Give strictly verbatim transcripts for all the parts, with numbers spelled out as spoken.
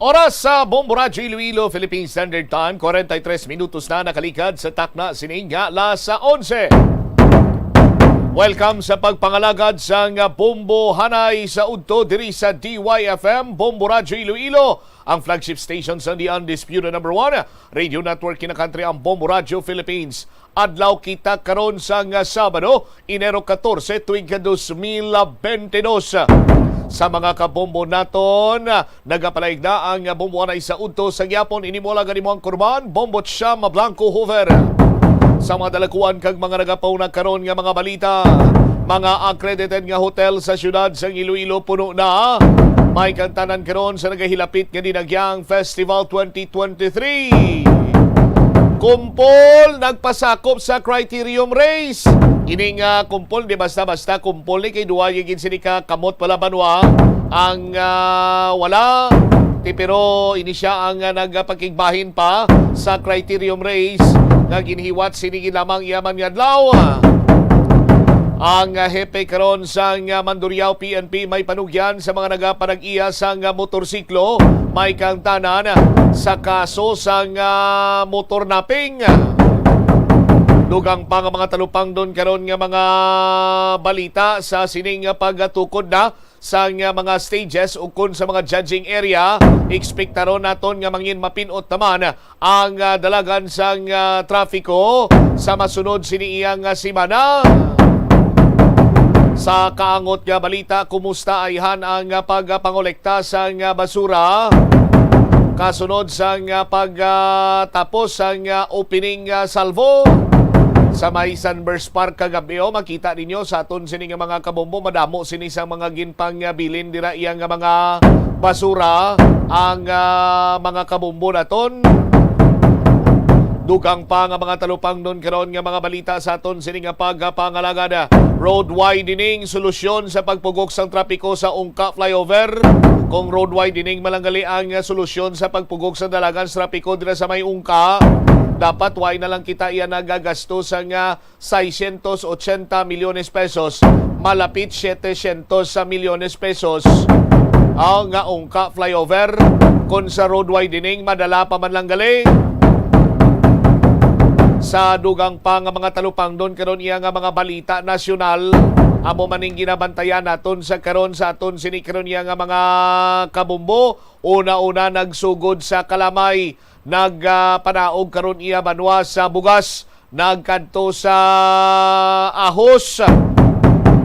Oras sa Bombo Radyo Iloilo, Philippine Standard Time, forty-three minutos na nakalikad sa takna sining nga alas onse. Welcome sa pagpangalagad sang Bombo Hanay sa Udto diri sa D Y F M, Bombo Radyo Iloilo, ang flagship station sa The Undisputed Number One Radio Network, Kinakantri, ang Bombo Radyo Philippines. Adlaw kita karon sang Sabado, Enero catorce, tuig ka dos mil bente dos. Sa mga kabombo naton, nagapalaig na ang Bombo Hanay sa Udto. Sa gihapon, ini mo lang gani mo ang kurban, Bombo Cham Blanco Hoover. Sa mga dalakuan kag mga nagapauna karon nga mga balita, mga accredited nga hotel sa siyudad sang Iloilo puno na. May kantanan karon sa nagahilapit nga Dinagyang Festival twenty twenty-three. Kumpol nagpasakop sa Criterium Race. Ini nga kumpol, di basta-basta kumpol ni, kay duwa gid sini ka kamot pala banwa ang, ah, wala. Ti, pero ini sia ang, ah, nagapakigbahin pa sa Criterium Race nga ginhiwat sini gid lamang iya man nga adlaw. Ang, ah, hepe karon sang, ah, Mandurriao P N P may panugyan sa mga nagapanag-iya sang, ah, motorsiklo, may kaangtanan sa kaso sang, ah, motor napping. Dugang pa nga mga talupangdon karon nga mga balita sa sining, ah, pagtukod na sang, ah, mga stages ukon sa mga judging area. Ekspektaron naton nga mangin mapin-ot naman ang, ah, dalagan sang, ah, trapiko sa masunod sini iyang, ah, semana. Sa kaangot nga balita, kumusta ayhan ang, ah, pagpangolekta sang, ah, basura kasunod sang, ah, pag, ah, tapos sang, ah, opening, ah, salvo sa may Sunburst Park kagabi? O, makita ninyo sa aton sini nga mga kabombo, madamo sini sa mga ginpangbilin dira iya nga mga basura ang, ah, mga kabombo naton. Dugang pa nga mga talupangdon karon nga mga balita sa aton sini nga pagpangalagad. Road widening, solusyon sa pagpugok sang trapiko sa Ungka Flyover. Kung road widening man lang gali ang solusyon sa pagpugok sa dalagan sa trapiko dira sa may Ungka, dapat why na lang kita iya nagagasto sa nga seiscientos ochenta milyones pesos, malapit setecientos milyones pesos ang nga Ungka Flyover. Kung sa road widening, madala pa man lang gali. Sa dugang pa nga mga talupangdon karon iya nga mga balita nasyonal, amo man ning ginabantayan naton sa karon sa aton sini karon iya nga mga kabumbo. Una-una, nagsugod sa Kalamay, nagpanaog karon iya banwa sa bugas, nagkadto sa ahos,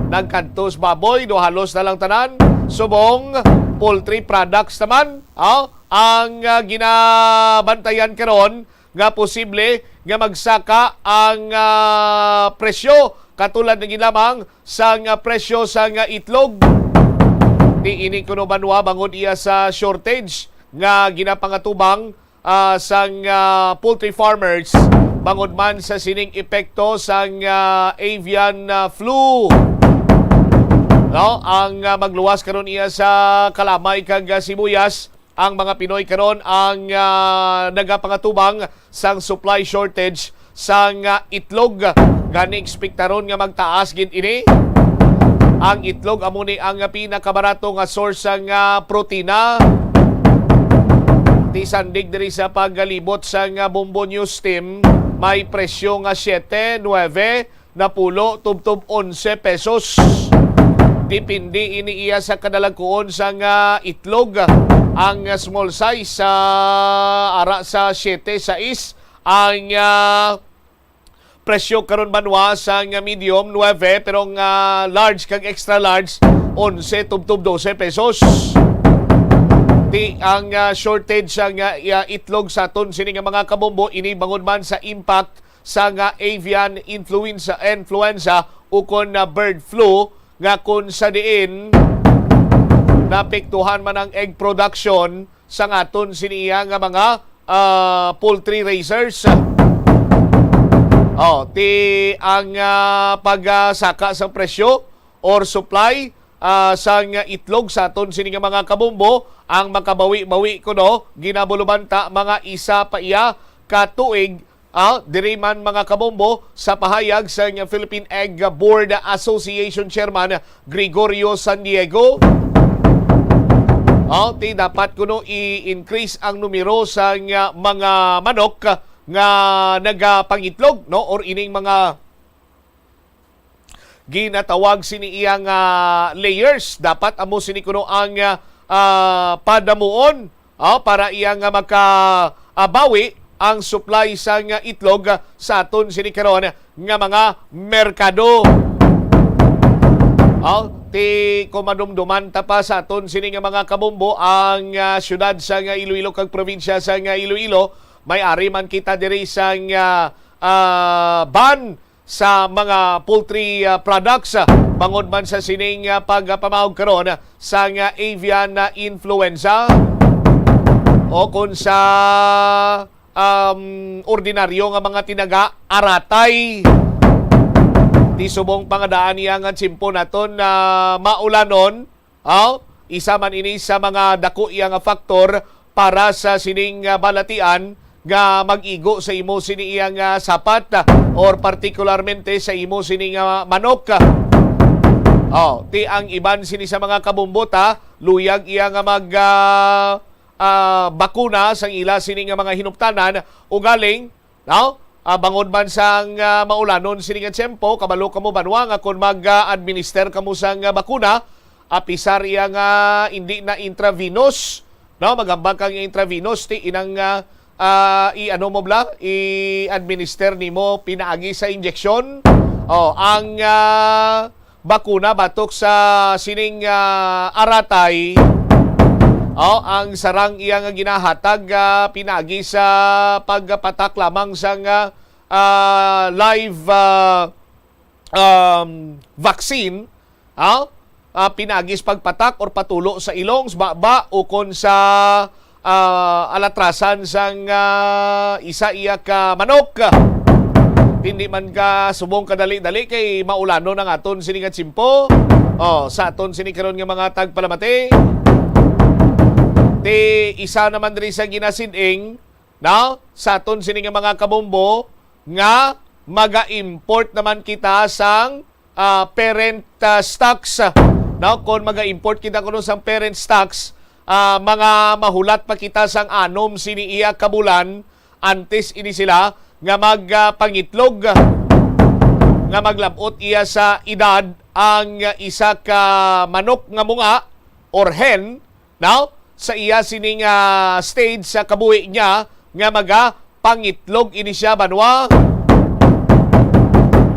nagkadto sa baboy, do halos na lang tanan. Subong poultry products naman, ah, ang, ah, ginabantayan karon nga posible nga magsaka ang, ah, presyo, katulad na gid lamang sang, ah, presyo sang, ah, itlog. Ti ini kuno banwa bangod iya sa shortage nga ginapangatubang, ah, sang, ah, poultry farmers bangod man sa sining epekto sang, ah, avian, ah, flu. No, ang, ah, magluwas karon iya sa Kalamay kag, ah, Sibuyas, ang mga Pinoy karon ang, ah, nagapangatubang sang supply shortage sang, ah, itlog. Gani, ekspektaron nga magtaas gid ini. Ang itlog amo ni ang pinakabarato nga source sang, ah, protina. Ti sandig diri sa pagalibot sang, ah, Bombo News Team, may presyo nga siete, nuebe, napulo tubtob onse pesos. Depende ini iya sa kadalagkuon sang, ah, itlog. Ang, ah, small size sa ara sa siete, sais. Ang, ah, presyo karon banwa sang, ah, medium, nuebe, pero ang, ah, large kag extra large, onse tubtob dose pesos. Ti ang, ah, shortage sang, ah, iya itlog sa aton sini nga mga kabombo, ini bangod man sa impact sang, ah, avian influenza, influenza ukon na bird flu, nga kun sa diin naapektuhan man ang egg production sang aton sini iya nga mga, ah, poultry raisers. Oh, ti ang, ah, pagsaka sa presyo or supply, ah, sang itlog sa aton sini nga mga kabombo, ang makabawi-bawi kuno, ginabulubanta mga isa pa iya ka tuig. Ah, diri man, mga kabombo, sa pahayag sang Philippine Egg Board Association Chairman Gregorio San Diego, Oh, ti dapat kuno i-increase ang numero sang, ah, mga manok nga nagapangitlog, no, or ining mga ginatawag sini iya nga layers. Dapat amo sini kuno ang, ah, ah, padamuon, ah, para iya nga maka, ah, bawi ang supply sang itlog sa aton sini karon nga mga merkado. Ah, ti kung madumduman ta pa sa aton sini nga mga kabombo ang, ah, siyudad sang Iloilo kag probinsya sang Iloilo, may ari man kita diri sang, ah, ah, ban sa mga poultry, ah, products, ah, bangod man sa sining, ah, pagpamahog karon sang, ah, avian, ah, influenza o kon sa, um, ordinaryo nga mga tinaga, aratay. Ti subong pa nga daan iya nga tiyempo naton na maulanon, aw, isa man ini sa mga dako iya nga faktor para sa sining, ah, balatian nga mag-igo sa imo sini iya nga sapat, ah, or partikularmente sa imo sini nga manok. Oh, ti ang iban sini sa mga kabumbot, ha, luyag iya nga mag, ah, ah, bakuna sang ila sini nga mga hinuptanan, ugaling, no? Ah, bangod man sang, ah, maulanon sini nga tiyempo, kabalo kamo banwa nga kon mag, ah, administer kamo sang, ah, bakuna, apisar iya nga indi na intravenous, no? Magambag kang intravenous, ti inang, ah, ah, i-ano mo bala, i-administer nimo pinaagi sa injection. Oh, ang, ah, bakuna batok sa sining, ah, aratay. Oh, ang sarang iya nga ginahatag, ah, pinaagi sa pagpatak lamang sang, ah, ah, live, ah, um, vaccine, ah, ah, pinaagi sa pagpatak or patulo sa ilong, sa baba, ukon sa ah, alatrasan sang, ah, isa iya ka manok. Hindi man ka subong kadali-dali kay maulanon ang aton sini nga tiyempo. Oh, sa aton sini karon nga mga tagpalamati. Ti isa naman diri sa ginasid-ing, no? Sa aton sini nga mga kabombo nga maga-import naman kita sang ah, parent, ah, stocks, ah, no? Kung maga-import kita kuno sang parent stocks, ah, mga mahulat pa kita sang anom sini iya ka bulan antes ini sila nga mag, ah, pangitlog, nga maglab-ot iya sa edad ang isa ka manok nga munga or hen, no? Sa iya sining, ah, stage sa kabuhi niya nga magapangitlog ini siya, banwa.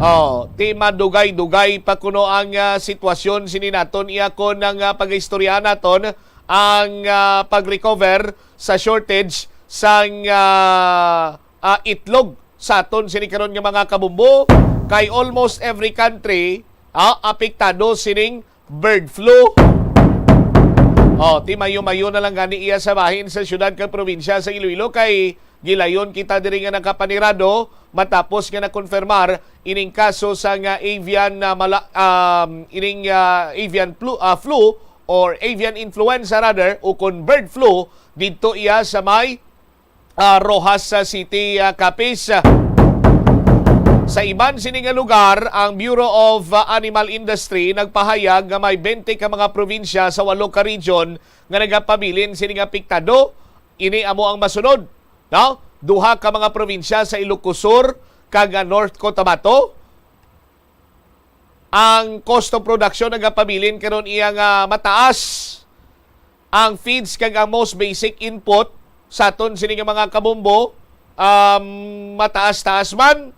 Oh, ti madugay-dugay pa kuno ang, ah, sitwasyon sini naton iya kon ang, ah, pagaistorya naton ang, ah, pag-recover sa shortage sang, ah, ah, itlog sa aton sini karon nga mga kabumbo, kay almost every country, ah, apektado sining bird flu. Oh, ti mayo-mayo na lang gani iya sa bahin sa siyudad kag probinsya sa Iloilo kay gilayon kita diri nga nakapanirado matapos nga nakonfirmar ining kaso sa nga avian na mala-, um, ining, ah, avian flu, ah, flu or avian influenza rather, ukon bird flu didto iya sa may ah, Roxas City, ah, Capiz. Sa iban sini nga lugar, ang Bureau of, ah, Animal Industry nagpahayag nga may twenty ka mga probinsya sa walo ka region nga nagapabilin sini nga apektado. Ini amo ang masunod, no? Duha ka mga probinsya sa Ilocos Sur kag, ah, North Cotabato. Ang cost of production nagapabilin karon iya nga mataas. Ang feeds kag ang most basic input sa aton sini nga mga kabumbo, um, mataas-taas man.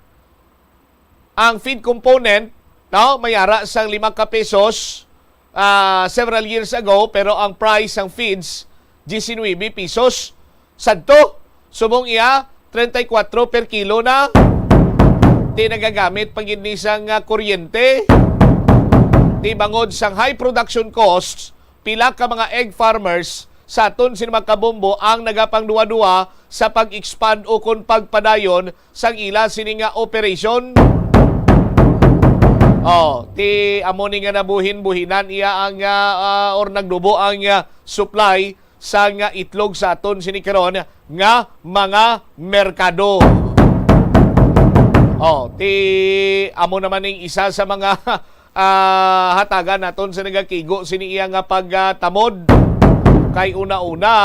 Ang feed component, no, may ara sang lima ka pesos, ah, several years ago, pero ang price sang feeds, diecinuebe pesos. Sadto, subong iya, treinta y cuatro per kilo na. Ti nagagamit pa gid ni sang, ah, kuryente. Ti bangod sang high production costs, pila ka mga egg farmers sa aton sini mga kabumbo ang nagapangduwa-duwa sa pag-expand ukon pagpadayon sang ila sini nga operation. Oh, ti amo ni nga nabuhin-buhinan iya ang, ah, ah, or nagdubo ang, ah, supply sa nga itlog sa aton sini karon nga mga merkado. Oh, ti amo naman ning isa sa mga, ah, hatagan naton sa nagakigo sini iya nga pagtamod. Kay una-una,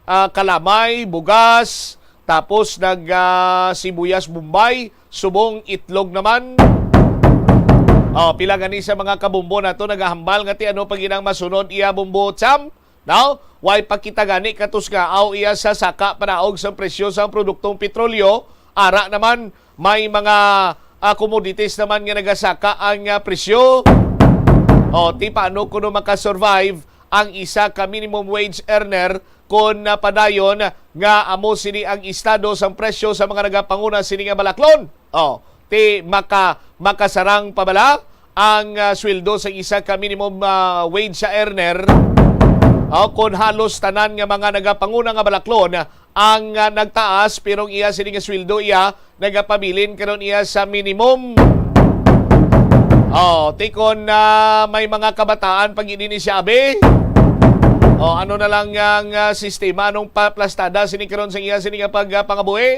ah, kalamay, bugas, tapos nag, ah, sibuyas Bombay, subong itlog naman. Oh, pila gani sa mga kabumbo nato nagahambal nga ti ano pa gid ang masunod iya, Bumbo Cham? Now, way pa kita gani katusngaw iya sa saka panaog sang presyo sang produktong petrolyo. Ara naman, may mga, ah, commodities naman nga nagasaka ang, ah, presyo. O, ti paano kuno makasurvive ang isa ka minimum wage earner kon, ah, padayon nga amo sini ang estado sang presyo sa mga nagapanguna sini nga balaklon? O, ti maka-, makasarang pa bala ang, ah, sweldo sa isa ka minimum, ah, wage sa earner? O, kon halos tanan nga mga nagapanguna nga balaklon ang, ah, nagtaas, pero ang iya sini nga sweldo iya nagapabilin karon iya sa minimum. O, ti kon, ah, may mga kabataan pag ini ni siya, abi. O, ano na lang ang, ah, sistema, anong pa-, plastada sini karon sa iya sini nga pag, ah, pangabuhi?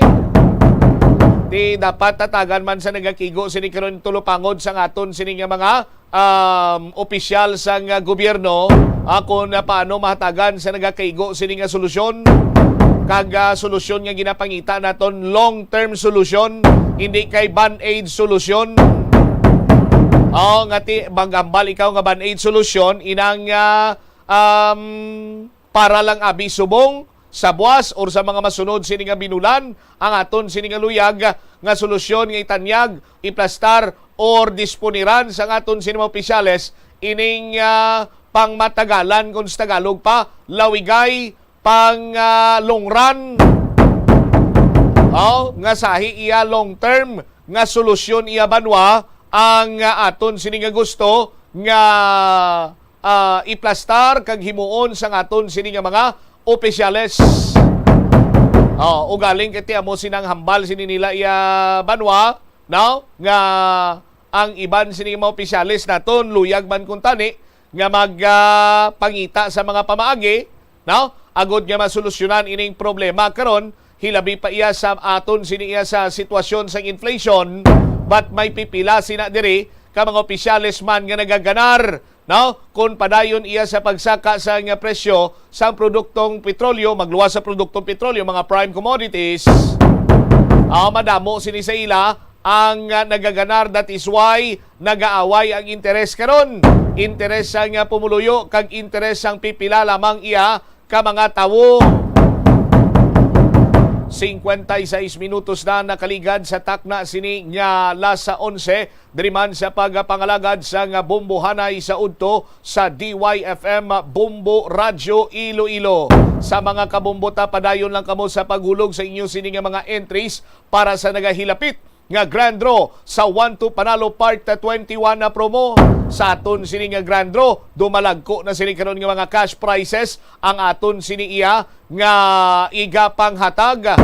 Ti dapat tatagan man sa nagakigo sini karon tulupangod sa aton sini nga mga, um, opisyal sang, ah, gobyerno, ah, kung, ah, paano mahatagan sa nagakaigo sini nga solusyon, kag, ah, solusyon nga ginapangita naton long-term solution, hindi kay band-aid solution. O, nga ti-, maghambal ikaw nga band-aid solution, inang, ah, um, para lang abi subong sa buwas or sa mga masunod sini nga binulan, ang aton sini nga luyag nga solusyon nga itanyag, iplastar, or disponiran sang aton sini mga opisyales ining, ah, pangmatagalan, kung sa Tagalog pa, lawigay, pang, ah, long run. O, nga sahi iya long term nga solusyon iya banwa ang, ah, aton sini nga gusto nga, ah, iplastar kag himuon sang aton sini nga mga opisyales. O, ugaling kay ti amo sinang hambal sini nila iya banwa, no? Nga ang iban sini mga opisyales naton luyag man kuntani nga mag, ah, pangita sa mga pamaagi, no? Agod nga masolusyonan ining problema karon, hilabi pa iya sa aton sini iya sa sitwasyon sang inflation, but may pipila sina diri ka mga opisyales man nga nagaganar, no? Kon padayon iya sa pagsaka sa nga presyo sang produktong petrolyo, magluwas sa produktong petrolyo, mga prime commodities, ah, madamo sini sa ila ang, ah, nagaganar. That is why nagaaway ang interes karon. Interes sang, ah, pumuluyo kag interes sang pipila lamang iya ka mga tawo. Cincuenta y seis minutos na nakaligad sa takna sini nga las onse, diri man sa pagpangalagad sang bombohanay sa udto sa D Y F M Bombo Radyo Iloilo. Sa mga kabombo ta, padayon lang kamo sa paghulog sa inyo sini nga mga entries para sa nagahilapit nga Grand Draw sa One to Panalo Part twenty-one na promo. Sa aton sini nga Grand Draw, dumalagko na sini karon nga mga cash prizes ang aton sini iya nga igapanghatag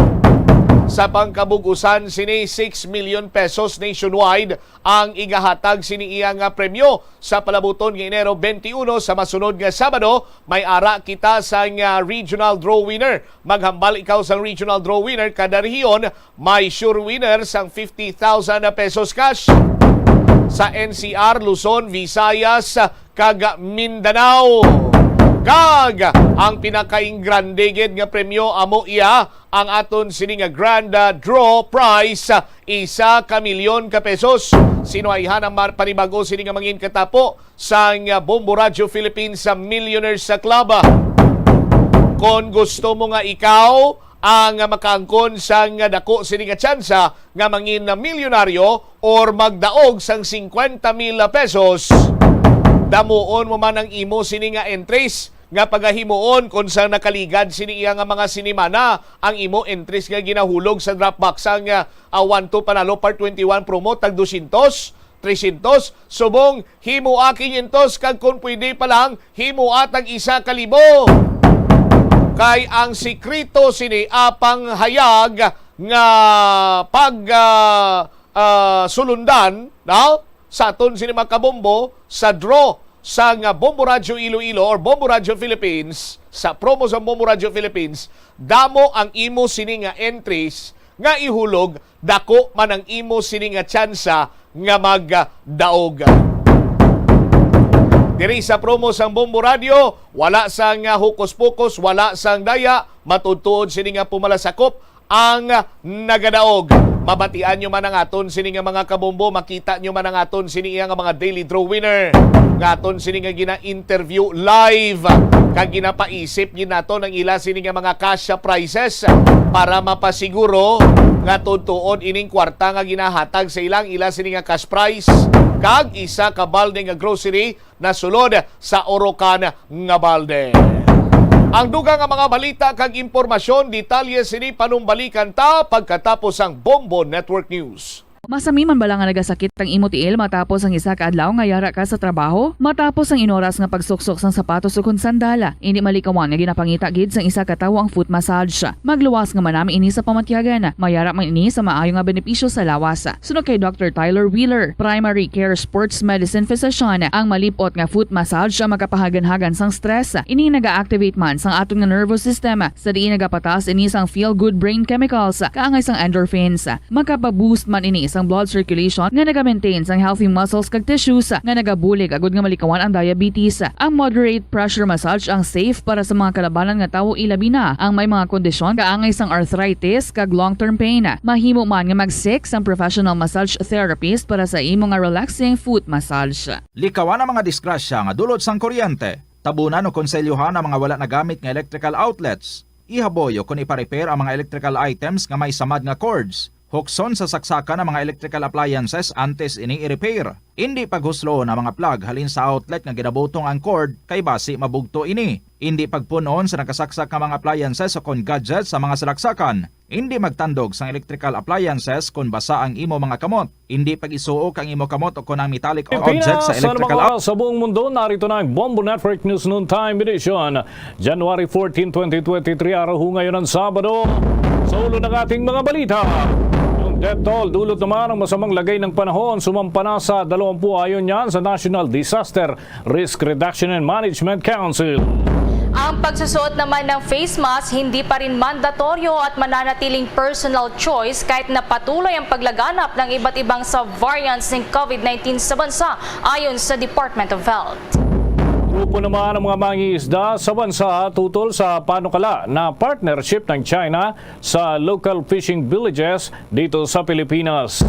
sa pangkabug-usan sini six million pesos nationwide ang igahatag sini iya nga premyo sa palabuton nga Enero twenty-one sa masunod nga Sabado. May ara kita sang, ah, regional draw winner. Maghambal ikaw sang regional draw winner kada rehiyon, may sure winner sang fifty thousand pesos cash. Sa N C R, Luzon, Visayas, kag Mindanao. Kag ang pinakainggrande gid nga premyo amo iya ang aton sini nga grand, ah, draw prize, ah, isa ka milyon ka pesos. Sino ayhan ang mar-, panibago sini nga mangin katapo sang, ah, Bombo Radyo Philippines sa Millionaires sa Club? Kon gusto mo nga ikaw ang makaangkon sang dako sini nga tsansa nga mangin na milyonaryo or magdaog sang cincuenta mil pesos, damuon mo man ang imo sini nga entries nga pagahimuon kon sa nakaligad sini iya nga mga sinimana ang imo entries nga ginahulog sa drop box sang, ah, One to Panalo Part twenty-one promo, tag dosyentos, tresyentos, subong himoa quinientos, kag kon pwede pa lang, himoa tag isa ka libo. Kay ang sikreto sini apang hayag nga pag, ah, ah, sulundan, no? Sa aton sini mga kabombo, sa draw sa nga Bombo Radyo Iloilo or Bombo Radyo Philippines, sa promo sa Bombo Radyo Philippines, damo ang imo sini nga entries nga ihulog, dako man ang imo sini nga tsansa nga magdaog. Diri sa promo sang Bombo Radio, wala sang, ah, hokus-pokus, wala sang daya, matuod-tuod sini nga pumalasakop ang nagadaog. Mabatian nyo man ang aton sini nga mga kabombo, makita nyo man ang aton sini nga mga daily draw winner, nga aton sini nga gina-interview live, kag ginapaisip gid naton ang ila sini nga mga cash prizes para mapasiguro nga tuod-tuod ining kwarta nga ginahatag sa ilang ila sini nga cash prize kag isa ka balde nga grocery nasulod sa Orocan nga balde. Ang dugang nga mga balita kag impormasyon, detalye sini panumbalikan ta pagkatapos sang Bombo Network News. Masami man bala nga nagasakit ang imo tiil matapos ang isa ka adlaw nga yara ka sa trabaho? Matapos ang inoras nga pagsuksok sang sapatos ukon sandala, indi malikawan nga ginapangita gid sang isa ka tawo ang foot massage. Magluwas nga manami ini sa pamatyagan. Mayara man ini sa maayo nga benepisyo sa lawas. Suno kay Doctor Tyler Wheeler, primary care sports medicine physician, ang malip-ot nga foot massage ang makapahaganhagan sang stress. Ini naga-activate man sang aton nga nervous system, sa diin nagapataas ini sang feel-good brain chemicals, kaangay sang endorphins. Makapaboost man ini sang blood circulation nga naga-maintain sang healthy muscles kag tissues nga nagabulig agud nga malikawan ang diabetes. Ang moderate pressure massage ang safe para sa mga kalabanan nga tawo, ilabi na ang may mga kondisyon kaangay sang arthritis kag long-term pain. Mahimo man nga mag-seek sang professional massage therapist para sa imo nga relaxing foot massage. Likawan ang mga disgrasya nga dulot sang kuryente. Tabunan o konselyohan ang mga wala nagamit nga electrical outlets. Ihaboy o kon ipa-repair ang mga electrical items nga may samad nga cords. Hukson sa saksakan ang mga electrical appliances antes ini i-repair. Indi paghusloon ang mga plug halin sa outlet nga ginabutong ang cord, kay basi mabugto ini. Indi pagpun-on sa nakasaksak nga mga appliances o kon gadgets sa mga salaksakan. Indi magtandog sang electrical appliances kon basa ang imo mga kamot. Indi pag-isuok ang imo kamot o kon ang metallic objects sa Pilipinas, sa electrical mga out- sa buong mundo, narito na ang Bombo Network News Noontime Edition. January fourteen, twenty twenty-three, araw ho ngayon ng Sabado. Sa ulo ng ating mga balita, yung death toll, dulot naman ng masamang lagay ng panahon, sumampa na sa dalawampu ayon yan sa National Disaster Risk Reduction and Management Council. Ang pagsusuot naman ng face mask hindi pa rin mandatoryo at mananatiling personal choice kahit na patuloy ang paglaganap ng iba't ibang sa variants ng COVID nineteen sa bansa, ayon sa Department of Health. Grupo naman ang mga mangingisda sa bansa tutol sa panukala na partnership ng China sa local fishing villages dito sa Pilipinas.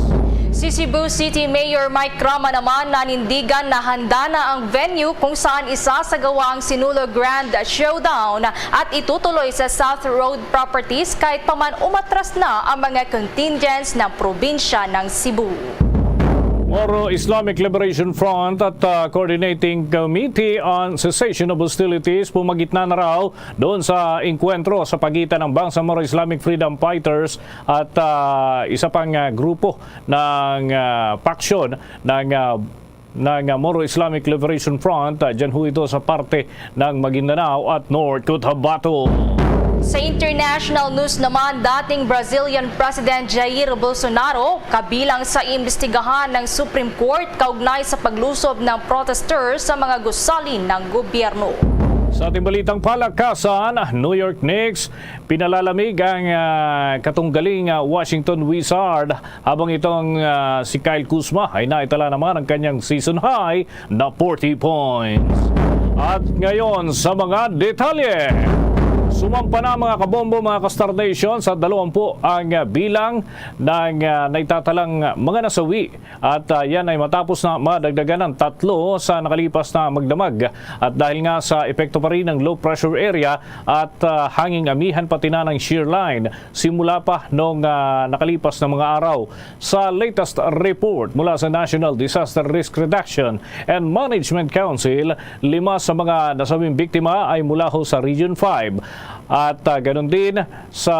Si Cebu City Mayor Mike Rama naman nanindigan na handa na ang venue kung saan isasagawa ang Sinulog Grand Showdown at itutuloy sa South Road Properties kahit pa man umatras na ang mga contingents ng probinsya ng Cebu. Moro Islamic Liberation Front at, ah, Coordinating Committee on Cessation of Hostilities pumagitna na raw doon sa engkwentro sa pagitan ng Bangsamoro Islamic Freedom Fighters at, ah, isa pang, ah, grupo ng, ah, paksyon ng, ah, ng, ah, Moro Islamic Liberation Front, ah, dyan ho ito sa parte ng Maguindanao at North Cotabato. Sa international news naman, dating Brazilian President Jair Bolsonaro kabilang sa iimbestigahan ng Supreme Court kaugnay sa paglusob ng protesters sa mga gusali ng gobyerno. Sa ating balitang palakasan, New York Knicks, pinalalamig ang, ah, katunggaling, ah, Washington Wizard, habang itong, ah, si Kyle Kuzma ay naitala naman ang kanyang season high na forty points. At ngayon sa mga detalye. Sumampa na, mga kabombo, mga ka-Star Nation, sa dalawampu ang, ah, bilang ng, ah, naitatalang mga nasawi. At, ah, yan ay matapos na madagdagan ng tatlo sa nakalipas na magdamag. At dahil nga sa epekto pa rin ng low pressure area at, ah, hanging amihan pati na ng shear line simula pa nung, ah, nakalipas na mga araw. Sa latest report mula sa National Disaster Risk Reduction and Management Council, lima sa mga nasabing biktima ay mula ho sa Region five. At, ah, ganun din sa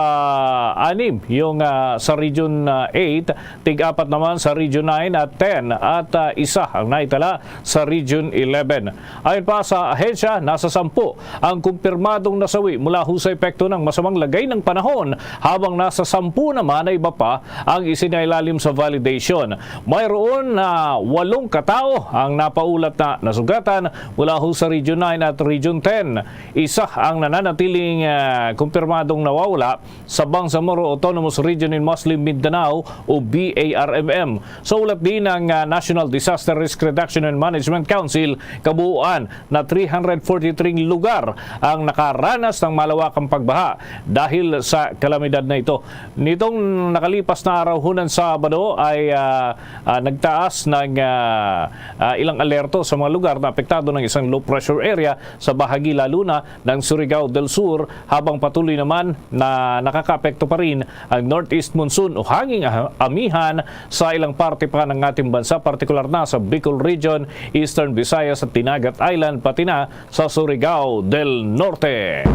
anim, yung, ah, sa Region, ah, eight, tig-apat naman sa Region nine at ten, at, ah, isa ang naitala sa Region eleven. Ayon pa sa ahensya, nasa sampu ang kumpirmadong nasawi mula ho sa epekto ng masamang lagay ng panahon, habang nasa sampu naman na iba pa ang isinailalim sa validation. Mayroon na walong katao ang napaulat na nasugatan mula ho sa Region nine at Region ten. Isa ang nananatiling ah, kumpirmadong nawawala sa Bangsamoro Autonomous Region in Muslim Mindanao o B A R M M. Sa ulat din ng, ah, National Disaster Risk Reduction and Management Council, kabuuan na three hundred forty-three lugar ang nakaranas ng malawakang pagbaha dahil sa kalamidad na ito. Nitong nakalipas na araw, hunan Sabado, ay, ah, ah, nagtaas ng, ah, ah, ilang alerto sa mga lugar na apektado ng isang low pressure area sa bahagi lalo na ng Surigao del Sur, habang patuloy naman na nakakaapekto pa rin ang northeast monsoon o hanging ah-, amihan sa ilang parte pa ng ating bansa, partikular na sa Bicol Region, Eastern Visayas at Dinagat Island, pati na sa Surigao del Norte.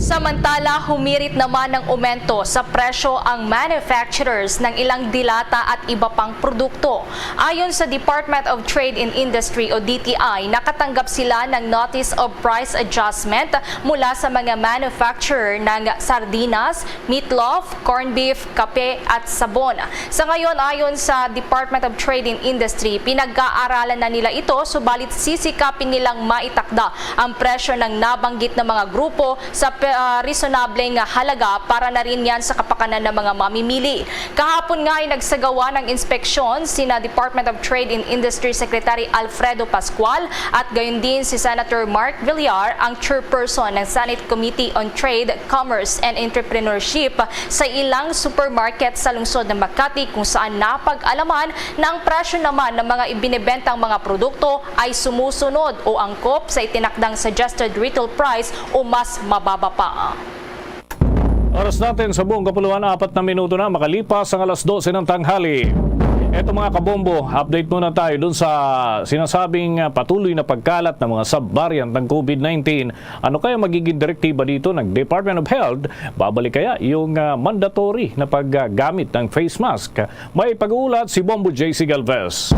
Samantala, humirit naman ng umento sa presyo ang manufacturers ng ilang dilata at iba pang produkto. Ayon sa Department of Trade and Industry o D T I, nakatanggap sila ng Notice of Price Adjustment mula sa mga manufacturer ng sardinas, meatloaf, corned beef, kape at sabon. Sa ngayon, ayon sa Department of Trade and Industry, pinag-aaralan na nila ito, subalit sisikapin nilang maitakda ang presyo ng nabanggit na mga grupo sa pe-, ah, resonableng halaga para na rin yan sa kapakanan ng mga mamimili. Kahapon nga ay nagsagawa ng inspeksyon sina Department of Trade and Industry Secretary Alfredo Pascual at gayon din si Senator Mark Villar, ang chairperson ng Senate Committee on Trade, Commerce and Entrepreneurship sa ilang supermarket sa lungsod ng Makati, kung saan napag-alaman na ang presyo naman ng mga ibinebentang mga produkto ay sumusunod o angkop sa itinakdang suggested retail price o mas mababa pa. Oras natin sa buong kapuluan, apat na minuto na makalipas ang alas dose ng tanghali. Eto, mga kabombo, update muna tayo dun sa sinasabing, ah, patuloy na pagkalat ng mga sub-variant ng COVID nineteen. Ano kaya magiging direktiba dito ng Department of Health? Babalik kaya yung, ah, mandatory na paggamit ng face mask? May pag-uulat si Bombo J C Galvez.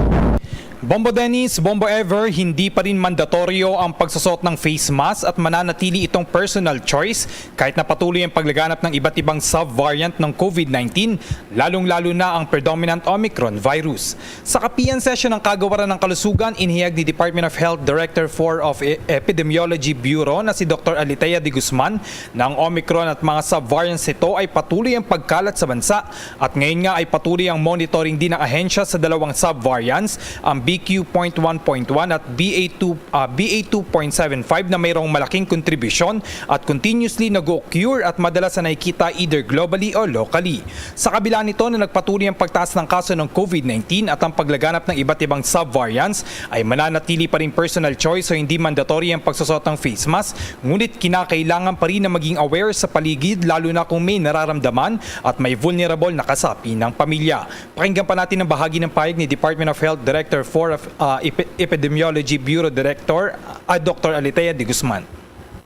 Bombo Dennis, Bombo Ever, hindi pa rin mandatoryo ang pagsusot ng face mask at mananatili itong personal choice kahit na patuloy ang paglaganap ng iba't ibang sub-variant ng COVID nineteen, lalong-lalo na ang predominant Omicron virus. Sa kapian session ng Kagawaran ng Kalusugan, inihayag ni Department of Health Director four of E-, Epidemiology Bureau na si Doktor Alitea de Guzman na ang Omicron at mga sub-variants nito ay patuloy ang pagkalat sa bansa. At ngayon nga ay patuloy ang monitoring din ng ahensya sa dalawang sub-variants, ang B Q point one point one at B A two, ah, B A two point seven five, na mayroong malaking kontribusyon at continuously nag-occur at madalas na nakikita either globally o locally. Sa kabila nito na nagpatuloy ang pagtaas ng kaso ng COVID nineteen at ang paglaganap ng iba't ibang sub-variants, ay mananatili pa rin personal choice o hindi mandatory ang pagsusot ng face mask, ngunit kinakailangan pa rin na maging aware sa paligid, lalo na kung may nararamdaman at may vulnerable na kasapi ng pamilya. Pakinggan pa natin ang bahagi ng pahayag ni Department of Health Director four of, ah, Epi-, Epidemiology Bureau Director, ah, Doktor Alitea de Guzman.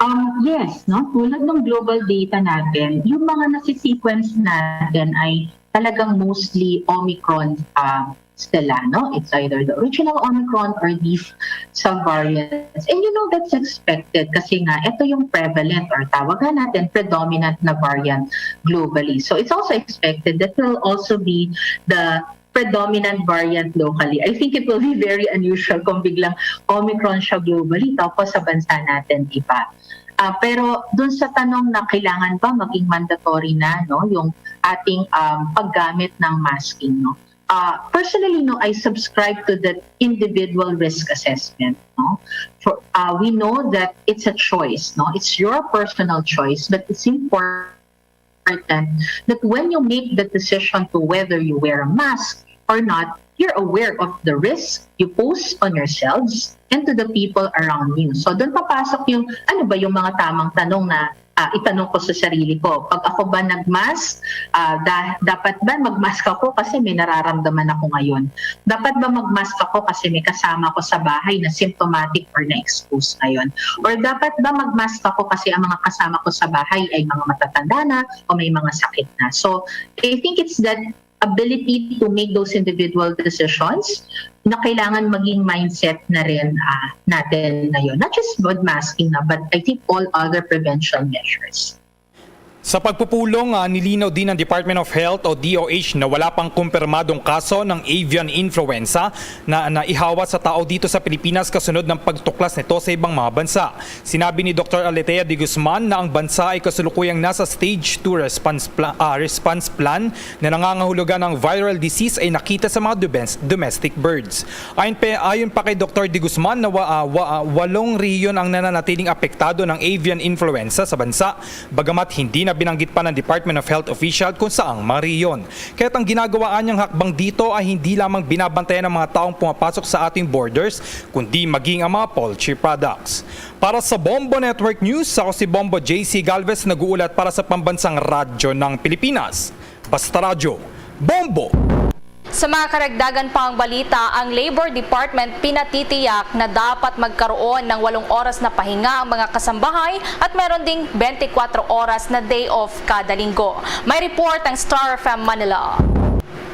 Um, yes, no? Tulad ng global data natin, yung mga nasi-sequence natin ay talagang mostly Omicron, ah, sila, no? It's either the original Omicron or these subvariants. And you know, that's expected kasi nga, ito yung prevalent or tawagan natin predominant na variant globally. So it's also expected that will also be the predominant variant locally. I think it will be very unusual kung biglang Omicron siya globally, tapos sa bansa natin iba. Ah, pero dun sa tanong na kailangan ba maging mandatory na, no, yung ating, um, paggamit ng masking, no? Ah, personally, no, I subscribe to that individual risk assessment, no? For, ah, we know that it's a choice, no? It's your personal choice, but it's important that when you make the decision to whether you wear a mask or not, you're aware of the risk you pose on yourselves and to the people around you. So, doon papasok yung, ano ba yung mga tamang tanong na, ah, itanong ko sa sarili ko? Pag ako ba nag-mask, ah, da-, dapat ba mag-mask ako kasi may nararamdaman ako ngayon? Dapat ba mag-mask ako kasi may kasama ko sa bahay na symptomatic or na-expose ngayon? Or dapat ba mag-mask ako kasi ang mga kasama ko sa bahay ay mga matatanda na o may mga sakit na? So, I think it's that ability to make those individual decisions na kailangan maging mindset na rin, ah, natin ngayon. Not just with masking na, but I think all other prevention measures. Sa pagpupulong, ah, nilinaw din ng Department of Health o D O H na wala pang kumpirmadong kaso ng avian influenza na naihawa sa tao dito sa Pilipinas kasunod ng pagtuklas nito sa ibang mga bansa. Sinabi ni Doktor Aletea de Guzman na ang bansa ay kasulukuyang nasa stage two response pla-, ah, response plan na nangangahulugan ang viral disease ay nakita sa mga dubes-, domestic birds. Ayon pa, ayon pa kay Doktor de Guzman na wa-, ah, wa-, ah, walong rehiyon ang nananatiling apektado ng avian influenza sa bansa, bagamat hindi na binanggit pa ng Department of Health official kung saang mga rehiyon. Kaya't ang ginagawa niyang hakbang dito ay hindi lamang binabantayan ang mga taong pumapasok sa ating borders, kundi maging ang mga poultry products. Para sa Bombo Network News, ako si Bombo J C Galvez, nag-uulat para sa Pambansang Radyo ng Pilipinas. Basta Radyo, Bombo! Sa mga karagdagan pang balita, ang Labor Department pinatitiyak na dapat magkaroon ng walong oras na pahinga ang mga kasambahay at meron ding twenty-four oras na day off kada linggo. May report ang Star F M Manila.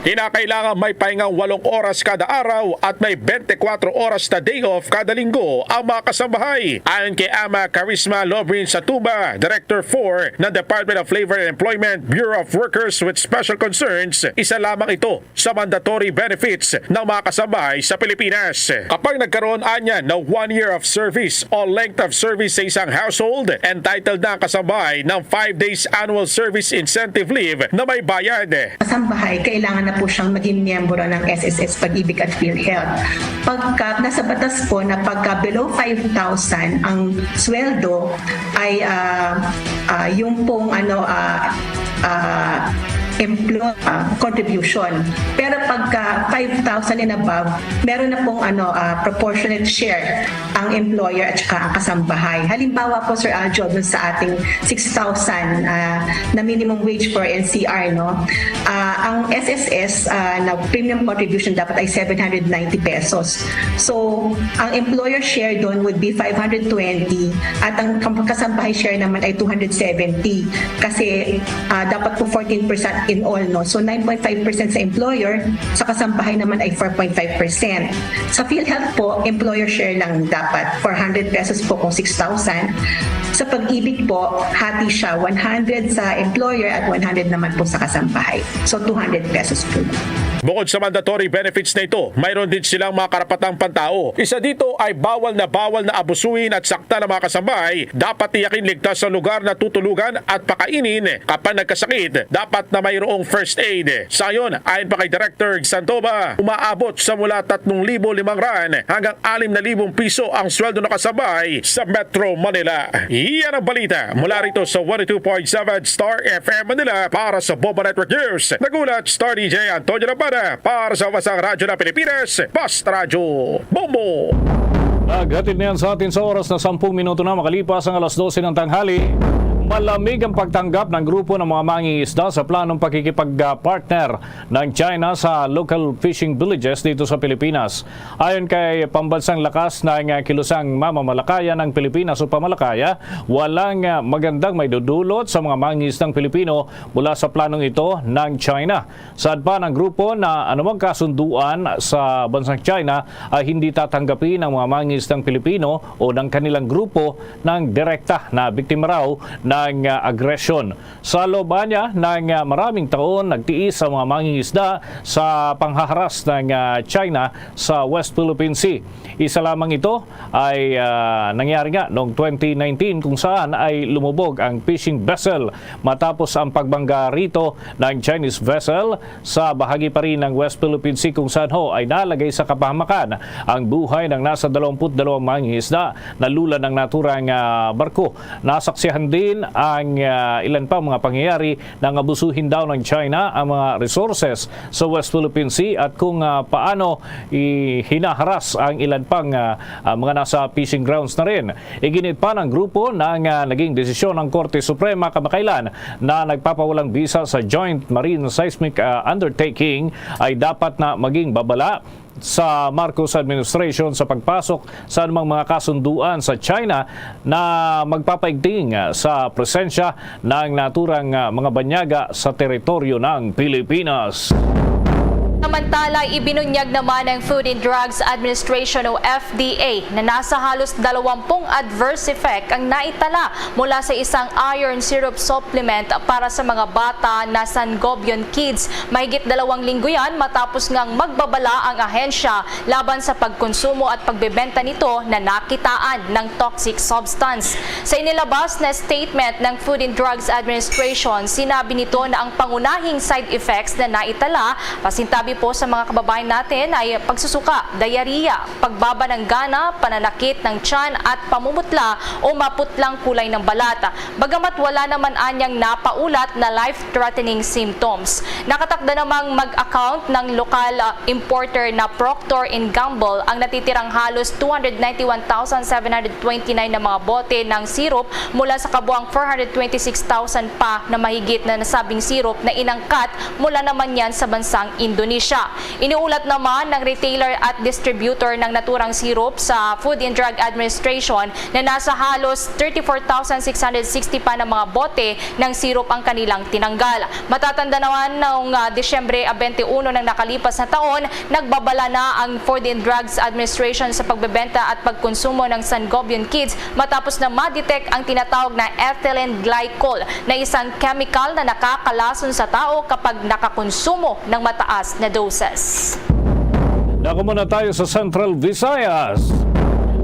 Kinakailangan may pahingang walong oras kada araw at may twenty-four oras na day off kada linggo ang mga kasambahay. Ayon kay Ama Charisma Lobrin Satuba, Director four ng Department of Labor and Employment, Bureau of Workers with Special Concerns, isa lamang ito sa mandatory benefits ng mga kasambahay sa Pilipinas. Kapag nagkaroon anya ng one year of service o length of service sa isang household, entitled na ang kasambahay ng five days annual service incentive leave na may bayad. Kasambahay, kailangan na po siyang maging miyembro ng S S S, Pag-ibig at PhilHealth. Pagka, nasa batas po na pagka below five thousand ang sweldo ay, ah, ah, yung pong ano, ah, ah, employ-, ah, contribution. Pero pagka five thousand and above, meron na pong ano, ah, proportionate share ang employer at saka ang kasambahay. Halimbawa po, Sir Aljo, dun sa ating six thousand, ah, na minimum wage for N C R, no? Ah, ang S S S, ah, na premium contribution dapat ay seven hundred ninety pesos. So, ang employer share doon would be five hundred twenty at ang kam-, kasambahay share naman ay two hundred seventy. Kasi, ah, dapat po fourteen percent in all, no? So, nine point five percent sa employer, sa kasambahay naman ay four point five percent. Sa PhilHealth po, employer share lang dapat, four hundred pesos po kung six thousand. Sa Pag-ibig po, hati siya, one hundred sa employer at one hundred naman po sa kasambahay. So, two hundred pesos po. Bukod sa mandatory benefits na ito, mayroon din silang mga karapatang pantao. Isa dito ay bawal na bawal na abusuhin at saktan ang mga kasambahay. Dapat tiyakin ligtas sa lugar na tutulugan at pakainin. Kapag nagkasakit, dapat na mayroong first aid. Sayon, ayon pa kay Director Sandoba, umaabot sa mula tatlong libo limang raan hanggang anim na libong piso ang sweldo ng kasambahay sa Metro Manila. Iyan ang balita mula rito sa one oh two point seven Star F M Manila. Para sa Bombo Network News, nagulat Star D J Antonio Labana. Para sa Wasang Radyo ng Pilipinas, Basta Radyo, Bombo! Naghatid niyan sa atin sa oras na sampung minuto na makalipas ang alas dose ng tanghali. Malamig ang pagtanggap ng grupo ng mga mangingisda sa planong pakikipag-partner ng China sa local fishing villages dito sa Pilipinas. Ayon kay Pambansang Lakas ng Kilusang Mamamalakaya ng Pilipinas o Pamalakaya, walang, ah, magandang maidudulot sa mga mangingisdang Pilipino mula sa planong ito ng China. Saad pa ng grupo na anumang kasunduan sa bansang China ay hindi tatanggapin ng mga mangingisdang Pilipino o ng kanilang grupo ng direkta na biktima raw ng, ah, agresyon. Sa loob niya ng, ah, maraming taon, nagtiis ang mga mangingisda sa panghaharas ng, ah, China sa West Philippine Sea. Isa lamang ito ay, ah, nangyari nga noong twenty nineteen, kung saan ay lumubog ang fishing vessel matapos ang pagbangga rito ng Chinese vessel sa bahagi pa rin ng West Philippine Sea, kung saan ho ay nalagay sa kapahamakan ang buhay ng nasa dalawampu't dalawang mangingisda na lula ng naturang, ah, barko. Nasaksihan din ang, ah, ilan pang mga pangyayari na abusuhin daw ng China ang mga resources sa West Philippine Sea at kung, ah, paano i-, hinaharas ang ilan pang, ah, ah, mga nasa fishing grounds na rin. Iginit pa ng grupo na ang, ah, naging desisyon ng Korte Suprema kamakailan na nagpapawalang bisa sa Joint Marine Seismic, ah, Undertaking ay dapat na maging babala sa Marcos administration sa pagpasok sa anumang mga kasunduan sa China na magpapaigting sa presensya ng naturang, ah, mga banyaga sa teritoryo ng Pilipinas. Samantala, ibinunyag naman ng Food and Drugs Administration o F D A na nasa halos dalawampung adverse effect ang naitala mula sa isang iron syrup supplement para sa mga bata na Sangobion Kids. Mahigit dalawang linggo yan matapos ngang magbabala ang ahensya laban sa pagkonsumo at pagbebenta nito na nakitaan ng toxic substance. Sa inilabas na statement ng Food and Drugs Administration, sinabi nito na ang pangunahing side effects na naitala pasintabi po sa mga kababayan natin ay pagsusuka, diarrhea, pagbaba ng gana, pananakit ng tiyan at pamumutla o maputlang kulay ng balat. Bagamat wala naman anyang napaulat na life-threatening symptoms. Nakatakda namang mag-account ng lokal, ah, importer na Procter and Gamble ang natitirang halos two hundred ninety-one thousand seven hundred twenty-nine na mga bote ng syrup mula sa kabuang four hundred twenty-six thousand pa na mahigit na nasabing syrup na inangkat mula naman yan sa bansang Indonesia. Iniulat naman ng retailer at distributor ng naturang syrup sa Food and Drug Administration na nasa halos thirty-four thousand six hundred sixty pa na mga bote ng syrup ang kanilang tinanggal. Matatanda naman noong, ah, Disyembre twenty-one ng nakalipas na taon, nagbabala na ang Food and Drugs Administration sa pagbebenta at pagkonsumo ng Sangobion Kids matapos na ma-detect ang tinatawag na ethylene glycol na isang chemical na nakakalason sa tao kapag nakakonsumo ng mataas na doses. Dako muna tayo sa Central Visayas.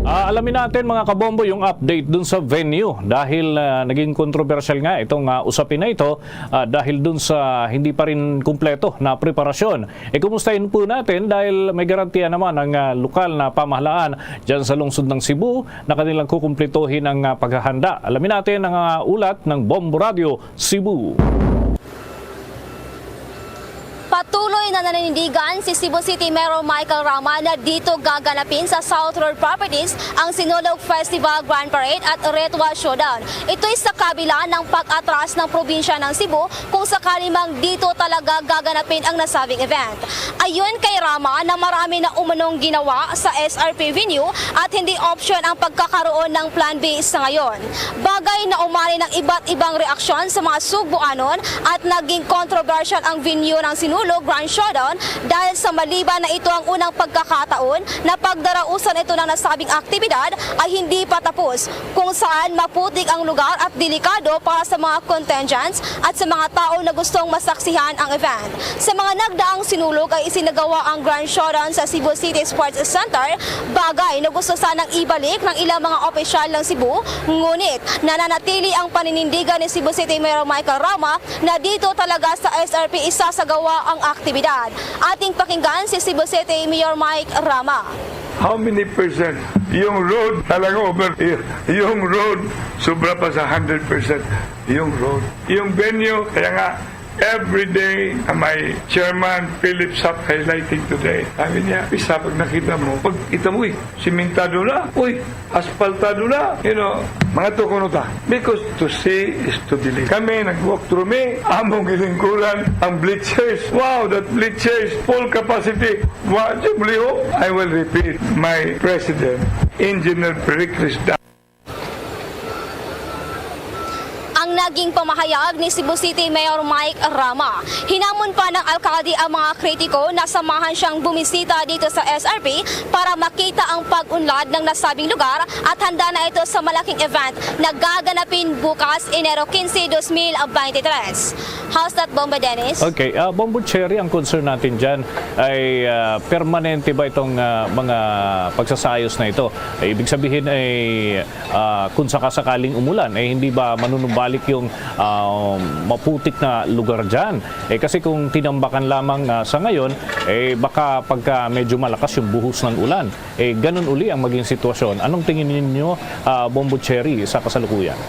Ah, alamin natin, mga kabombo, yung update dun sa venue dahil, ah, naging kontrobersyal nga itong, ah, usapin na ito, ah, dahil dun sa hindi pa rin kumpleto na preparasyon. E, kumustahin po natin dahil may garantiya naman ang, ah, lokal na pamahalaan dyan sa lungsod ng Cebu na kanilang kukumplituhin ang, ah, paghahanda. Alamin natin ang, ah, ulat ng Bombo Radio Cebu. Patuloy na naninindigan si Cebu City Mayor Michael Rama na dito gaganapin sa South Road Properties ang Sinulog Festival Grand Parade at Ritual Showdown. Ito'y sa kabila ng pag-atras ng probinsya ng Cebu kung sakali mang dito talaga gaganapin ang nasabing event. Ayon kay Rama na marami na umanong ginawa sa S R P venue at hindi option ang pagkakaroon ng Plan B sa ngayon. Bagay na umani ng iba't ibang reaksyon sa mga Sugbuanon at naging kontrobersyal ang venue ng Sinulog Grand Showdown dahil sa maliban na ito ang unang pagkakataon na pagdarausan ito ng nasabing aktibidad ay hindi pa tapos, kung saan maputik ang lugar at delikado para sa mga contingents at sa mga tao na gustong masaksihan ang event. Sa mga nagdaang Sinulog ay isinagawa ang Grand Showdown sa Cebu City Sports Center, bagay na gusto sanang ibalik ng ilang mga opisyal ng Cebu, ngunit nananatili ang paninindigan ni Cebu City Mayor Michael Rama na dito talaga sa S R P isasagawa ang aktibidad. Ating pakinggan si Cebu City Mayor Mike Rama. How many percent? Yung road, talaga over. Y-, yung road, sobra pa sa hundred percent. Yung road. Yung venue, kaya nga, every day, my chairman, Philip Sap, highlighting today. Sabi niya, "Isa, pag nakita mo, pag kita mo, eh, simentado na. Uy, aspaltado na." You know, mga tukunota. Because to see is to believe. Kami, nag-walk through mi, among gilingkuran, ang bleachers. Wow, that bleachers, full capacity. Wa, di mo liho. I will repeat, my president, Engineer Pericles Da. Ang naging pamahayag ni Cebu City Mayor Mike Rama. Hinamon pa ng alkalde ang mga kritiko na samahan siyang bumisita dito sa S R P para makita ang pag-unlad ng nasabing lugar at handa na ito sa malaking event na gaganapin bukas, Enero quince, dos mil veintitrés. How's that, Bombo Dennis? Okay, ah, Bombo Cherry, ang concern natin dyan ay, ah, permanente ba itong, ah, mga pagsasayos na ito? Eh, ibig sabihin ay, ah, kung sakasakaling umulan, eh, hindi ba manunumbalik yung, ah, maputik na lugar dyan? Eh, kasi kung tinambakan lamang, ah, sa ngayon, eh, baka pagka medyo malakas yung buhos ng ulan, eh, ganun uli ang maging sitwasyon. Anong tingin ninyo, ah, Bombo Cherry, sa kasalukuyan?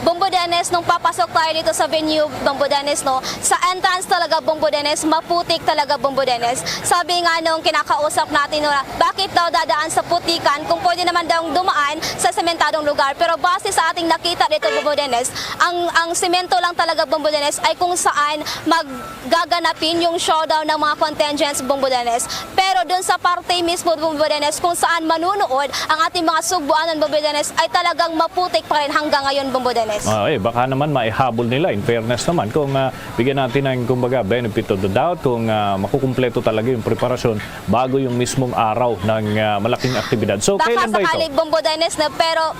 Bombo Dennis, nung papasok tayo dito sa venue, Bombo Dennis, no, sa entrance talaga, Bombo Dennis, maputik talaga, Bombo Dennis. Sabi nga nung kinakausap natin, no, bakit daw dadaan sa putikan kung pwede naman daw dumaan sa sementadong lugar? Pero base sa ating nakita dito, Bombo Dennis, ang, ang semento lang talaga, Bombo Dennis, ay kung saan mag gaganapin yung showdown ng mga contingents, Bombo Dennis. Pero dun sa parte mismo, Bombo Dennis, kung saan manunood ang ating mga Sugbuanon, Bombo Dennis, ay talagang maputik pa rin hanggang ngayon, Bombo Dennis. Ah, eh, baka naman maihabol nila, in fairness naman, kung, ah, bigyan natin ng, kumbaga, benefit of the doubt, kung, ah, makukumpleto talaga yung preparasyon bago yung mismong araw ng, ah, malaking aktibidad. So, baka kailan ba ito? Sakali, Bombo Dennis, na, pero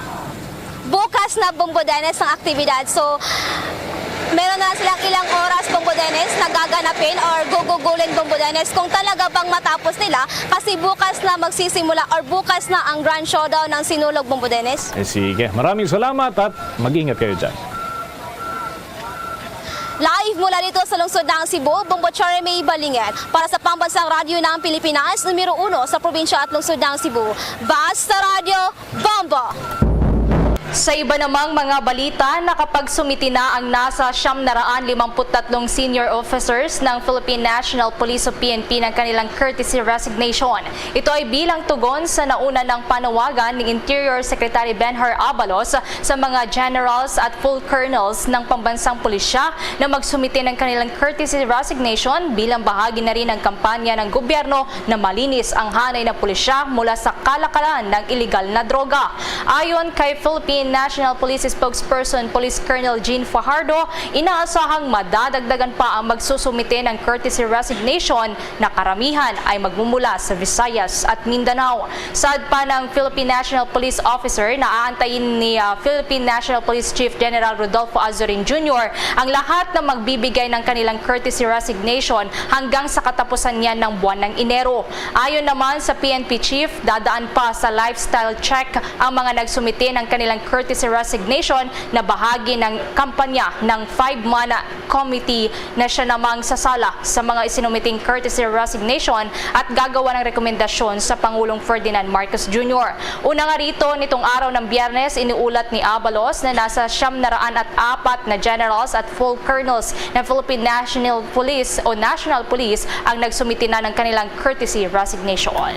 bukas na, Bombo Dennis, ang aktibidad. So, meron na silang ilang oras, Bombo Dennis, na gaganapin or gugugulin, Bombo Dennis, kung talaga bang matapos nila, kasi bukas na magsisimula or bukas na ang grand showdown ng Sinulog, Bombo Dennis. Eh, sige. Maraming salamat at mag-ingat kayo dyan. Live mula dito sa lungsod ng Cebu, Bombo Cherry May Balingit. Para sa Pambansang Radyo ng Pilipinas, numero uno sa probinsya at lungsod ng Cebu. Basta Radyo, Bombo! Sa iba namang mga balita, nakapagsumiti na ang nasa siyam na raan limampu't tatlong senior officers ng Philippine National Police o P N P ng kanilang courtesy resignation. Ito ay bilang tugon sa nauna ng panawagan ni Interior Secretary Benhur Abalos sa mga generals at full colonels ng pambansang pulisya na magsumite ng kanilang courtesy resignation bilang bahagi na rin ng kampanya ng gobyerno na malinis ang hanay ng pulisya mula sa kalakalan ng iligal na droga. Ayon kay Philippine National Police Spokesperson Police Colonel Jean Fajardo, inaasahang madadagdagan pa ang magsusumite ng courtesy resignation na karamihan ay magmumula sa Visayas at Mindanao. Saad pa ng Philippine National Police Officer, naaantayin ni, ah, Philippine National Police Chief General Rodolfo Azurin Junior ang lahat na magbibigay ng kanilang courtesy resignation hanggang sa katapusan niyan ng buwan ng Enero. Ayon naman sa P N P Chief, dadaan pa sa lifestyle check ang mga nagsumite ng kanilang courtesy resignation na bahagi ng kampanya ng five-man committee na siya namang sasala sa mga isinumiting courtesy resignation at gagawa ng rekomendasyon sa Pangulong Ferdinand Marcos Junior. Una nga rito, nitong araw ng Biyernes, iniulat ni Abalos na nasa siyam na raan at apat na generals at full colonels ng Philippine National Police o National Police ang nagsumite na ng kanilang courtesy resignation.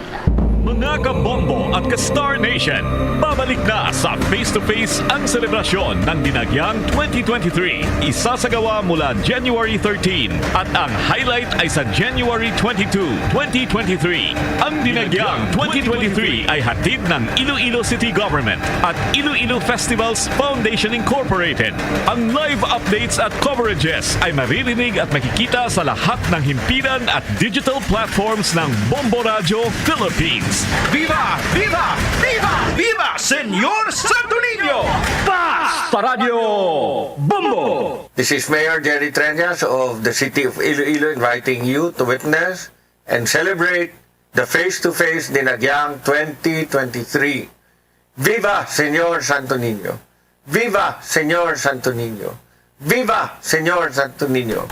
Mga kabombo at ka-Star Nation, babalik na sa Face to Face ang selebrasyon ng Dinagyang twenty twenty-three. Isasagawa mula January thirteen at ang highlight ay sa January twenty-two, twenty twenty-three. Ang Dinagyang twenty twenty-three ay hatid ng Iloilo City Government at Iloilo Festivals Foundation Incorporated. Ang live updates at coverages ay maririnig at makikita sa lahat ng himpilan at digital platforms ng Bombo Radyo Philippines. Viva! Viva! Viva! Viva Señor Santo Niño! Basta Radyo Bombo! This is Mayor Jerry Treñas of the City of Iloilo inviting you to witness and celebrate the Face to Face Dinagyang twenty twenty-three. Viva Señor Santo Niño! Viva Señor Santo Niño! Viva Señor Santo Niño!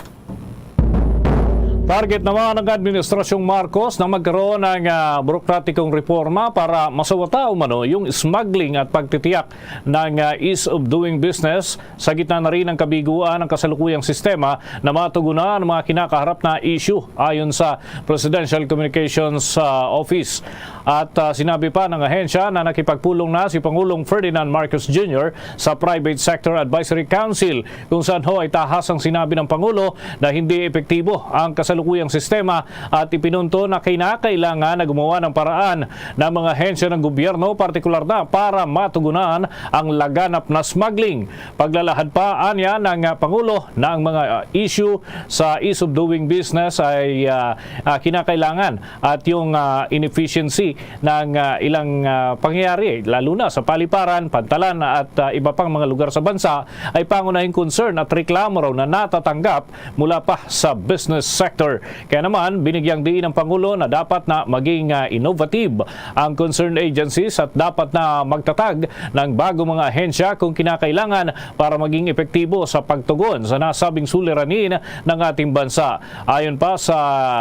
Target naman ng Administrasyong Marcos na magkaroon ng, ah, burokratikong reforma para masawata umano yung smuggling at pagtitiyak ng, ah, ease of doing business sa gitna na rin ng kabiguan ng kasalukuyang sistema na matugunan ang mga kinakaharap na issue, ayon sa Presidential Communications, ah, Office. At, ah, sinabi pa ng ahensya na nakipagpulong na si Pangulong Ferdinand Marcos Junior sa Private Sector Advisory Council, kung saan ho ay tahas ang sinabi ng Pangulo na hindi epektibo ang kasalukuyang sistema at ipinunto na kinakailangan na gumawa ng paraan ng mga ahensya ng gobyerno, partikular na para matugunan ang laganap na smuggling. Paglalahad pa, anya, ng, ah, Pangulo na ang mga, ah, issue sa ease of doing business ay, ah, ah, kinakailangan at yung, ah, inefficiency ng, ah, ilang, ah, pangyayari, lalo na sa Paliparan, Pantalan at, ah, iba pang mga lugar sa bansa, ay pangunahing concern at reklamo raw na natatanggap mula pa sa business sector. Kaya naman, binigyang diin ang Pangulo na dapat na maging, ah, innovative ang concerned agencies at dapat na magtatag ng bagong mga ahensya kung kinakailangan para maging epektibo sa pagtugon sa nasabing suliranin ng ating bansa. Ayon pa sa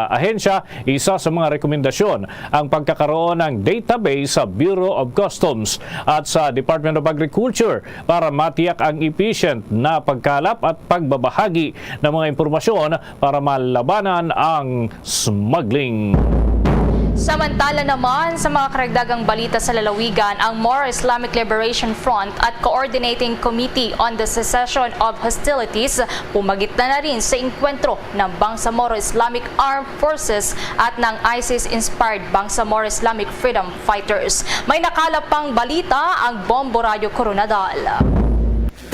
ahensya, isa sa mga rekomendasyon ang pagkakaroon ng database sa Bureau of Customs at sa Department of Agriculture para matiyak ang efficient na pagkalap at pagbabahagi ng mga impormasyon para malabanan ang smuggling. Samantala naman, sa mga karagdagang balita sa lalawigan, ang Moro Islamic Liberation Front at Coordinating Committee on the Cessation of Hostilities pumagit na, na rin sa engkwentro ng Bangsamoro Islamic Armed Forces at ng ISIS-inspired Bangsamoro Islamic Freedom Fighters. May nakalap pang balita ang Bombo Radyo Koronadal.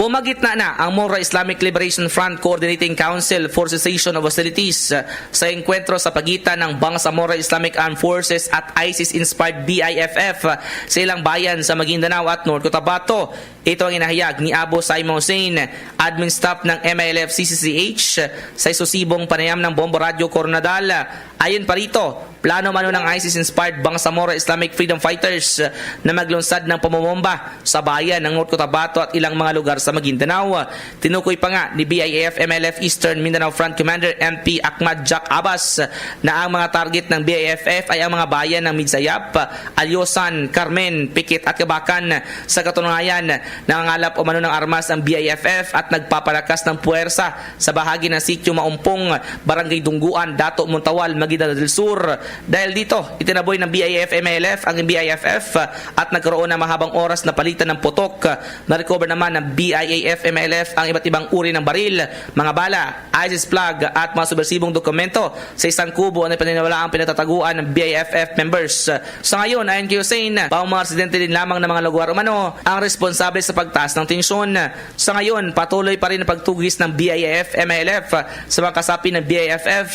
Umagitna na ang Mora Islamic Liberation Front Coordinating Council for Cessation of Hostilities sa engkwentro sa pagitan ng Bangsamoro Islamic Armed Forces at ISIS-inspired B I F F sa ilang bayan sa Maguindanao at North Cotabato. Ito ang inahayag ni Abu Saima Hussein, admin staff ng M I L F C C C H, sa isusibong panayam ng Bombo Radyo Koronadal. Ayon pa rito, plano umano ng ISIS-inspired Bangsamoro Islamic Freedom Fighters na maglunsad ng pamomomba sa bayan ng North Cotabato at ilang mga lugar sa Maguindanao. Tinukoy pa nga ni B I F M L F Eastern Mindanao Front Commander M P Ahmad Jack Abbas na ang mga target ng B I F F ay ang mga bayan ng Midsayap, Alyosan, Carmen, Pikit at Kabakan. Sa katunayan, nangangalap umano ng armas ang B I F F at nagpapalakas ng puwersa sa bahagi ng Sitio Maumpong, Barangay Dungguan, Dato Montawal, Maguindanao del Sur. Dahil dito, itinaboy ng B I F M L F ang B I F F at nagkaroon ng mahabang oras na palitan ng putok. Na-recover naman ng B I A F M L F ang iba't ibang uri ng baril, mga bala, ISIS flag at mga subbersibong dokumento sa isang kubo na pinaniniwalaang pinatataguan ng B I F F members. Sa ngayon, ayon kay Hussein, pa ang mga residente din lamang ng mga lugar umano ang responsable sa pagtaas ng tensyon. Sa ngayon, patuloy pa rin ang pagtugis ng B I F M L F sa mga kasapi ng B I F F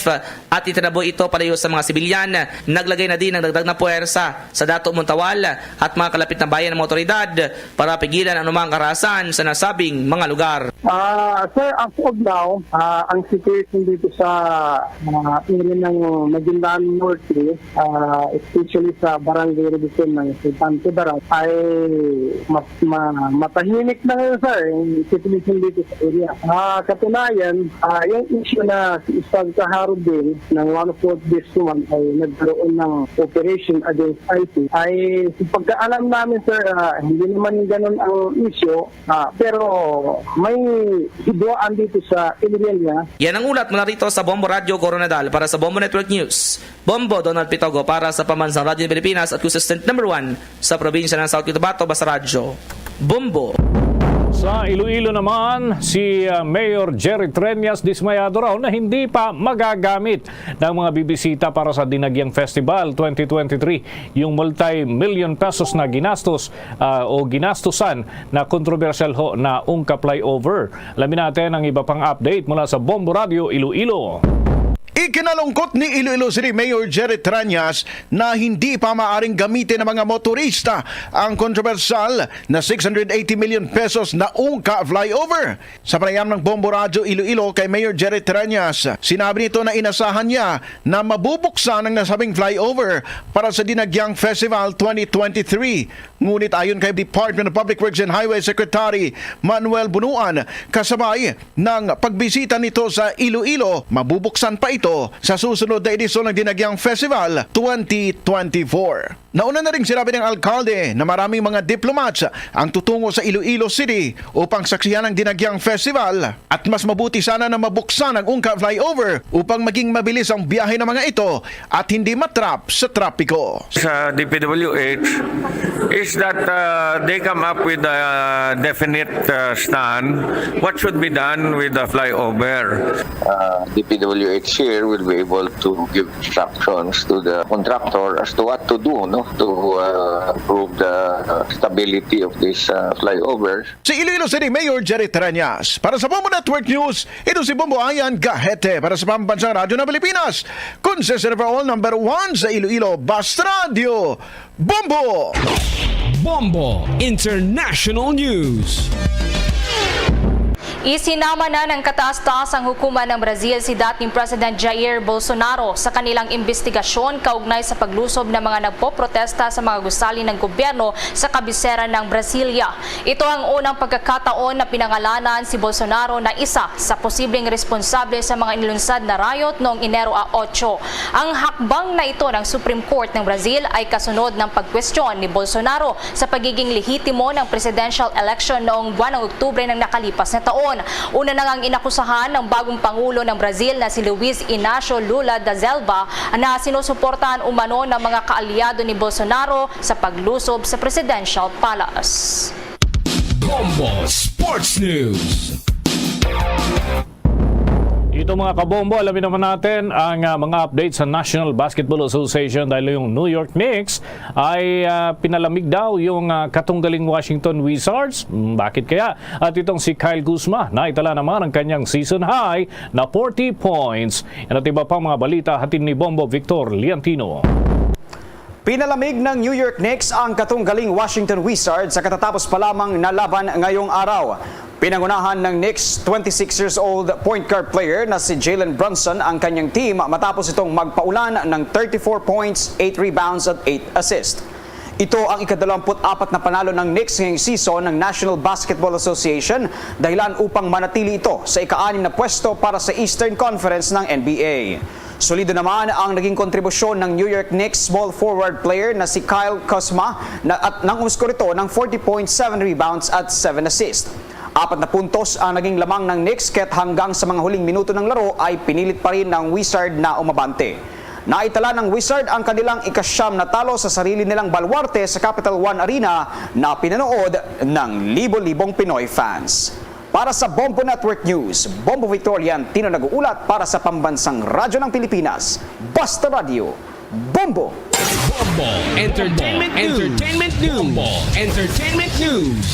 at itinaboy ito palayo sa mga sibilyan. Naglagay na din ng dagdag na puwersa sa Dato Montawal at mga kalapit na bayan ng mga otoridad para pigilan ang anumang karahasan sa nasabing mga lugar. Ah, sir, as of now, ah, ang situation dito sa, ah, area ng Maguindanao Norte, ah, especially sa Barangay Robinson ng Sultan Kudarat ay mas ma-, matahimik na ngayon, sir, yung situation dito sa area. Ah, katunayan, ah, yung issue na si Ustad Kaharudin ng one oh fourth District Command ay nagkaroon ng operation against ISIS, ay sa pagkaalam namin, sir, ah, hindi naman ganun ang issue, ah, pero may hidwaan dito sa area niya. Yan ang ulat mula rito sa Bombo Radyo Koronadal para sa Bombo Network News. Bombo Donald Pitogo para sa Pambansang Radyo ng Pilipinas at consistent number one sa probinsya ng South Cotabato, Basta Radyo Bombo. Sa Iloilo naman, si, ah, Mayor Jerry Treñas dismayado raw na hindi pa magagamit ng mga bibisita para sa Dinagyang Festival twenty twenty-three yung multi-million pesos na ginastos, ah, o ginastusan na kontrobersyal ho na ungka flyover. Alamin natin ang iba pang update mula sa Bombo Radio Iloilo. Ikinalungkot ni Iloilo City Mayor Jerry Treñas na hindi pa maaring gamitin ng mga motorista ang kontrobersyal na six hundred eighty million pesos na ungka flyover. Sa panayam ng Bombo Radyo Iloilo kay Mayor Jerry Treñas, sinabi nito na inasahan niya na mabubuksan ang nasabing flyover para sa Dinagyang Festival twenty twenty-three. Ngunit ayon kay Department of Public Works and Highway Secretary Manuel Bunuan, kasabay ng pagbisita nito sa Iloilo, mabubuksan pa ito sa susunod na edisyon ng Dinagyang Festival twenty twenty-four. Nauna na ring sinabi ng alkalde na maraming mga diplomats ang tutungo sa Iloilo City upang saksihan ang Dinagyang Festival at mas mabuti sana na mabuksan ang ungka flyover upang maging mabilis ang biyahe ng mga ito at hindi matrap sa trapiko. Sa D P W H is that, uh, they come up with a definite, uh, stand. What should be done with the flyover? Uh, D P W H here will be able to give instructions to the contractor as to what to do, no, to, uh, improve the, uh, stability of these, uh, flyovers. Si Iloilo City Mayor Jerry Treñas. Para sa Bombo Network News, ito si Bombo Ayan Gahete para sa Pambansang Radyo ng Pilipinas. Consistent overall number one sa Iloilo, Basta Radyo Bombo! Bombo International News. Isinama na ng kataas-taasang hukuman ng Brazil si dating President Jair Bolsonaro sa kanilang imbestigasyon kaugnay sa paglusob ng mga nagpoprotesta sa mga gusali ng gobyerno sa kabisera ng Brasilia. Ito ang unang pagkakataon na pinangalanan si Bolsonaro na isa sa posibleng responsable sa mga inilunsad na riot noong Enero a otso. Ang hakbang na ito ng Supreme Court ng Brazil ay kasunod ng pagkwestiyon ni Bolsonaro sa pagiging lehitimo ng presidential election noong buwan ng Oktubre ng nakalipas na taon. Una na ngang inakusahan ng bagong pangulo ng Brazil na si Luiz Inacio Lula da Silva na sinusuportahan umano ng mga kaalyado ni Bolsonaro sa paglusob sa Presidential Palace. Bombo Sports News. So, mga kabombo, alamin naman natin ang, ah, mga update sa National Basketball Association dahil yung New York Knicks ay, ah, pinalamig daw yung, ah, katunggaling Washington Wizards. Hmm, bakit kaya? At itong si Kyle Kuzma, naitala naman ang kanyang season high na forty points. Yan at iba pang mga balita hatid ni Bombo Victor Liantino. Pinalamig ng New York Knicks ang katunggaling Washington Wizards sa katatapos pa lamang na laban ngayong araw. Pinangunahan ng Knicks twenty-six years old point guard player na si Jalen Brunson ang kanyang team matapos itong magpaulan ng thirty-four points, eight rebounds at eight assists. Ito ang ikadalawamput-apat na panalo ng Knicks ngayong season ng National Basketball Association, dahilan upang manatili ito sa ika-anim na pwesto para sa Eastern Conference ng N B A. Solido naman ang naging kontribusyon ng New York Knicks small forward player na si Kyle Kuzma na, at nang umskor ito ng forty point seven rebounds at seven assists. Apat na puntos ang naging lamang ng Knicks, kaya't hanggang sa mga huling minuto ng laro ay pinilit pa rin ng Wizard na umabante. Naitala ng Wizard ang kanilang ikasyam na talo sa sarili nilang baluarte sa Capital One Arena na pinanood ng libo-libong Pinoy fans. Para sa Bombo Network News, Bombo Victorian Tino nag-uulat para sa Pambansang Radyo ng Pilipinas, Basta Radyo, Bombo! Bombo Entertainment News. Entertainment News. Bombo Entertainment News.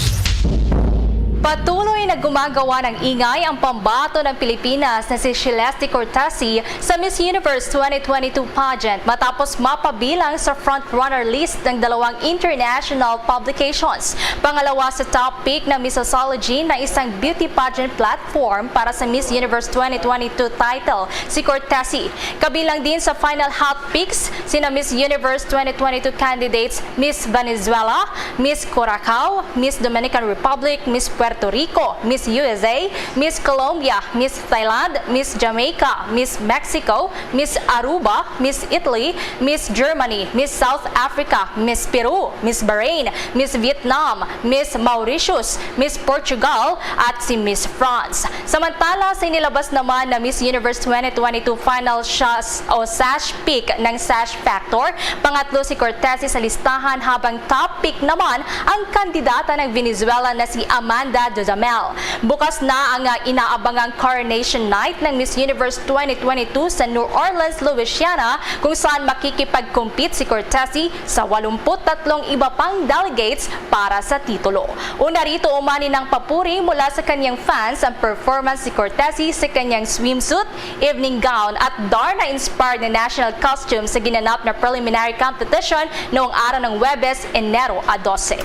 Patuloy na gumagawa ng ingay ang pambato ng Pilipinas na si Celeste Cortesi sa Miss Universe twenty twenty-two pageant matapos mapabilang sa frontrunner list ng dalawang international publications. Pangalawa sa top pick ng Missosology na isang beauty pageant platform para sa Miss Universe twenty twenty-two title, si Cortesi. Kabilang din sa final hot picks sina Miss Universe twenty twenty-two candidates Miss Venezuela, Miss Curacao, Miss Dominican Republic, Miss Puerto Rico, Miss U S A, Miss Colombia, Miss Thailand, Miss Jamaica, Miss Mexico, Miss Aruba, Miss Italy, Miss Germany, Miss South Africa, Miss Peru, Miss Bahrain, Miss Vietnam, Miss Mauritius, Miss Portugal, at si Miss France. Samantala, sa inilabas naman na Miss Universe twenty twenty-two final shas o sash pick ng Sash Factor, pangatlo si Cortesi sa listahan, habang top pick naman ang kandidata ng Venezuela na si Amanda Dudamel. Bukas na ang, ah, inaabangang coronation night ng Miss Universe twenty twenty-two sa New Orleans, Louisiana, kung saan makikipag-compete si Cortesi sa walumpu't tatlong iba pang delegates para sa titulo. Una rito, umani ng papuri mula sa kanyang fans ang performance ni Cortesi sa kanyang swimsuit, evening gown at Darna-inspired na national costume sa ginanap na preliminary competition noong araw ng Huwebes, Enero a dose.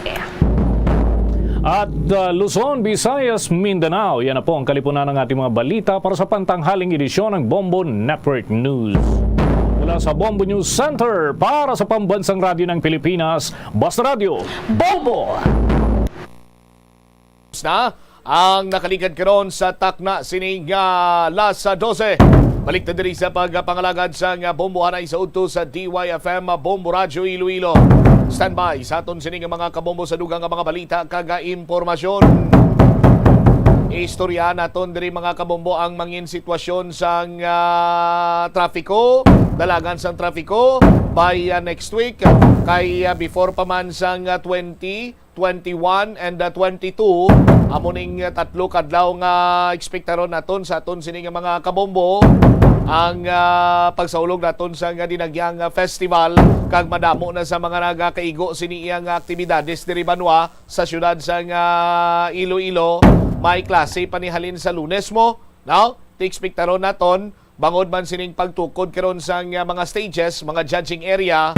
At, uh, Luzon, Visayas, Mindanao. Yan na po ang kalipunan ng ating mga balita para sa pantanghaling edisyon ng Bombo Network News. Mula sa Bombo News Center, para sa Pambansang Radyo ng Pilipinas, Basta Radyo, Bombo! Na ang nakaligad karon sa takna sining, ah, alas dose. Balik ta diri sa pagpangalagad sang, ah, Bombo anay sa udto sa D Y F M, ah, Bombo Radyo Iloilo. Standby sa aton sini nga mga kabombo sa dugang nga mga balita kag, ah, impormasyon. Istorya naton diri, mga kabombo, ang mangin sitwasyon sang, ah, trafiko, dalagan sang trafiko by, ah, next week, kay, ah, before pa man sang, ah, twenty twenty-one and, uh, twenty-two, amo ning, uh, tatlo ka adlaw nga ekspektaron naton sa aton sini nga mga kabombo ang, uh, pagsaulog naton sa nga dinagyang, uh, festival, kag madamo na sa mga nagakaigo sini iyang aktibidades diri banwa sa siyudad sa nga Iloilo. May klase pa ni halin sa Lunes mo, no? Ti ekspektaron naton Bangod man sining pagtukod karon sang, ah, mga stages, mga judging area,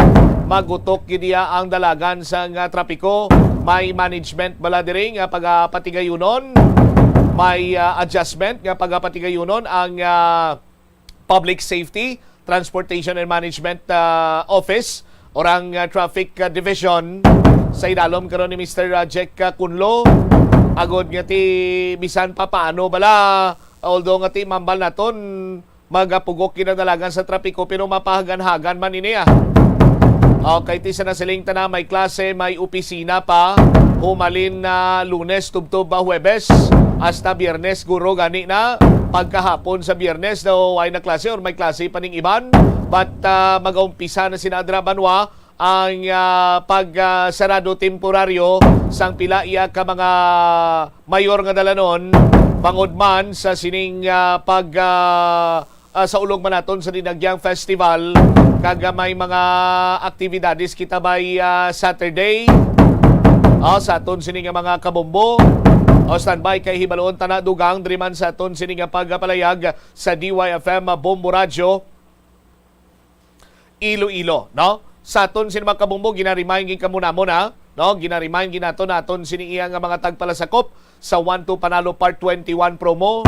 magutok gid iya ang dalagan sang, ah, trapiko. May management bala diri nga pagapatigayunon? May, ah, adjustment nga pagapatigayunon ang, ah, Public Safety, Transportation and Management, ah, Office or ang, ah, Traffic, ah, Division sa idalom karon ni Mister, ah, Jack, ah, Kunlo? Agod nga ti bisan pa paano bala, although nga ti mambal naton, magapugok gid ang dalagan sa trapiko, pero mapahagan-hagan man ini, ah. Okay, ti sa nasiling tana, may klase, may opisina pa. Humalin na Lunes tubtob ba Huwebes hasta Biyernes, guro gani na. Pagkahapon sa Biyernes daw ay na klase or may klase pa ning iban. But, ah, magaumpisa na sina adra banwa ang, ah, pag, ah, sarado temporaryo sang pila iya ka mga mayor nga dalanon Bangod man sa sining, ah, pag, ah, ah, sa ulog man naton sa Dinagyang Festival, kag, ah, may mga aktibidades kita by, ah, Saturday. Ah, sa aton sini nga mga kabombo. O, standby kay hibaluon ta na dugang diri man sa aton sini nga pagpalayag sa D Y F M Bombo Radyo. Iloilo, no? Sa aton sini mga kabombo, ginaremind gid kamo namon, ha? No? Ginaremind gid nato naton sini iya nga mga tagpalasakop sa One to Panalo Part twenty-one promo.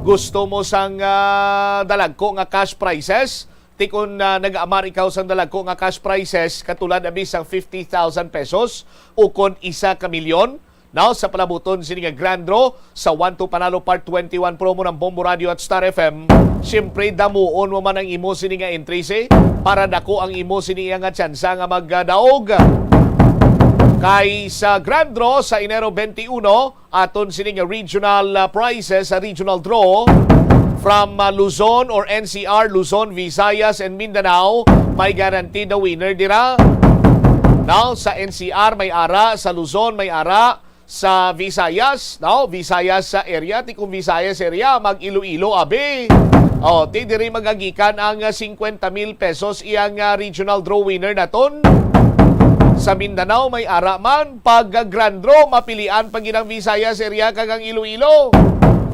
Gusto mo sang, ah, dalagko nga cash prizes? Ti kon, ah, nag-amar ikaw sang dalagko nga cash prizes, katulad abi sang fifty thousand pesos o kon isa ka milyon, now, sa palabuton sini nga grand draw sa One to Panalo Part twenty-one promo ng Bombo Radio at Star F M, siyempre, damuon mo man ang imo sini nga entries, eh, para dako ang imo sini nga tsansa nga magdaog. Kay sa grand draw sa Enero twenty-one, aton sini nga regional, ah, prizes sa regional draw from, ah, Luzon or N C R, Luzon, Visayas, and Mindanao, may guaranteed the winner dira. Now, sa N C R may ara, sa Luzon may ara, sa Visayas, no? Visayas sa area, ti kung Visayas area, mag Iloilo, abi. Oh, ti diri magagikan ang, ah, cincuenta mil pesos iyang, ah, regional draw winner naton. Sa Mindanao, may ara man, pag, ah, grand draw, mapilian pa gid ang Visayas area kag ang Iloilo.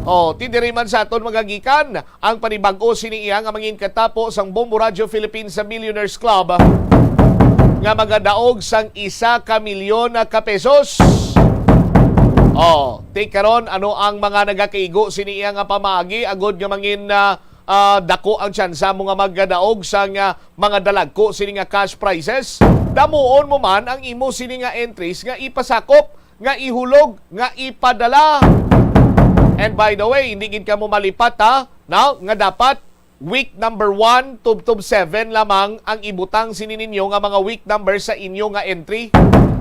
Oh, ti diri man sa aton magagikan ang panibag-o sini iya nga mangin katapo sang Bombo Radio Philippines sa Millionaires Club nga magadaog sang isa ka milyon ka pesos. Oh, ti karon, ano ang mga nagakaigo sini iya nga pamaagi agod nga mangin, ah, ah, dako ang tsansa mo nga magadaog sang, ah, mga dalagko sini nga cash prizes? Damuon mo man ang imo sini nga entries nga ipasakop, nga ihulog, nga ipadala. And by the way, hindi gid kamo malipat, ha, no? Nga dapat week number one tubtob seven lamang ang ibutang sini ninyo nga mga week number sa inyo nga entry.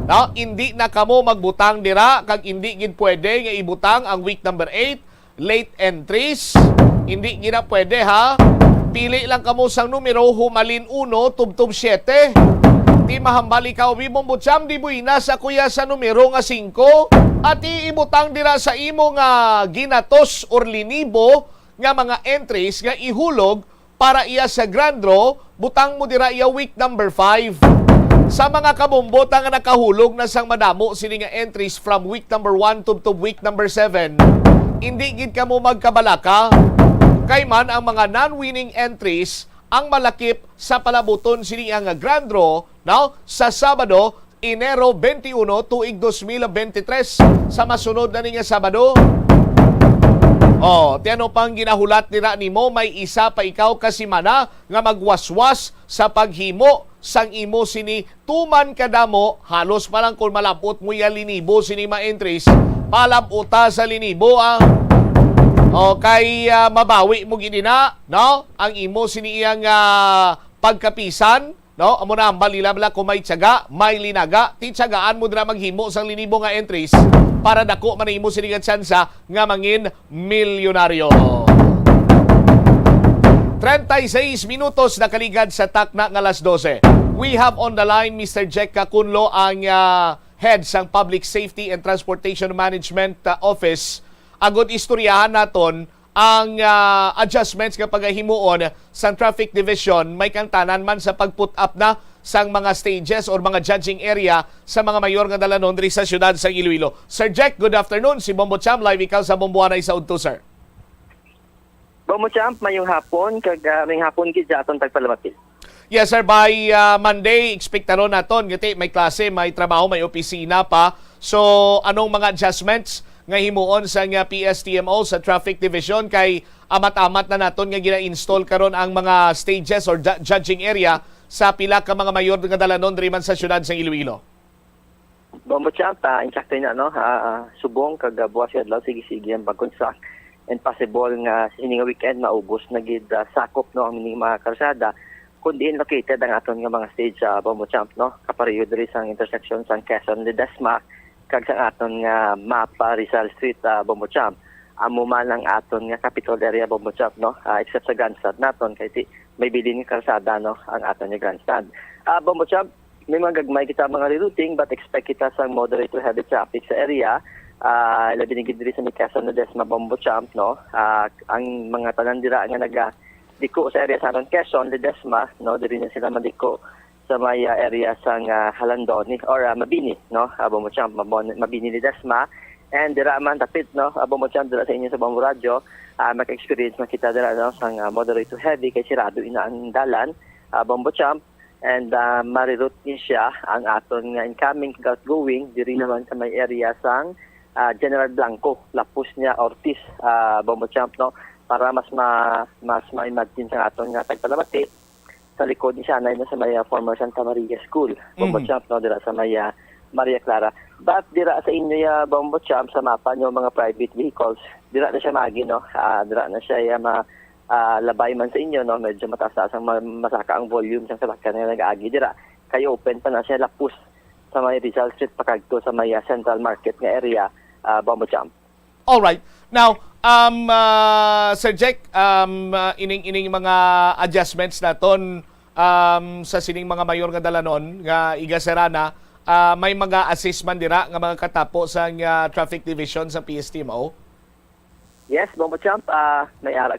No? Hindi na kamo magbutang dira, kag hindi gid pwede nga ibutang ang week number eight, late entries. Hindi gid na pwede, ha. Pili lang kamo sang numero humalin uno tubtob siete. Ti mahambal ikaw, Bibong Butcham, di buinas ako ya sa numero nga singko. Ati ibutang dira sa imo nga ginatos or linibo nga mga entries nga ihulog para iya sa grand draw, butang mo dira iya week number five. Sa mga kabombo ta nga nakahulog na sang madamo sini nga entries from week number one tubtob week number seven, indi gid kamo magkabalaka. Kay man ang mga non-winning entries ang malakip sa palabuton sini nga grand draw, no? Sa Sabado, Enero twenty-one, tuig dos mil bente tres, sa masunod na ni nga Sabado. Oh, ti ano pang ginahulat nira nimo, may isa pa ikaw ka semana nga magwaswas sa paghimo sang imo sini tuman kadamo, halos pa lang kung malabot mo ya linibo sini ma-entries, palabota sa linibo, ah. Okay, ah, mabawi mo gid ina, no? Ang imo sini iyang, ah, pagkapisan, no? Amo na ang balila bala kung may tiyaga, may linaga, ti tiyagaan mo dira maghimo sang linibo nga entries para dako man ang imo sini nga tsansa nga mangin milyonaryo. Treinta y seis minutos nakaligad sa takna nga alas dose. We have on the line Mister Jack Cacunlo, ang, ah, head sang Public Safety and Transportation Management, ah, Office. Agud istoryahan naton ang, ah, adjustments nga pagahimuon sang Traffic Division, may kangtanan man sa pag-put up na sang mga stages or mga judging area sa mga mayor nga dalanon diri sa siyudad sang Iloilo. Sir Jack, good afternoon. Si Bombo Cham, live ikaw sa Bomboanay sa udto, sir. Bombo Cham, mayong hapon, kag, ah, mayong hapon gid sa aton tagpalamati. Yes, sir. By, ah, Monday, ekspektaron naton. Gati, may klase, may trabaho, may opisina pa. So, anong mga adjustments nga himuon sang, ah, P S T M O sa Traffic Division? Kay amat-amat na naton nga gina-install karon ang mga stages or ju-, judging area sa pila ka mga mayor nga dalanon diri man sa siyudad sang Iloilo. Bombo Cham, ah, insakto na, no? Ah, ah, subong kag, ah, buwas nga adlaw, sige-sige ang pag-construct. And possible nga sini nga weekend maubos na gid, ah, sakop, no, ang ining mga karsada kun diin located ang aton nga mga stage sa Bombo Cham, no? Kapareho diri sang intersection sang Quezon Ledesma kag sang aton nga mapa Rizal Street, ah, Bombo Cham. Amo man ang aton nga capital area, Bombo Cham, no? Ah, except sa grandstand naton kay ti-, may bilin nga karsada, no, ang aton nga grandstand. Ah, Bombo Cham, may mga gagmay kita mga rerouting, but expect kita sang moderate to heavy traffic sa area ah, labi na gid diri sa may Quezon, Ledesma, Bombo Champ, no? Ah, ang mga tanan dira nga naga-, diko sa area sa aton Quezon, Ledesma, no, diri na sila madiko sa may, ah, area sang, ah, Jalandoni or, ah, Mabini, no? Ah, Bombo Champ, Mabon-, Mabini, Ledesma. And dira man dapit, no, ah, Bombo Champ, dira sa inyo sa Bombo Radyo, ah, maka-experience man kita dira, no, sang, ah, moderate to heavy kay sirado ina ang dalan, ah, Bombo Champ. And, ah, ma-reroute ni siya ang aton nga incoming kag outgoing diri naman sa may area sang, ah, General Blanco, lapos niya Ortiz, ah, Bombo Champ, no, para mas ma-, mas ma-imagine sa aton nga tagpalamati sa likod ni siya na sa may, ah, former Santa Maria School, Bombo Mhm. Champ, no, dira sa may, ah, Maria Clara. But dira sa inyo, ya, Bombo Champ, sa mapa nyo, mga private vehicles, dira na siya magi, no? Ah, dira na siya, ya, ma-, ah, labay man sa inyo, no? Medyo mataas-taas ang ma-, masaka ang volume sang salakyan nga nag-agi dira. Kay open pa na siya lapos sa may Rizal Street pakadto sa may, ah, Central Market nga area, ah, Bombo Champ. Alright. Now, um, ah, Sir Jack, um, ah, ining, ining mga adjustments naton, um, sa sining mga mayor nga dalanon nga igasera na, ah, may mga assist man dira nga mga katapo sa, ah, traffic division sa P S T M O? Yes, Bombo Champ, ah, may ara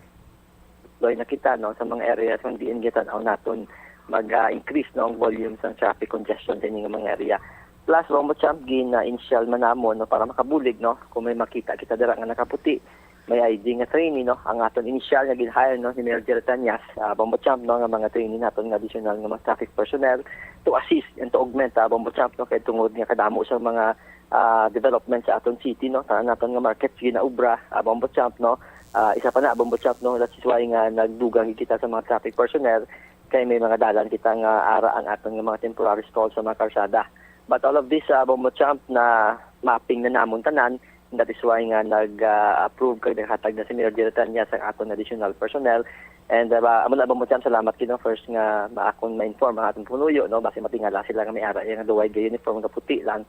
deploy na kita, no, sa mga areas kung diin gitanaw naton mag, ah, increase, no, ang volume sang traffic congestion sa ining mga area. Plus, Bombo Champ, gina-initial man namon, no, para makabulig, no, kung may makita kita dira nga nakaputi, may I D nga trainee, no, ang aton initial nga gin-hire, no, ni Mayor Jerry Tañas, ah, Bombo Champ, no, nga mga trainee naton nga additional nga mga traffic personnel to assist and to augment, ah, Bombo Champ, no, kay tungod nga kadamo sa mga, ah, development sa aton city, no, tanan naton nga market ginaubra, ah, Bombo Champ, no. Ah, isa pa na, Bombo Champ, no, that is why nga nagdugang kita sa mga traffic personnel kay may mga dalan kita nga ara ang aton nga mga temporary stall sa mga karsada. But all of this, ah, Bombo Champ, na mapping na namon tanan, that is why nga nag, ah, approve kag naghatag na si Mayor Jerry Tañas sang aton additional personnel. And, ah, ba, amo na, Bombo Champ, salamat gid, no, first nga maakon ma-inform ang atong punuyo, no, basi matingala sila nga may ara iya nga duway gay uniform nga puti lang.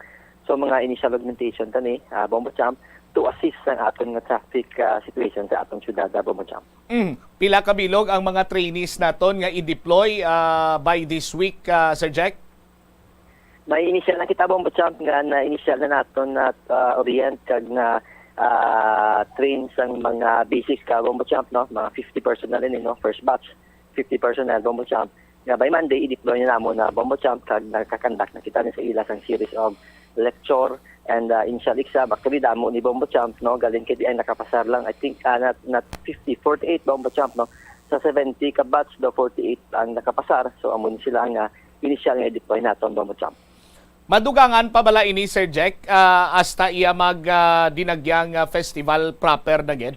So, mga initial augmentation tani, ah, Bombo Champ, to assist sang aton nga traffic, ah, situation sa atong syudad, ah, Bombo Champ. Mm. Pila ka bilog ang mga trainees naton nga i-deploy, ah, by this week, ah, Sir Jack? May initial na kita, Bombo Champ, nga na-initial na naton at, ah, orient kag na, ah, train sang mga basics ka, Bombo Champ, no? Mga fifty personnel ini, no? First batch, fifty personnel, Bombo Champ. Nga by Monday, i-deploy na namon na, Bombo Champ, kag nakakandak na kita ni sa ila sang series of lecture and, ah, initial exam. Actually, damo ni, Bombo Champ, no? Galing kay di ay nakapasar lang, I think, ah, not, not fifty, forty-eight, Bombo Champ, no? Sa seventy ka batch daw, forty-eight ang nakapasar. So, amo ni sila nga initial nga i-deploy naton, Bombo Champ. Madugangan pa bala ini, Sir Jack, ah, hasta iya mag, ah, dinagyang, ah, festival proper na gid?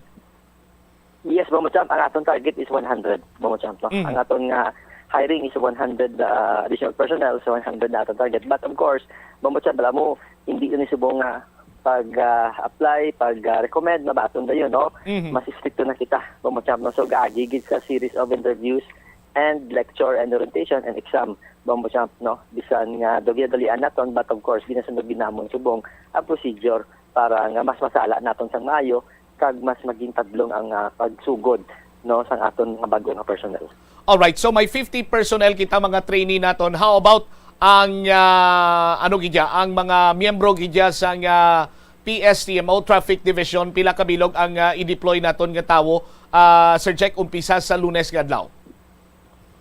Yes, Bombo Champ, ang aton target is one hundred, Bombo Champ, no? Mm. Ang aton nga hiring is one hundred, ah, additional personnel, so one hundred na aton target. But of course, Bombo Champ, alam mo, hindi yun subong nga pag, ah, apply, pag, ah, recommend, mabaton na yun, no? Mhm. Mas stricto na kita, Bombo Champ, no? So, gaagi gid sa series of interviews and lecture and orientation and exam, Bombo Champ, no? Bisan nga daw ginadalian naton, but of course, ginasunod gid namon subong ang procedure para nga mas masala naton sang maayo kag mas maging tadlong ang, ah, pagsugod, no, sang aton mga bag-o nga personnel. Alright, so may fifty personnel kita, mga trainee naton. How about ang, ah, ano gid ya, ang mga miyembro gid ya sang, ah, P S T M O Traffic Division? Pila ka bilog ang, ah, i-deploy naton nga tawo, ah, Sir Jack, umpisa sa Lunes nga adlaw?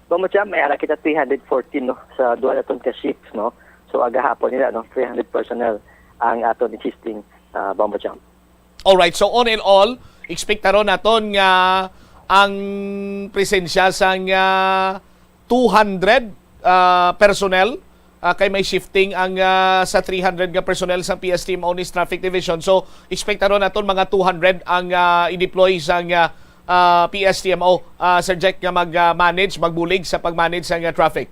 Bombo Champ, may ara kita three hundred fourteen, no, sa duha naton ka shifts, no. So, agahapon nila, no, three hundred personnel ang aton existing, ah, Bombo Champ. Alright, so on and all, ekspektaron naton nga ang presensya sang, ah, two hundred, ah, personnel, ah, kay may shifting ang, ah, sa three hundred nga personnel sa P S T M O ni Traffic Division. So, ekspektaron naton mga two hundred ang, ah, i-deploy sang, ah, ah, P S T M O, ah, Sir Jack, nga mag, ah, manage, magbulig sa pag-manage sang, ah, traffic.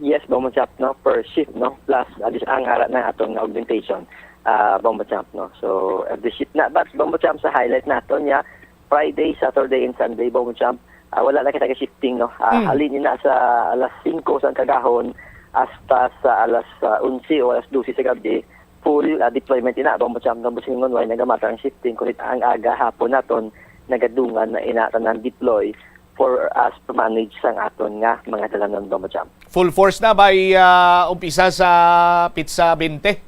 Yes, Bombo Champ, no, per shift, no, plus, ah, dis-, ang ara na aton nga augmentation, ah, Bombo Champ, no. So, every shift na, but Bombo Champ, sa highlight naton niya, Friday, Saturday, and Sunday, Bombo Champ, ah, wala na kita ka shifting, no. Ah, Mm. Halin na sa alas singko sang kagahon hasta sa alas, ah, onse o alas dose sa gabi, full, ah, deployment ina, Bombo Champ, no. Busingon, wala na gamata ang shifting, kundi ang aga hapon naton nagadungan na ina tanan deploy for us to manage sang aton nga mga dalanon, Bombo Champ. Full force na by, ah, umpisa sa pitsa bente?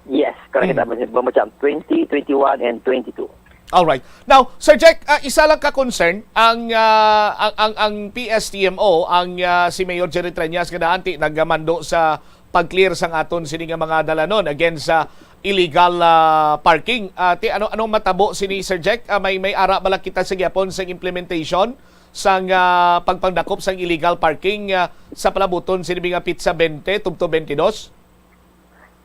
Yes, correct. Mm. Tama, Bombo Champ. Twenty, twenty-one, and twenty-two. Alright. Now, Sir Jack, ah, isa lang ka concern ang, ah, ang, ang, ang P S T M O, ang, ah, si Mayor Jerry Treñas nga naanti nagmando sa pag-clear sang aton sini nga mga dalanon against sa illegal, ah, parking. Ah, ti, ano, anong matabo sini, Sir Jack? Ah, may, may ara bala kita sa gyapon sang implementation sang, ah, pagpangdakop sang illegal parking, ah, sa palabuton sini nga pitsa twenty tubto twenty-dos?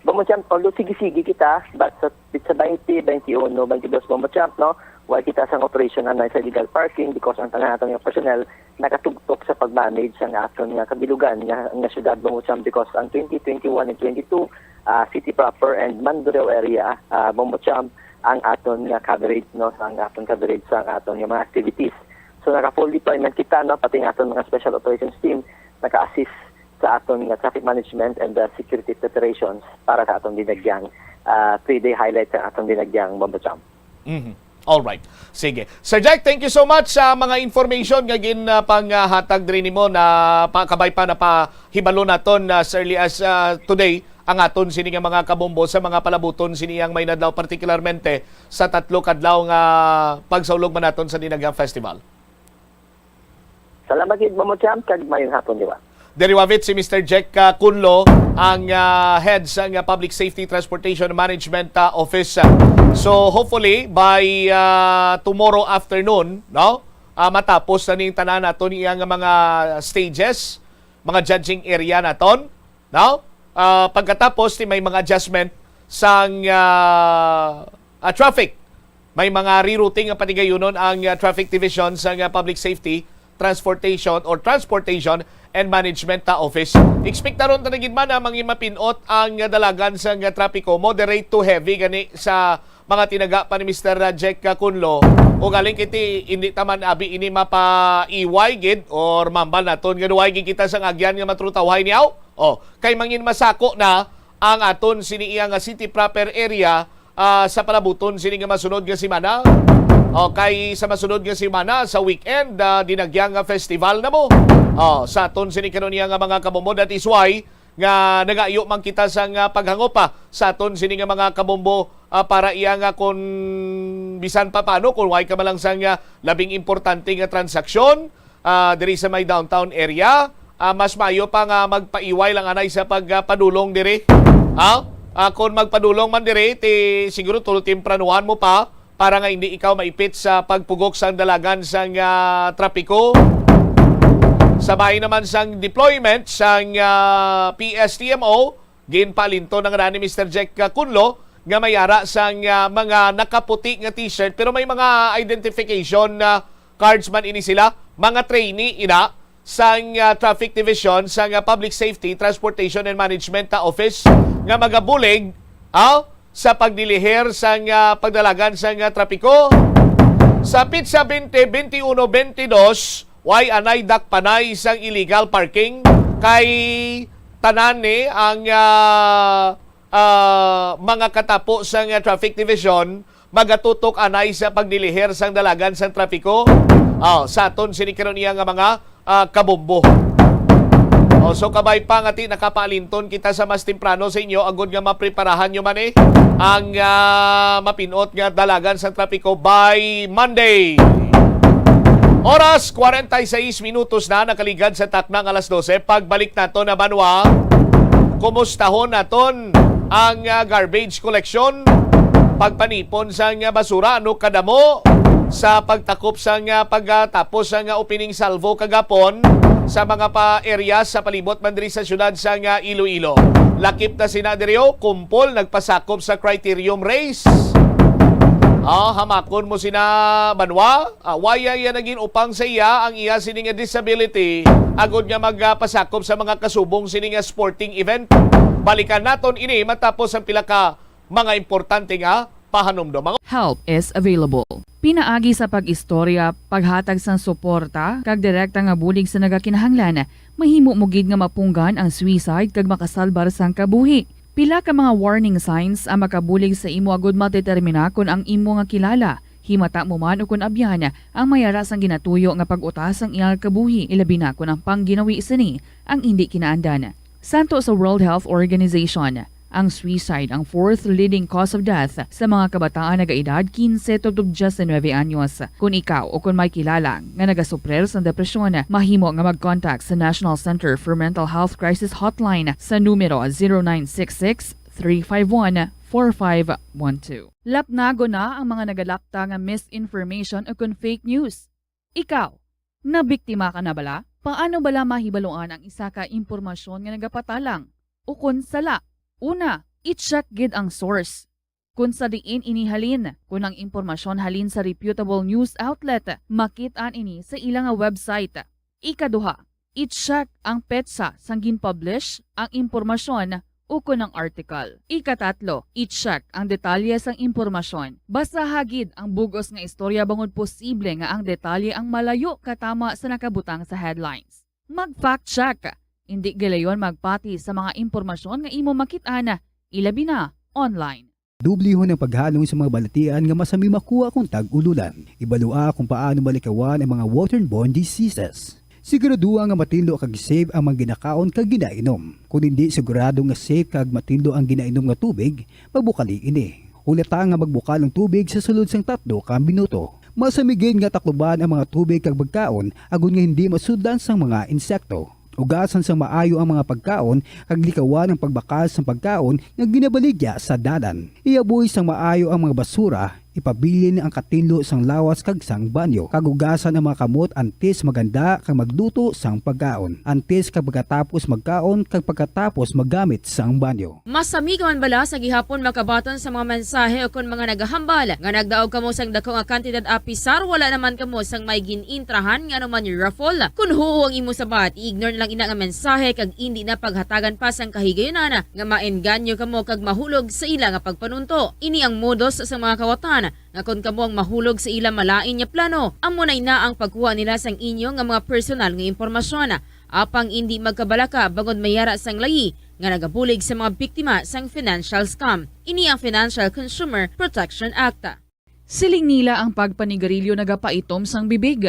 Bombo Champ, although sige-sige kita, but sa, sa twenty, twenty-one, twenty-two, Bombo Champ, no, wala kita sang operation anay sa illegal parking because ang tanan naton nga personnel nakatugtok sa pag-manage sang aton nga kabilugan nga, nga syudad, Bombo Champ, because ang twenty twenty-one and twenty-two, ah, city proper and Mandurriao area, ah, Bombo Champ, ang aton nga coverage, no, ang aton coverage sa aton nga mga activities. So, naka full deployment kita, no, pati ang aton mga special operations team naka-assist sa aton nga traffic management and the security preparations para sa aton Dinagyang, ah, three-day highlight sa aton Dinagyang, Bombo Champ. Mhm. All right. Sige. Sir Jack, thank you so much sa mga information nga gin, ah, panghatag diri nimo. Napakabay pa, napahibalo naton as early as, ah, today ang aton sini nga mga kabombo sa mga palabuton sini ang may nadlaw, particularmente sa tatlo kadlaw nga pagsaulog man naton sa Dinagyang Festival. Salamat gid, Bombo Champ, kag mayong hapon, di ba? Diri wavit si Mister Jack, ah, Cunlo, ang, ah, head sa, ah, Public Safety Transportation Management, ah, Office. So, hopefully, by, ah, tomorrow afternoon, no? Ah, matapos na ning tanan nato niya nga mga stages, mga judging area naton, no? Ah, pagkatapos ni may mga adjustment sang, ah, ah, traffic. May mga rerouting nga patigayunon ang, ah, Traffic Division sang, ah, Public Safety, Transportation or Transportation and Management ta Office. Expect na ron ta na gid man na mangin mapin-ot ang, ah, dalagan sang, ah, trapiko, moderate to heavy gani sa mga tinaga pa ni Mister Jack, ah, Cunlo. O galing kiti, hindi ta man abi ini mapaiway gid or mambal naton nga duway gid kita sang agyan nga matrutawhay niyaw. Oh, kay mangin masako na ang aton sini iya nga city proper area, ah, sa palabuton sini nga masunod nga semana. Okay, sa masunod nga semana, sa weekend, ah, Dinagyang nga festival na mo. Oh, sa aton sini kanun iya nga mga kabombo, that is why nga nagayo man kita sang, ah, paghangop pa sa aton sini nga mga kabombo, ah, para iya nga kung bisan pa paano, kung way ka man lang sang, ah, labing importante nga transaksyon, ah, diri sa may downtown area, ah, mas maayo pa nga magpaiway lang anay sa pagpadulong diri. Ha? Ah, kung magpadulong man diri, ti, siguro tulo tempranuhan mo pa para nga hindi ikaw maipit sa pagpugok sang dalagan sang, ah, trapiko. Sa bahin naman sang deployment sang, ah, P S T M O, ginpaalinton na nga ni Mister Jack, ah, Cunlo nga may ara sang, ah, mga nakaputi nga t-shirt, pero may mga identification, ah, cards man ini sila, mga trainee ina sang, ah, Traffic Division sang, ah, Public Safety, Transportation and Management, ah, Office nga magabulig, ah, sa pagdilihir sang, ah, pagdalagan sang, ah, trapiko. Sa pitsa twenty, twenty-uno, twenty-dos, way anay dakpanay sang illegal parking kay tanan ni ang, ah, ah, mga katapo sang, ah, Traffic Division magatutok anay sa pagdilihir sang dalagan sang trapiko. Ah, sa aton sini karon iya nga mga, ah, kabombo. Oh, so kabay pa nga ti nakapaalinton kita sa mas temprano sa inyo agud nga mapreparahan nyo man, eh, ang, ah, mapinot nga dalagan sang trapiko by Monday. Oras, kwarenta y seis minutos na nakaligad sa takna nga alas dose. Pagbalik nato na banwa, kumustahon naton ang, ah, garbage collection, pagpanipon sang, ah, basura, ano kadamo sa pagtakop sang, ah, pagtapos sang, ah, opening salvo kagapon sa mga pa area sa palibot man diri sa siyudad sang, ah, Iloilo. Lakip na sina diri, oh, kumpol nagpasakop sa criterium race. Ah, hamakon mo sina banwa. Ah, waya iya naging upang sa iya ang iya sini nga disability agud nga magpasakop sa mga kasubong sini nga sporting event. Balikan naton ini matapos ang pila ka mga importante nga pahanumdom. Help is available. Pinaagi sa pag-istorya, paghatag sang suporta, kag direkta nga bulig sa nagakinahanglan, mahimo mo gid nga mapunggan ang suicide kag makasalbar sang kabuhi. Pila ka mga warning signs ang makabulig sa imo agud madetermina kon ang imo nga kilala, himata mo man o kon abyan, ang may ara sang ginatuyo nga pag-utas sang iyang kabuhi, ilabi na kon ang pangginawi sini ang indi kinaandan. Santo sa World Health Organization, Ang suicide ang fourth leading cause of death sa mga kabataan nagaedad quince tubtob diecinuebe anyos. Kon ikaw o kon may kilala nga nagasuprir sang depresyon, mahimo nga mag-contact sa National Center for Mental Health Crisis Hotline sa numero zero nine six six, three five one, four five one two. Lapnagon na ang mga nagalapta nga misinformation o kon fake news. Ikaw, nabiktima ka na bala? Paano bala mahibaluan ang isa ka impormasyon nga nagapatalang ukon sala? Una, i-check gid ang source. Kon sa diin ini halin, kon ang impormasyon halin sa reputable news outlet, makit-an ini sa ila nga website. Ikaduha, i-check ang petsa sang gin-publish ang impormasyon ukon ang article. Ikatatlo, i-check ang detalye sang impormasyon. Basaha gid ang bug-os nga istorya bangod posible nga ang detalye ang malayo katama sa nakabutang sa headlines. Mag-fact check. Indi gilayon magpati sa mga impormasyon nga imo makit-an, ilabi na online. Dublihon ang paghalong sa mga balatian nga masami makuha kon tag-ululan. Ibalua kung paano malikawan ang mga waterborne diseases. Siguraduha nga matinlo kag safe ang mga ginakaon kag ginainom. Kon indi sigurado nga safe kag matinlo ang ginainom nga tubig, mabukali ini. Hulata nga magbukal ang tubig sa sulod sang tatlo ka minuto. Masami gid nga takluban ang mga tubig kag pagkaon agod nga hindi masudlan sang mga insekto. Ugasan sang maayo ang mga pagkaon kag likawan ang pagbakal sang pagkaon nga ginabaligya sa dalan. Ihaboy sang maayo ang mga basura, ipabilin ang katinlo sang lawas kag sang banyo, kag ugasan ang mga kamot antes maghanda kag magluto sang pagkaon, antes kag pagkatapos magkaon kag pagkatapos maggamit sang banyo. Masami ka man bala sa gihapon makabaton sa mga mensahe ukon mga nagahambal nga nagdaog kamo sang dako nga kantidad, apisar wala naman kamo sang may gin-intrahan nga anuman raffle? Kon huo ang imo sabat, i-ignore na lang ina nga mensahe kag indi na paghatagan pa sang kahigayunan nga maengganyo kamo kag mahulog sa ila nga pagpanunto. Ini ang modus sa mga kawatan nga kon kamo ang mahulog sa ila malain nga plano, amo na ina ang pagkuha nila sang inyo nga mga personal nga impormasyon. Apang indi magkabalaka bangod may ara sang layi nga nagabulig sa mga biktima sang financial scam. Ini ang Financial Consumer Protection Act. Siling nila ang pagpanigarilyo nagapaitom sang bibig.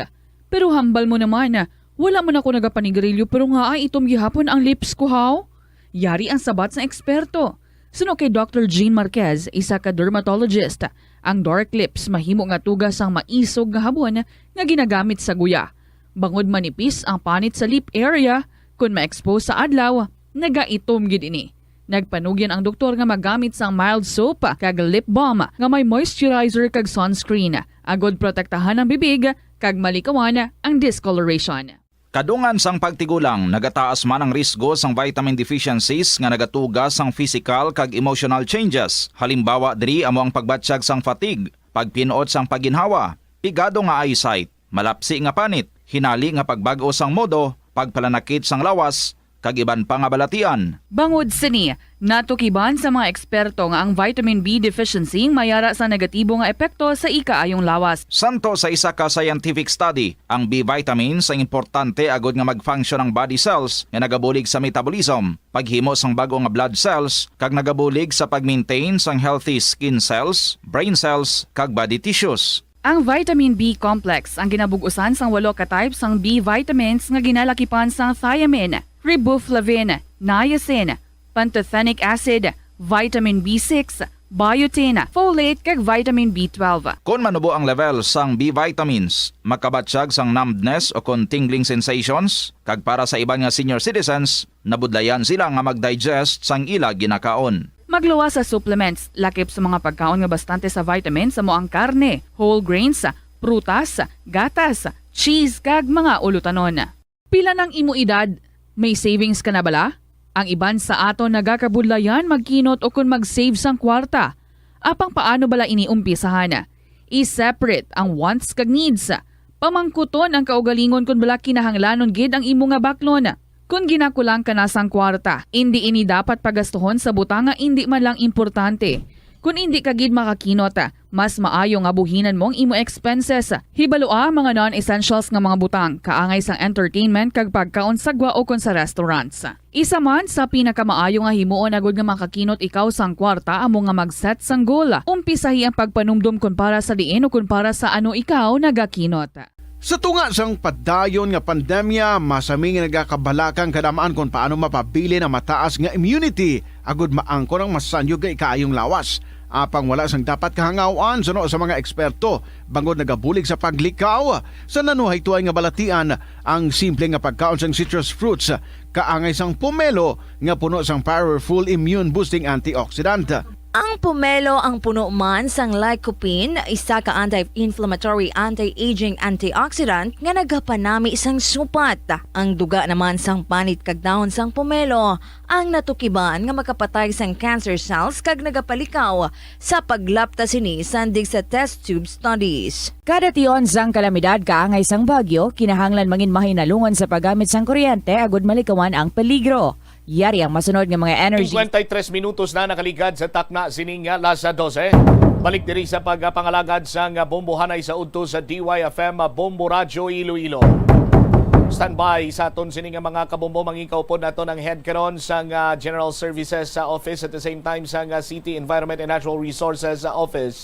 Pero hambal mo naman, wala man ako nagapanigarilyo pero ngaa itom gihapon ang lips ko, haw? Yari ang sabat sang eksperto. Suno kay Doctor Jean Marquez, isa ka dermatologist, ang dark lips mahimo nga tuga sang maisog nga habon nga ginagamit sa guya. Bangod manipis ang panit sa lip area, kon ma-expose sa adlaw, nagaitom gid ini. Nagpanugyan ang doktor nga magamit sang mild soap kag lip balm nga may moisturizer kag sunscreen, agod protektahan ang bibig kag malikawan ang discoloration. Kadungan sang pagtigulang, nagataas man ang risgo sang vitamin deficiencies nga nagatuga sang physical kag emotional changes. Halimbawa diri amo ang pagbatyag sang fatigue, pagpin-ot sang pagginhawa, pigado nga eyesight, malapsi nga panit, hinali nga pagbag-o sang modo, pagpalanakit sang lawas, kag iban pa nga balatian. Bangod sini, natukiban sa mga eksperto nga ang vitamin B deficiency may ara sa negatibo nga epekto sa ikaayong lawas. Santo sa isa ka scientific study, ang B vitamins ang importante agod nga mag-function ang body cells nga nagabulig sa metabolism, paghimo sang bag-o nga blood cells, kag nagabulig sa pag-maintain sang healthy skin cells, brain cells, kag body tissues. Ang vitamin B complex ang ginabug-usan sang walo ka type sang B vitamins nga ginalakipan sang thiamine, riboflavin, niacin, pantothenic acid, vitamin B six, biotin, folate, kag vitamin B twelve. Kon manubo ang level sang B vitamins, makabatyag sang numbness o kon tingling sensations, kag para sa iban nga senior citizens, nabudlayan sila nga mag-digest sang ila ginakaon. Magluwas sa supplements, lakip sa mga pagkaon nga bastante sa vitamins amo ang karne, whole grains, prutas, gatas, cheese, kag mga ulutanon. Pila nang imo edad? May savings ka na bala? Ang iban sa aton nagakabudlayan magkinot ukon mag-save sang kwarta. Apang paano bala ini umpisahan? I-separate ang wants kag needs. Pamangkuton ang kaugalingon kon bala kinahanglanon gid ang imo nga baklon. Kon ginakulang ka na sang kwarta, indi ini dapat pagastuhon sa butang nga indi man lang importante. Kon indi ka gid makakinot, mas maayo nga buhinan mo ang imo expenses. Hibalua ang mga non-essentials nga mga butang, kaangay sang entertainment kag pagkaon sa gwa ukon sa restaurants. Isa man sa pinakamaayo nga himuon agod nga makakinot ikaw sang kwarta amo nga mag-set sang goal. Umpisahi ang pagpanumdom kon para sa diin o kon para sa ano ikaw nagakinot. Sa tunga sang padayon nga pandemya, masami nga nagakabalaka ang kadam-an kon paano mapabilin ang mataas nga immunity agud maangkon ang masanyog nga ikaayong lawas. Apang wala sang dapat kahangaw-an suno sa mga eksperto, bangod nagabulig sa paglikaw sa nanuhaytoay nga balatian ang simple nga pagkaon sang citrus fruits, kaangay sang pomelo nga puno sang powerful immune-boosting antioxidant. Ang pomelo ang puno man sang lycopene, isa ka anti-inflammatory, anti-aging antioxidant nga nagapanami sang supat. Ang duga naman sang panit kag dahon sang pomelo ang natukiban nga makapatay sang cancer cells kag nagapalikaw sa paglapta sini sandig sa test tube studies. Kada tion sang kalamidad kaangay sang bagyo, kinahanglan mangin mahinalungon sa paggamit sang kuryente agud malikawan ang peligro. Yari ang masunod nga mga energy. Cincuenta y tres minutos na nakaligad sa takna sining, ah, alas dose. Balik diri sa pagpangalagad sang, ah, bombohanay sa udto sa D Y F M, ah, Bombo Radyo Iloilo. Standby sa aton sini nga mga kabombo, mangikaupod naton ang head karon sang, ah, General Services, ah, Office, at the same time sang, ah, City Environment and Natural Resources, ah, Office.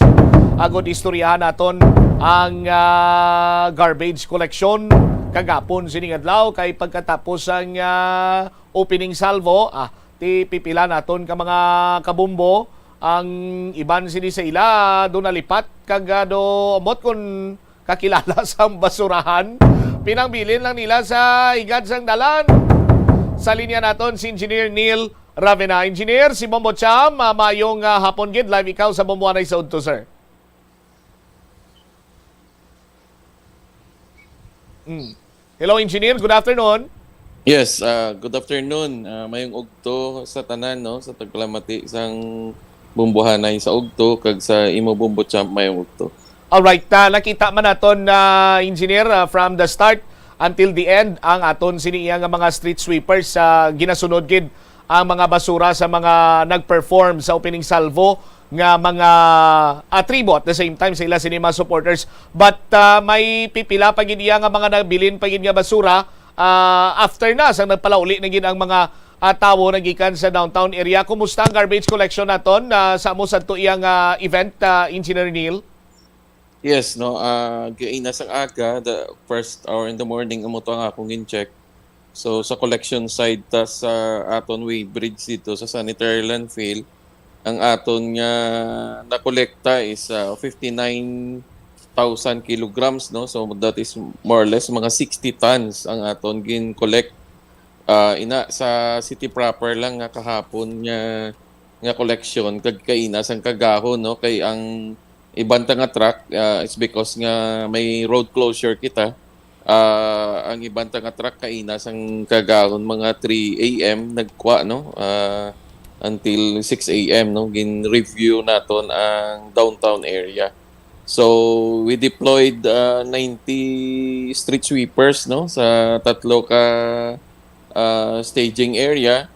Agud istoryahan naton ang, ah, garbage collection kagapon sining adlaw kay pagkatapos sang, ah, opening salvo, ah, ti pipila naton ka mga kabombo, ang iban sini sa ila do nalipat kag, ah, do ambot kon kakilala sang basurahan. Pinangbilin lang nila sa higad sang dalan. Sa linya naton si Engineer Neil Ravena. Engineer, si Bombo Cham, ah, mayong, ah, hapon gid. Live ikaw sa Bombohanay sa Udto, sir. Mm. Hello, Engineer. Good afternoon. Yes, ah, good afternoon. Ah, mayong ugto sa tanan, no, sa tagpalamati sang Bombohanay sa Ugto kag sa imo, Bombo Champ, mayong ugto. Alright, ah, nakita man naton, ah, Engineer, ah, from the start until the end ang aton sini iya nga mga street sweepers sa ginasunod gid ang mga basura sa mga nag-perform sa opening salvo nga mga, ah, tribo, at the same time sa ila sini mga supporters. But, ah, may pipila pa gid iya nga mga nabilin pa gid nga basura, ah, after na sang nagpalauli na gid ang mga, ah, tawo nagikan sa downtown area. Kumusta ang garbage collection naton, ah, sa amo sadto iyang, ah, event, ah, Engineer Neil? Yes, no, ah, gaina sang aga, the first hour in the morning, amo to ang akong in-check. So, sa collection side ta sa aton weighbridge dito sa sanitary landfill, ang aton nga nakolekta is, ah, fifty-nine thousand kilograms, no? So, that is more or less mga sixty tons ang aton gin-collect. Ah, ina, sa city proper lang nga kahapon nga, nga collection, kag kaina sang kagahon, no? Kay ang iban ta nga truck, ah, it's because nga may road closure kita. Ah, ang iban ta nga truck kaina sang kagahon mga three A M nagkwa, no? Ah, until six A M, no? Gin-review naton ang downtown area. So, we deployed, ah, ninety street sweepers, no, sa tatlo ka, ah, staging area.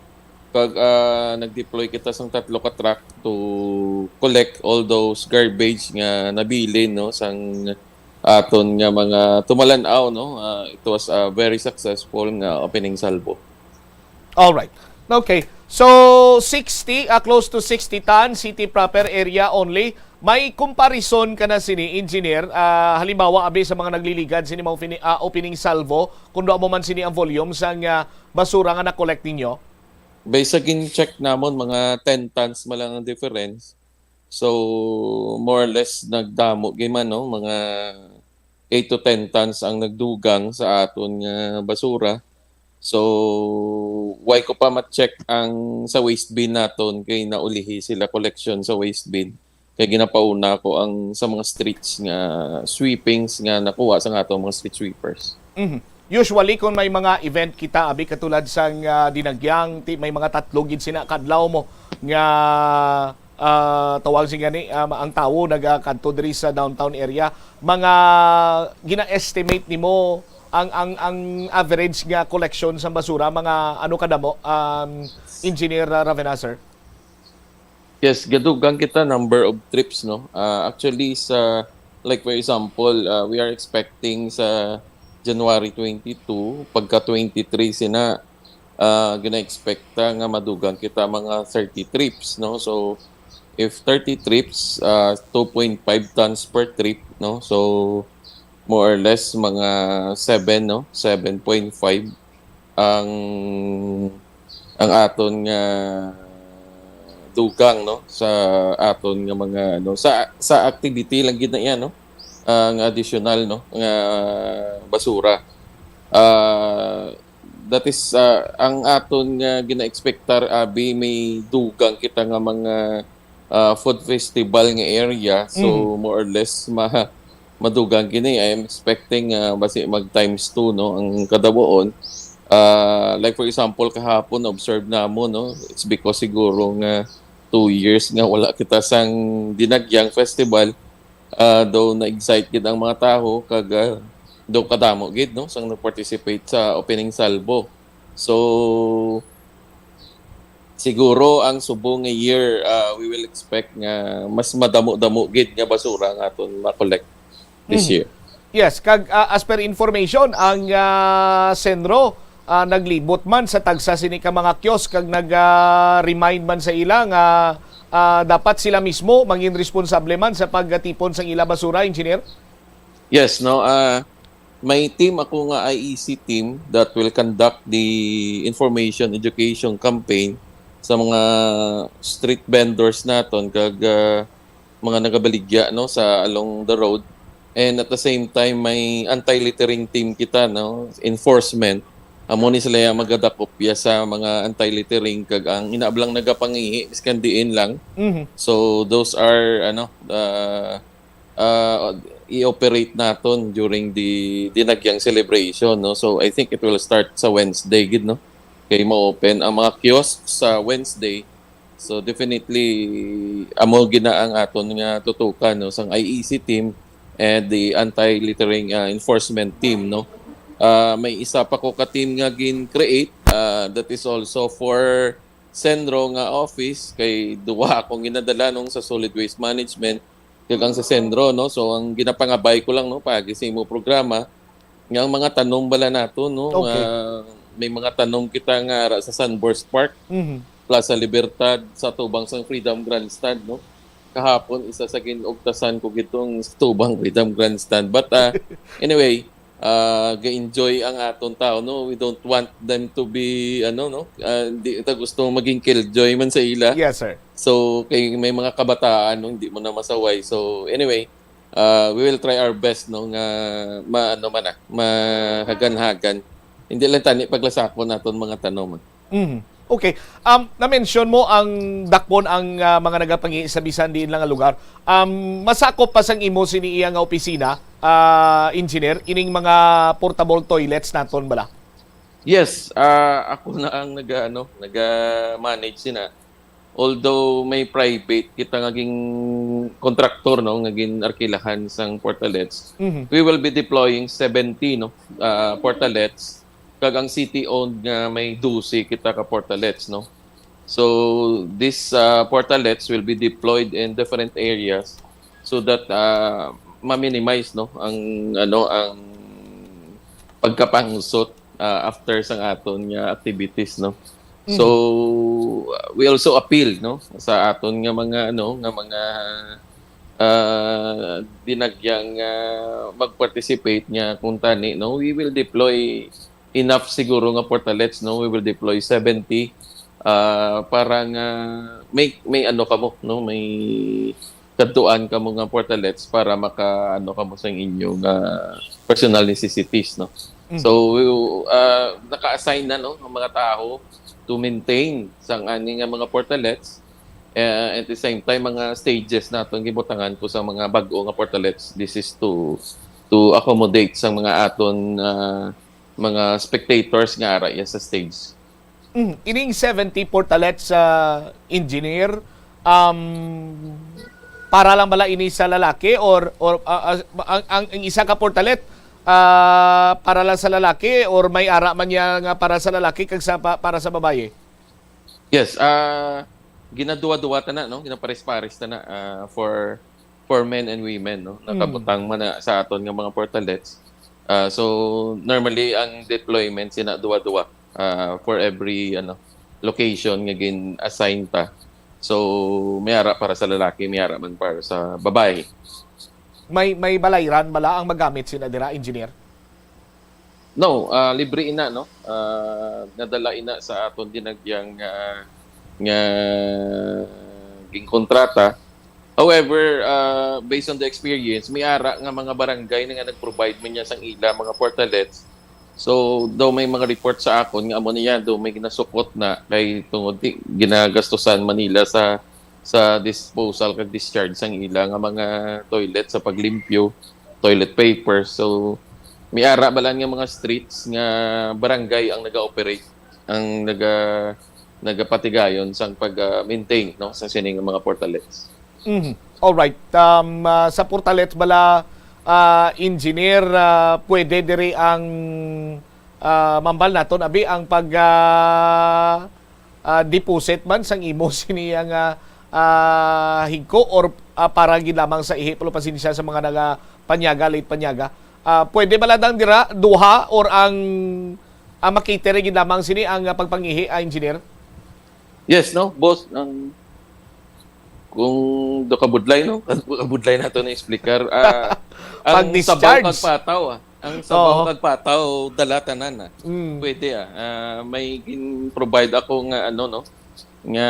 Kag, ah, nag-deploy kita sang tatlo ka truck to collect all those garbage nga nabilin, no, sang aton nga mga tumalan-aw, no. Ah, it was a very successful nga opening salvo. Alright. Okay. So, sixty, ah, close to sixty ton, city proper area only. May comparison ka na sini, Engineer? Ah, halimbawa, abi sa mga nagliligad sini mga ofini-, ah, opening salvo, kung duha mo man sini ang volume sang, ah, basura nga na-collect ninyo? Based sa gin-check namon, mga ten tons man lang ang difference. So, more or less, nagdamo gid man, no? Mga eight to ten tons ang nagdugang sa aton nga basura. So, why ko pa ma-check ang sa waste bin naton kay naulihi sila collection sa waste bin. Kay ginapauna ko ang sa mga streets nga sweepings nga nakuha sa aton mga street sweepers. Mhm. Usually, kung may mga event kita, abi, katulad sang, ah, Dinagyang, ti-, may mga tatlo gid sina kadlaw mo nga, ah, tawag sing gani, ah, ang tawo nagakadto diri sa downtown area. Mga gina-estimate nimo ang, ang, ang average nga collection sa basura, mga ano kadamo, um, Engineer, ah, Ravena, sir? Yes, gadugang kita number of trips, no? Ah, actually, sa, like, for example, ah, we are expecting sa January twenty-two, pagka twenty-three sina, ah, gina-expect ta nga madugang kita mga thirty trips, no? So, if thirty trips, ah, two point five tons per trip, no? So, more or less, mga seven, no? Seven point five ang, ang aton nga dugang, no, sa aton nga mga, ano, sa sa activity lang gid na iya, no, ah, nga additional, no, nga basura. Ah, that is, ah, ang aton nga gina-expectar, abi, may dugang kita nga mga, ah, food festival nga area. So, Mhm. more or less, ma-, madugang gini. I am expecting, ah, basi mag times two, no, ang kadawaon. Ah, like, for example, kahapon, observe namon, no, it's because siguro nga two years nga wala kita sang Dinagyang Festival. Ah, though na-excite gid ang mga tawo, kag, ah, though kadamo gid, no, sang nag-participate sa opening salvo. So, siguro ang subong nga year, ah, we will expect nga mas madamo-damo gid nga basura ang aton ma-collect this Mhm. year. Yes, kag, ah, as per information, ang, ah, Senro, ah, naglibot man sa tagsa sini ka mga kiosk kag nag, ah, remind man sa ila nga, ah, dapat sila mismo mangin responsable man sa pagtipon sang ila basura, Engineer? Yes, no, ah, may team ako nga I E C team that will conduct the information education campaign sa mga street vendors naton kag, ah, mga nagabaligya, no, sa along the road. And at the same time, may anti-littering team kita, no, enforcement. Amo ni sila ang magadakop ya sa mga anti-littering kag ang inaablang nagapangihi, miskan diin lang. Mhm. So, those are, ano, uh, uh, i-operate naton during the Dinagyang celebration, no? So, I think it will start sa Wednesday gid, no? Kay mo-open ang mga kiosk sa Wednesday. So, definitely, amo gid na ang aton nga tutukan, no, sang I E C team and the anti-littering, uh, enforcement team, no? Uh, may isa pa ko ka team nga gin-create, uh, that is also for Senro nga office, kay duwa akong ginadala nung sa solid waste management kag ang sa Senro, no? So, ang ginapangabay ko lang, no, paagi sa imo programa, nga ang mga tanom bala nato, no, Okay. nga may mga tanom kita nga ara sa Sunburst Park, Mhm. Plaza Libertad, sa tubang sang Freedom Grandstand, no? Kahapon, isa sa gin-ugtasan ko gitong sa tubang Freedom Grandstand. But, ah, anyway, ah, ga-enjoy ang aton tao, no? We don't want them to be, ano, no? Ah, di ta gusto maging killjoy man sa ila. Yes, sir. So, kay may mga kabataan, no, hindi mo na masaway. So, anyway, ah, we will try our best, no, nga ma-, ano man na, mahagan-hagan. Hindi lang tani paglasakon naton mga tanom. Mhm. Okay. Um, na-mention mo ang dakpon ang, ah, mga nagapangi sa bisan diin lang nga lugar. Um, masakop pa sang imo sini iya nga opisina, ah, engineer, ining mga portable toilets naton bala? Yes, ah, ako na ang naga-, ano, naga-manage sina. Although may private kita nga gin-, kontraktor, no, nga gin-arkilahan sang portalets, Mhm. we will be deploying seventy, no, ah, portalets. Kag ang city-owned nga may dose kita ka portalets, no? So, these, ah, portalets will be deployed in different areas so that, ah, ma-minimize, no, ang, ano, ang pagkapangsot, ah, after sang aton nga activities, no? So, Mhm. uh, we also appeal, no, sa aton nga mga, ano, nga mga, ah, dinagyang, ah, mag-participate nga kung tani, no, we will deploy enough siguro nga portalets, no? We will deploy seventy, ah, para nga may, may ano kamo, no? May kadtuan kamo nga portalets para maka, ano, kamo sa inyo nga personal necessities, no? Mm. So, ah, naka-assign na, no, ang mga tawo to maintain sang ani nga mga portalets. Eh, at the same time, mga stages naton gibutangan ko sa mga bag-o nga portalets. This is to, to accommodate sa mga aton, ah, mga spectators nga ara iya sa stage. Mm, ining seventy portalets, ah, engineer, um, para lang bala ini sa lalaki or, or, ah, ah, ang, ang, ang isa ka portalet, ah, para lang sa lalaki or may ara man niya nga para sa lalaki kag sa pa-, para sa babayi? Yes, ah, ginaduwa-duwa ta na, no? Ginapares-pares ta na, ah, for, for men and women, no? Mm. Nakabutang man na sa aton nga mga portalets. Ah, so, normally, ang deployment sina duwa-duwa, ah, for every, ano, location nga gin-assign ta. So, may ara para sa lalaki, may ara man para sa babae. May, may balayran bala ang magamit sina dira, engineer? No, ah, libre ina, no? Ah, nadala ina sa aton dinagyang, ah, nga ginkontrata. However, ah, based on the experience, may ara nga mga barangay na nga nag-provide man niya sang ila mga portalets. So, daw may mga report sa akon nga amo niya, daw may ginasukot na kay tungod ti ginagastusan man nila sa sa disposal kag discharge sang ila nga mga toilet sa paglimpyo, toilet paper. So, may ara balan nga mga streets nga barangay ang naga-operate, ang naga nagapatigayon sang pag-maintain, no, sa sining mga portalets. Mhm. All right. Um, ah, sa portalets bala, ah, engineer, ah, pwede diri ang ah, mambal naton abi ang pag ah, ah, deposit man sang imo sini ang ah, ah, higko or ah, para gid lamang sa ihi, pero pasensya sa mga naga panyaga, late panyaga. Ah, pwede bala dang dira duha or ang ang makitiri gid lamang sini ang ah, pagpangihi, ah, engineer? Yes, no? Both ang kung do kabudlay, no? Kabudlay nato na explicar. Ah, ang sabaw Pag-discharge. Kag pataw, ah. Ang sabaw Oo. Kag pataw, dala tanan, ah. Mm. Pwede, ah. Ah, may gin-provide ako nga ano, no? Nga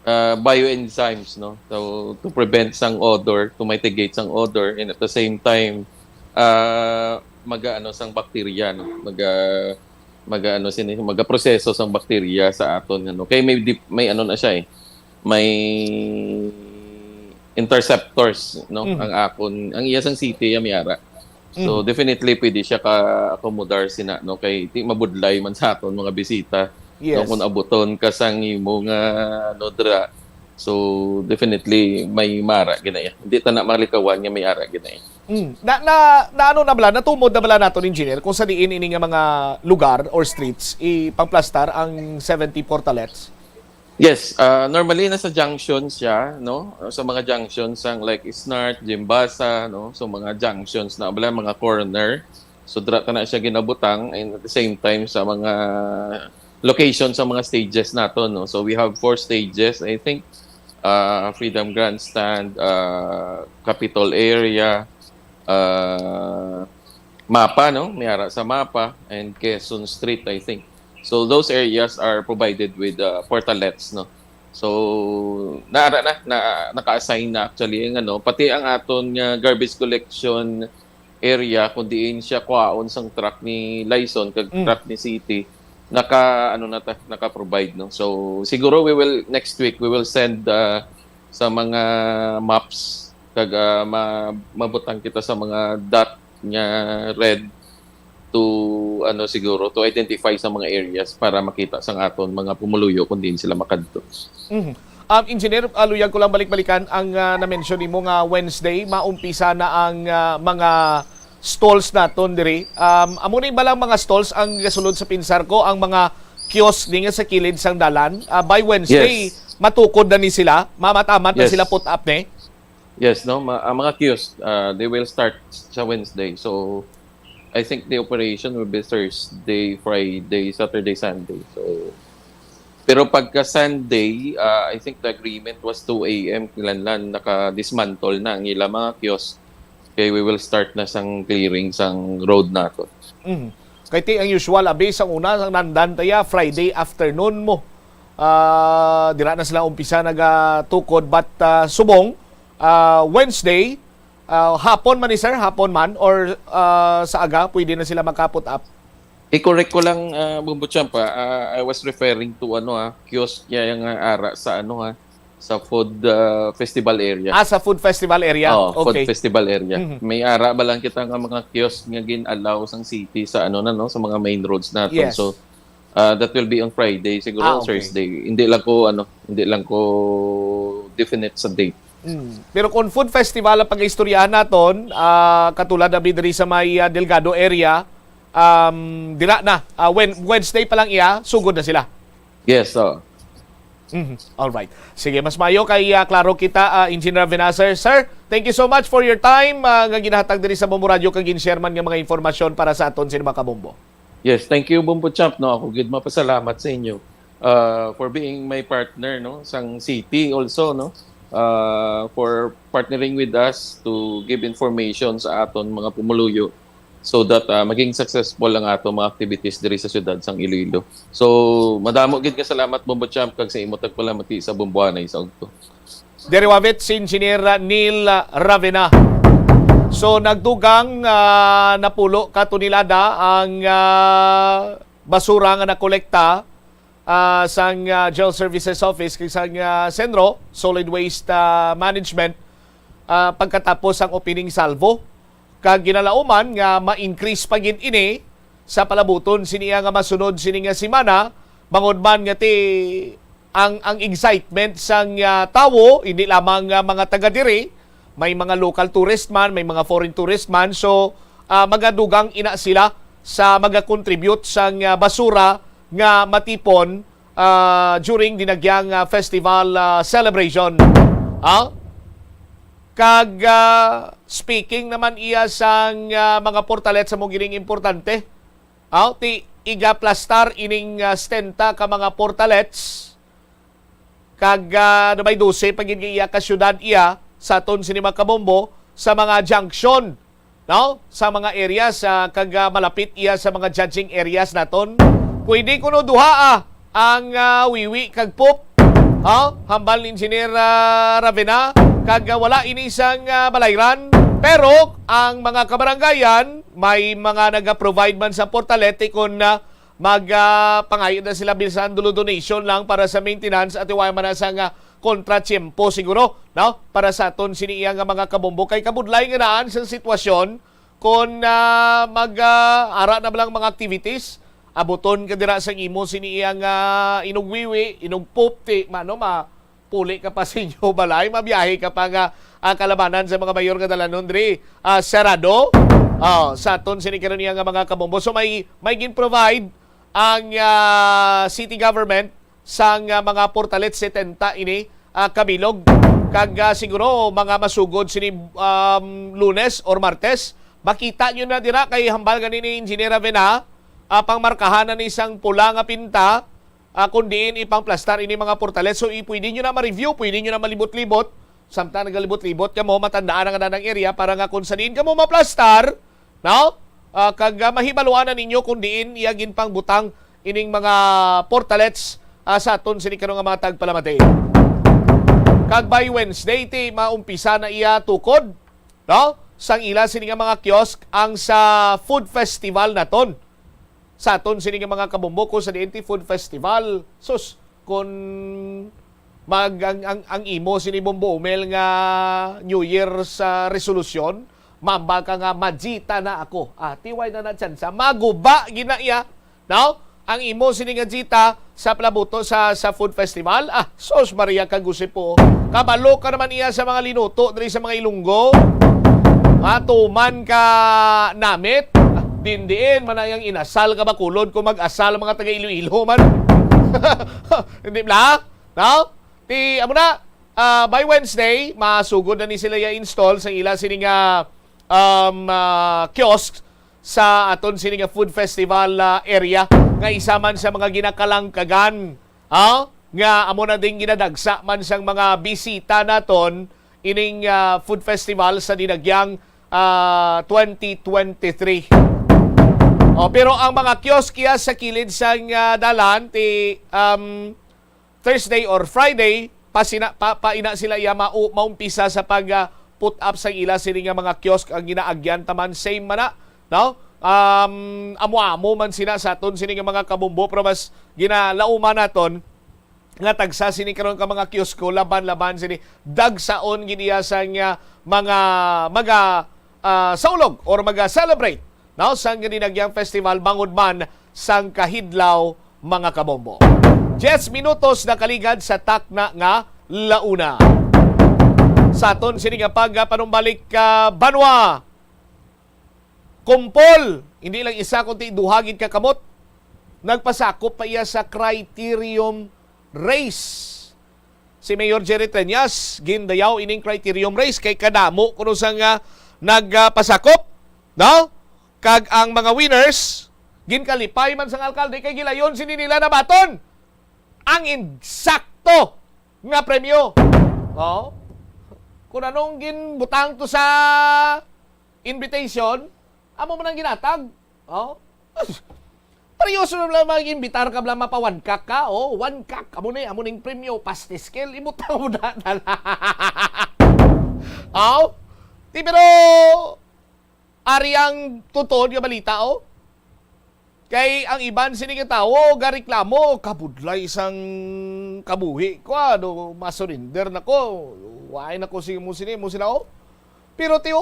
ah, bioenzymes, no? So, to prevent sang odor, to mitigate sang odor, and at the same time, ah, maga ano sang bakterya, no? Maga maga ano sini, maga proseso sang bakterya sa aton, ano. Kay may dip- may ano na siya eh. May interceptors, no? Mhm. Ang akon, ang iya sang city, ya may ara. So Mhm. definitely pwede siya ka akomodar sina, no, kay di mabudlay man sa aton mga bisita, Yes. No, kung abuton ka sang imo nga ano dira. So definitely may mara gina iya. Hindi ta na malikawan nga may ara gina iya. Mm. Na, na, na ano na bala, natumod na bala naton, engineer, kung sa diin ini nga mga lugar or streets ipangplastar ang seventy portalets? Yes, ah, normally nasa junction siya, no? Sa mga junctions sang like Isnart, Jimbasa, no? So mga junctions na bala, mga corner. So dira ta na siya ginabutang, and at the same time sa mga location sa mga stages nato, no? So we have four stages, I think. Uh, Freedom Grandstand, uh, Capitol area, uh, Mapa, no? May ara sa Mapa and Quezon Street, I think. So those areas are provided with uh, portalets, no? So naara na, na naka-assign na actually ang ano, pati ang aton nga garbage collection area kung diin siya kuhaon sang truck ni Lison kag Mm. truck ni City, naka ano na ta, naka-provide, no. So siguro we will next week we will send uh, sa mga maps kag uh, ma- mabutang kita sa mga dot nga red to ano siguro to identify sa mga areas para makita sang aton mga pumuluyo kung diin sila makadto. Mhm. Um, Engineer, ah, luyag ko lang balik-balikan ang ah, na-mention nimo nga Wednesday, maumpisa na ang ah, mga stalls naton diri. Um, amo ni ba lang mga stalls ang gasulod sa pinsar ko, ang mga kiosk ni nga sa kilid sang dalan? Ah, by Wednesday, Yes. matukod na ni sila, mamat-amat na Yes. sila put up ni? Yes, no, ma- ang mga kiosk, uh, they will start sa Wednesday. So I think the operation will be Thursday, Friday, Saturday, Sunday. So pero pagka Sunday, uh, I think the agreement was two a m, kinahanglan naka-dismantle na ang ila mga kiosk. Kay we will start na sang clearing sang road nato. Mhm. Kay ti ang usual abi sang una, sang nandan taya Friday afternoon mo. Ah, dira na sila umpisa nagatukod, but ah, subong ah, Wednesday, ah, hapon man ni sir, hapon man or ah, sa aga pwede na sila magka-put up? I-correct ko lang, uh, Bumbo Champ, ah. Ah, I was referring to ano, ah, kiosk niya yung ah, ara sa ano, ah, sa food ah, festival area. Ah, sa food festival area. Oh, Okay. Food festival area. Mhm. May ara ba lang kita nga mga kiosk nga gin-allow sang city sa ano na, no, sa mga main roads natin. Yes. So uh, that will be on Friday, siguro Ah, okay. Thursday. Hindi lang ko ano, hindi lang ko definite sa date. Mm. Pero kung food festival ang pag-istoryahan naton, ah, katulad na diri sa may ah, Delgado area, um, dira na, ah, when, Wednesday pa lang iya, sugod na sila. Yes, so. Mhm. All right. Sige, mas mayo kay ah, klaro kita, ah, Engineer Venacer. Sir, thank you so much for your time ah, nga ginahatag diri sa Bombo Radio kag gin-share man nga mga impormasyon para sa aton sa mga kabombo. Yes, thank you, Bumbo Champ, no. Ako gid mapasalamat sa inyo uh, for being my partner, no, sang city also, no, uh, for partnering with us to give information sa aton mga pumuluyo so that, ah, maging successful ang ato mga activities diri sa siyudad sang Iloilo. So, madamo gid nga salamat, Bombo Champ, kag sa imo tagpalamati sa Bombohanay sa ugto. Diri wavit si Engineer Neil Ravena. So, nagdugang, ah, napulo ka tonelada ang, ah, basura nga nakolekta, ah, sang, ah, General Services Office kag sang, ah, Senro Solid Waste, ah, Management, ah, pagkatapos sang opening salvo. Kag ginalauman nga ma-increase pa gid ini sa palabuton sini nga masunod sini nga semana, bangod man nga ti ang, ang excitement sang, ah, tawo, hindi lamang nga mga taga diri, may mga local tourist man, may mga foreign tourist man, so, ah, magadugang ina sila sa magakontribute sang, ah, basura nga matipon, ah, during dinagyang, ah, festival, ah, celebration. Ah? Kag, ah, speaking naman iya sang, ah, mga portalets, amo gining importante. Aw, ti igaplastar ining, ah, setenta ka mga portalets. Kag, ah, ano ba'y dose pa gid nga iya ka syudad iya sa aton sini mga kabombo sa mga junction, no? Sa mga areas, ah, kag, ah, malapit iya sa mga judging areas naton. Pwede kuno duha, ah, ang, ah, Wiwi kag Pope. Ha? Hambal ni Engineer, ah, Ravena, kag, ah, wala ini sang, ah, balayran. Pero ang mga kabarangayan may mga naga-provide man sa portalete kon, ah, mag, ah, pangayo na sila bisan dulo donation lang para sa maintenance at iway man na sang, ah, kontratiempo siguro, no? Para sa aton sini iya nga mga kabombo kay kabudlay nga naan sang sitwasyon kon, ah, mag, ah, ara na ba lang mga activities, abuton ka dira sang imo sini iya nga inugwiwi, inugpupti, mano ma puli ka pa sa inyo balay, mabiyahe ka pa nga, ah, kalabanan sa mga mayor nga dalanon diri, ah, sarado. Ah, sa aton sini karon niya nga mga kabombo. So may, may gin-provide ang, ah, city government sang, ah, mga portalet setenta ini, ah, kabilog. Kag, ah, siguro mga masugod sini, um, Lunes or Martes, makita nyo na dira kay hambal gani ni Engineer Avena, ah, pangmarkahan na ni sang pula nga pinta, ah, kung diin ipangplastar ini mga portalet. So, i-, pwede nyo na ma-review, pwede nyo na malibot-libot. Samtang nagalibot-libot kamo, matandaan ang anang area para nga kung sa diin kamo maplastar, no? Ah, kag, ah, mahibaluan na ninyo kung diin iya ginpangbutang ining mga portalets, ah, sa aton sini karon nga mga tagpalamati. Kag by Wednesday, ti maumpisa na iya tukod, no? Sang ila sini nga mga kiosk ang sa food festival naton. Sa aton sini nga mga kabombo, kung sa diin ti food festival, sus, kung mag, ang, ang, ang imo sini Bombo Umel nga New Year's, ah, resolution, mamba ka nga, "Majita na ako." Ah, tiway na na tsansa. Maguba gina iya, no? Ang imo sini nga jita sa palabuto sa, sa food festival. Ah, sus, Maria kag Jose po. Kabalo ka naman iya sa mga linuto diri sa mga Ilonggo. Matuman ka namit. Ah, dindiin man na yang inasal ka Bacolod kung mag-asal ang mga taga Iloilo man. Hindi bla? No? Ti, amo na, ah, by Wednesday, masugod na ni sila i-install sa ila sini nga, um, ah, kiosk sa aton sini nga food festival, ah, area nga isa man sa mga ginakalangkagan, ah, nga amo na ding ginadagsa man sang mga bisita naton ining, ah, food festival sa dinagyang, ah, twenty twenty-three. Oh, pero ang mga kiosk iya sa kilid sang, ah, dalan ti, um, Thursday or Friday, pasina, pa, paina sila iya mau-, maumpisa sa pag, ah, put up sa ila sini nga mga kiosk ang ginaagyan taman same man na, no? Um, amo-amo man sina sa aton sini nga mga kabombo, pero mas ginalauman naton nga tagsa sini karon ka mga kiosko laban-laban sini dagsaon gid iya sang, ah, mga maga, ah, saulog or maga-celebrate, no, sang Dinagyang Festival bangod man sang kahidlaw, mga kabombo. Diyes minutos nakaligad sa takna nga launa. Sa aton sini nga pagpanumbalik, ah, banwa, kumpol, hindi lang isa kundi duha gid ka kamot nagpasakop pa iya sa criterium race. Si Mayor Jerry Treñas gindayaw ining criterium race kay kadamo kuno sang, ah, nagpasakop, no? Kag ang mga winners ginkalipay man sang alkalde kay gilayon sini nila nabaton ang insakto nga premyo. Oh. Kung anong ginbutang to sa invitation, Amo man ang ginatag. Oh. Pareho sa lang mag-imbitar ka, bala mapa one kak ka. Oh, one kak. Amo ni, amo ning premyo, pastis kel. Ibutang mo na, na. Oh. Di, pero ari ang tutuod nga balita, oh. Kay ang iban sini nga tawo gareklamo, "Kabudlay sang kabuhi ko, ano, masurinder na ko. Why na ko si mo sini mo sila, oh?" Pero tiyo,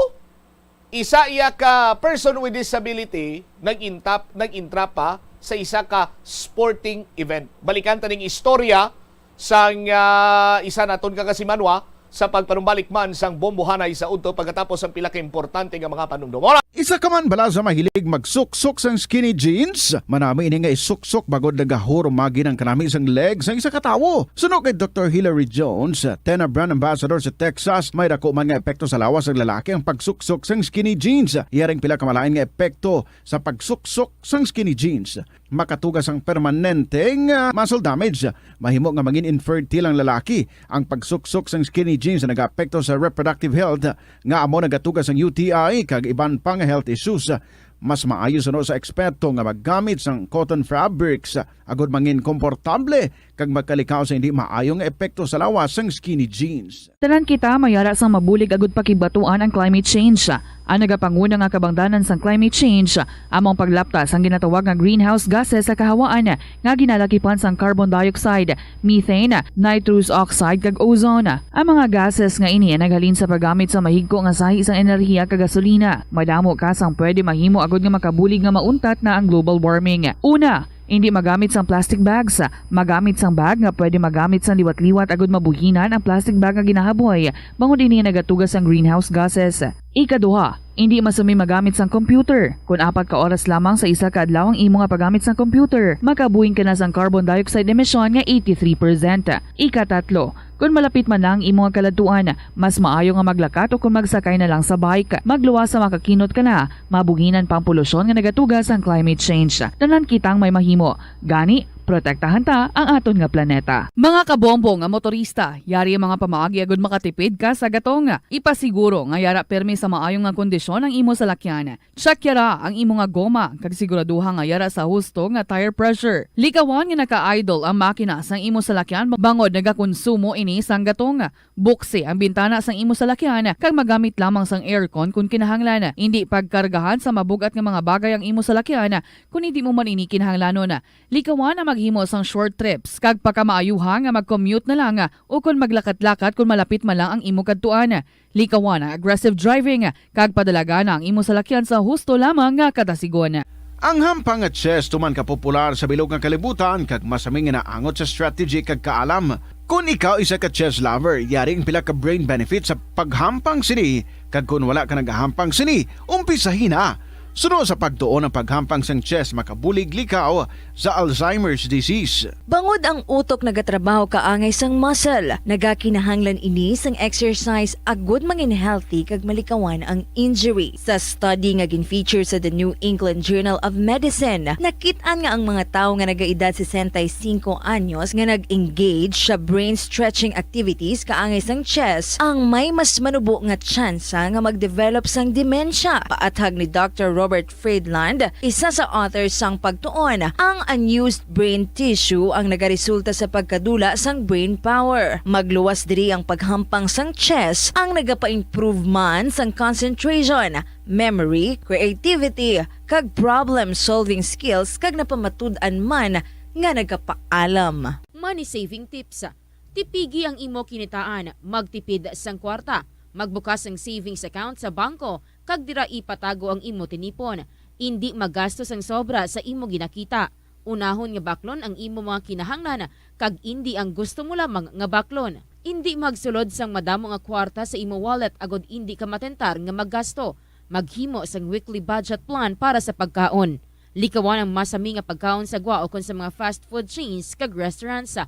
isa iya ka person with disability nag-intap, nag-intra pa sa isa ka sporting event. Balikan ta ning istorya sang, ah, isa naton ka kasimanwa sa pagpanumbalik man sang bombohanay sa udto pagkatapos sang pila ka importante nga mga panumdom. Isa ka man bala sa mahilig magsuksok sang skinny jeans? Manami ini nga isuksok bangod nagahurumagi ang kanami sang leg sang isa ka tawo. Suno kay Doktor Hilary Jones, Tena brand ambassador sa Texas, may dako man nga epekto sa lawas sang lalaki ang pagsuksok sang skinny jeans. Iya ring pila ka malain nga epekto sa pagsuksok sang skinny jeans. Makatuga sang permanente nga muscle damage. Mahimo nga mangin infertile ang lalaki. Ang pagsuksok sang skinny jeans nagaapekto sa reproductive health, nga amo nagatuga sang U T I kag iban pa nga health issues. Mas maayo suno sa eksperto nga maggamit sang cotton fabrics agud mangin komportable kag magkalikaw sa hindi maayo nga epekto sa lawas sang skinny jeans. Tanan kita may ara sang mabulig agud pakigbatuan ang climate change. Ang nagapanguna nga kabangdanan sang climate change amo ang paglapta sang ginatawag nga greenhouse gases sa kahawaan nga ginalakipan sang carbon dioxide, methane, nitrous oxide, kag ozone. Ang mga gases nga ini naghalin sa paggamit sa mahigko nga sahi sang enerhiya kag gasolina. Madamo ka sang pwede mahimo agud nga makabulig nga mauntat na ang global warming. Una, indi magamit sang plastic bags. Magamit sang bag nga pwede magamit sang liwat-liwat agud mabuhinan ang plastic bag nga ginahaboy, bangod ini nagatuga sang greenhouse gases. Ikaduha, indi masumi magamit sang computer. Kon apat ka oras lamang sa isa ka adlaw ang imo nga paggamit sang computer, makabuhing ka na sang carbon dioxide emission nga eighty-three percent. Ikatatlo, kon malapit man na ang imo nga kaladtuan, mas maayo nga maglakat o kon magsakay na lang sa bike. Magluwas sa makakinot ka na, mabuhinan pa ang polusyon nga nagatuga sang climate change. Tanan kitang may mahimo. Gani, protektahan ta ang aton nga planeta. Mga kabombo nga motorista, yari ang mga pamaagi agud makatipid ka sa gatong. Ipasiguro nga yara pirmi sa maayo nga kondisyon ang imo salakyan. Check yara ang imo nga goma, kag siguraduha nga yara sa husto nga tire pressure. Likawan nga naka-idle ang makina sang imo salakyan bangod nagakonsumo ini sang gatong. Buksi ang bintana sang imo salakyan kag magamit lamang sang aircon kon kinahanglan. Indi pagkargahan sa mabug-at nga mga bagay ang imo salakyan kon indi mo man ini kinahanglanon. Likawan ang maghimo sang short trips kag pakamaayuha nga mag-commute na lang o kon maglakat-lakat kon malapit man lang ang imo kadtuan. Likawan ang aggressive driving kag padalagan ang imo salakyan sa husto lamang nga kadasigon. Ang hampang nga chess tuman ka popular sa bilog nga kalibutan kag masami nga naangot sa strategy kag kaalam. Kon ikaw isa ka chess lover, yari ang pila ka brain benefit sa paghampang sini, kag kon wala ka nagahampang sini, umpisahi na. Suno sa pagtuon, ang paghampang sang chess makabulig likaw sa Alzheimer's disease. Bangod ang utok nagatrabaho kaangay sang muscle, nagakinahanglan ini sang exercise agud mangin healthy kag malikawan ang injury. Sa study nga gin-feature sa The New England Journal of Medicine, nakit-an nga ang mga tawo nga nagaedad sesenta y cinco anyos nga nag-engage sa brain stretching activities kaangay sang chess ang may mas manubo nga tsansa nga mag-develop sang demensya. Paathag ni Doctor Robert Friedland, isa sa author sang pagtuon, ang unused brain tissue ang nagaresulta sa pagkadula sang brain power. Magluwas diri ang paghampang sang chess ang nagapa-improve man sang concentration, memory, creativity, kag problem-solving skills, kag napamatud-an man nga nagapaalam. Money saving tips. Tipigi ang imo kinitaan, magtipid sang kwarta, magbukas sang savings account sa bangko, kag dira ipatago ang imo tinipon. Indi magasto sang sobra sa imo ginakita. Unahon nga baklon ang imo mga kinahanglan, kag indi ang gusto mo lamang nga baklon. Indi magsulod sang madamo nga kwarta sa imo wallet agod indi ka matentar nga maggasto. Maghimo sang weekly budget plan para sa pagkaon. Likawan ang masami nga pagkaon sa gwa ukon sa mga fast food chains kag restaurants.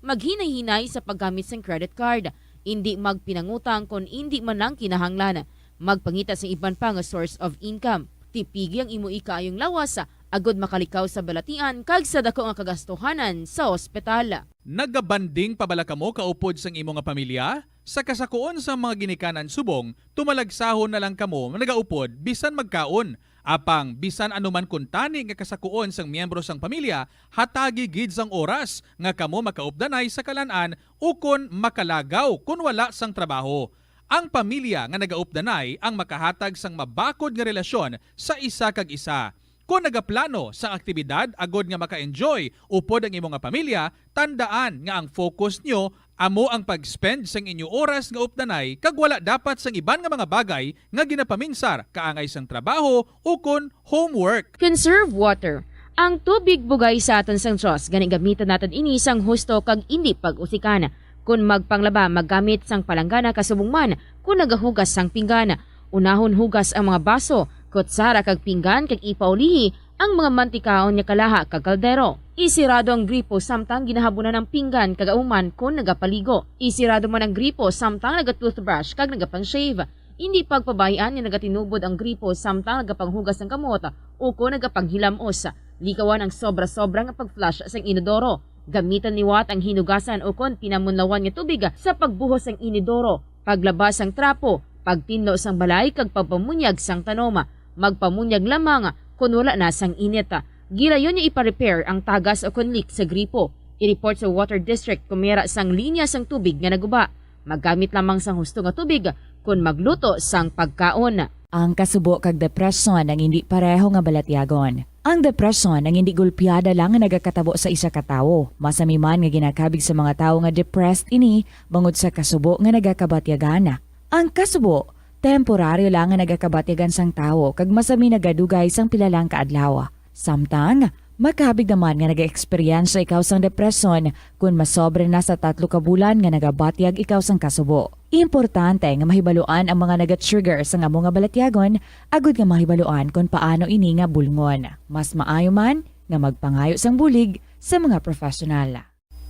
Maghinay-hinay sa paggamit sang credit card. Indi magpinangutang kon indi man lang kinahanglan. Magpangita sang iban pa nga source of income. Tipigi ang imo ikaayong lawas agod makalikaw sa balatian kag sa dako nga kagastuhanan sa ospital. Nagabanding pa bala kamo kaupod sang imo nga pamilya? Sa kasakuon sang mga ginikanan subong, tumalagsahon na lang kamo nagaupod bisan magkaon. Apang bisan ano man kuntani nga kasakuon sang miyembro sang pamilya, hatagi gid sang oras nga kamo makaupdanay sa kalan-an ukon makalagaw kon wala sang trabaho. Ang pamilya nga nagaupdanay ang makahatag sang mabakod nga relasyon sa isa kag isa. Kon nagaplano sang aktibidad agod nga maka-enjoy upod ang imo nga pamilya, tandaan nga ang focus nyo amo ang pag-spend sang inyo oras nga updanay kag wala dapat sang iban nga mga bagay nga ginapaminsar kaangay sang trabaho ukon homework. Conserve water. Ang tubig bugay sa aton sang Dios, gani gamitan naton ini sang husto kag indi pag-usikan. Kon magpanglaba, maggamit sang palanggana kasubong man kon nagahugas sang pinggan. Unahon hugas ang mga baso, kutsara kag pinggan kag ipaulihi ang mga mantikaon nga kalaha kag kaldero. Isirado ang gripo samtang ginahabunan ang pinggan kag auman kon nagapaligo. Isirado man ang gripo samtang naga-toothbrush kag nagapang-shave. Indi pagpabay-an nga nagatinubod ang gripo samtang nagapanghugas sang kamot ukon nagapanghilam-os. Likawan ang sobra-sobra nga pag-flush sang inodoro. Gamitan liwat ang hinugasan ukon pinamunlawan nga tubig sa pagbuhos sang inodoro, paglaba sang trapo, pagtinlo sang balay kag pagpamunyag sang tanom. Magpamunyag lamang kon wala na sang init. Gilayon nga ipa-repair ang tagas ukon leak sa gripo. I-report sa water district kon may ara sang linya sang tubig nga naguba. Maggamit lamang sang husto nga tubig kon magluto sang pagkaon. Ang kasubo kag depresyon ang indi pareho nga balatyagon. Ang depresyon ang indi gulpiada lang nga nagakatabo sa isa ka tawo. Masami man nga ginakabig sa mga tawo nga depressed ini bangod sa kasubo nga nagakabatyagan. Ang kasubo, temporaryo lang nga nagakabatyagan sang tawo kag masami nagadugay sang pila lang ka adlaw. Samtang, makabig naman nga nag-eksperyensya ikaw sang depresyon kon masobra na sa tatlo ka bulan nga nagabatyag ikaw sang kasubo. Importante nga mahibaluan ang mga naga-trigger sang amo nga balatyagon agud nga mahibaluan kon paano ini nga bulngon. Mas maayo man nga magpangayo sang bulig sa mga professional.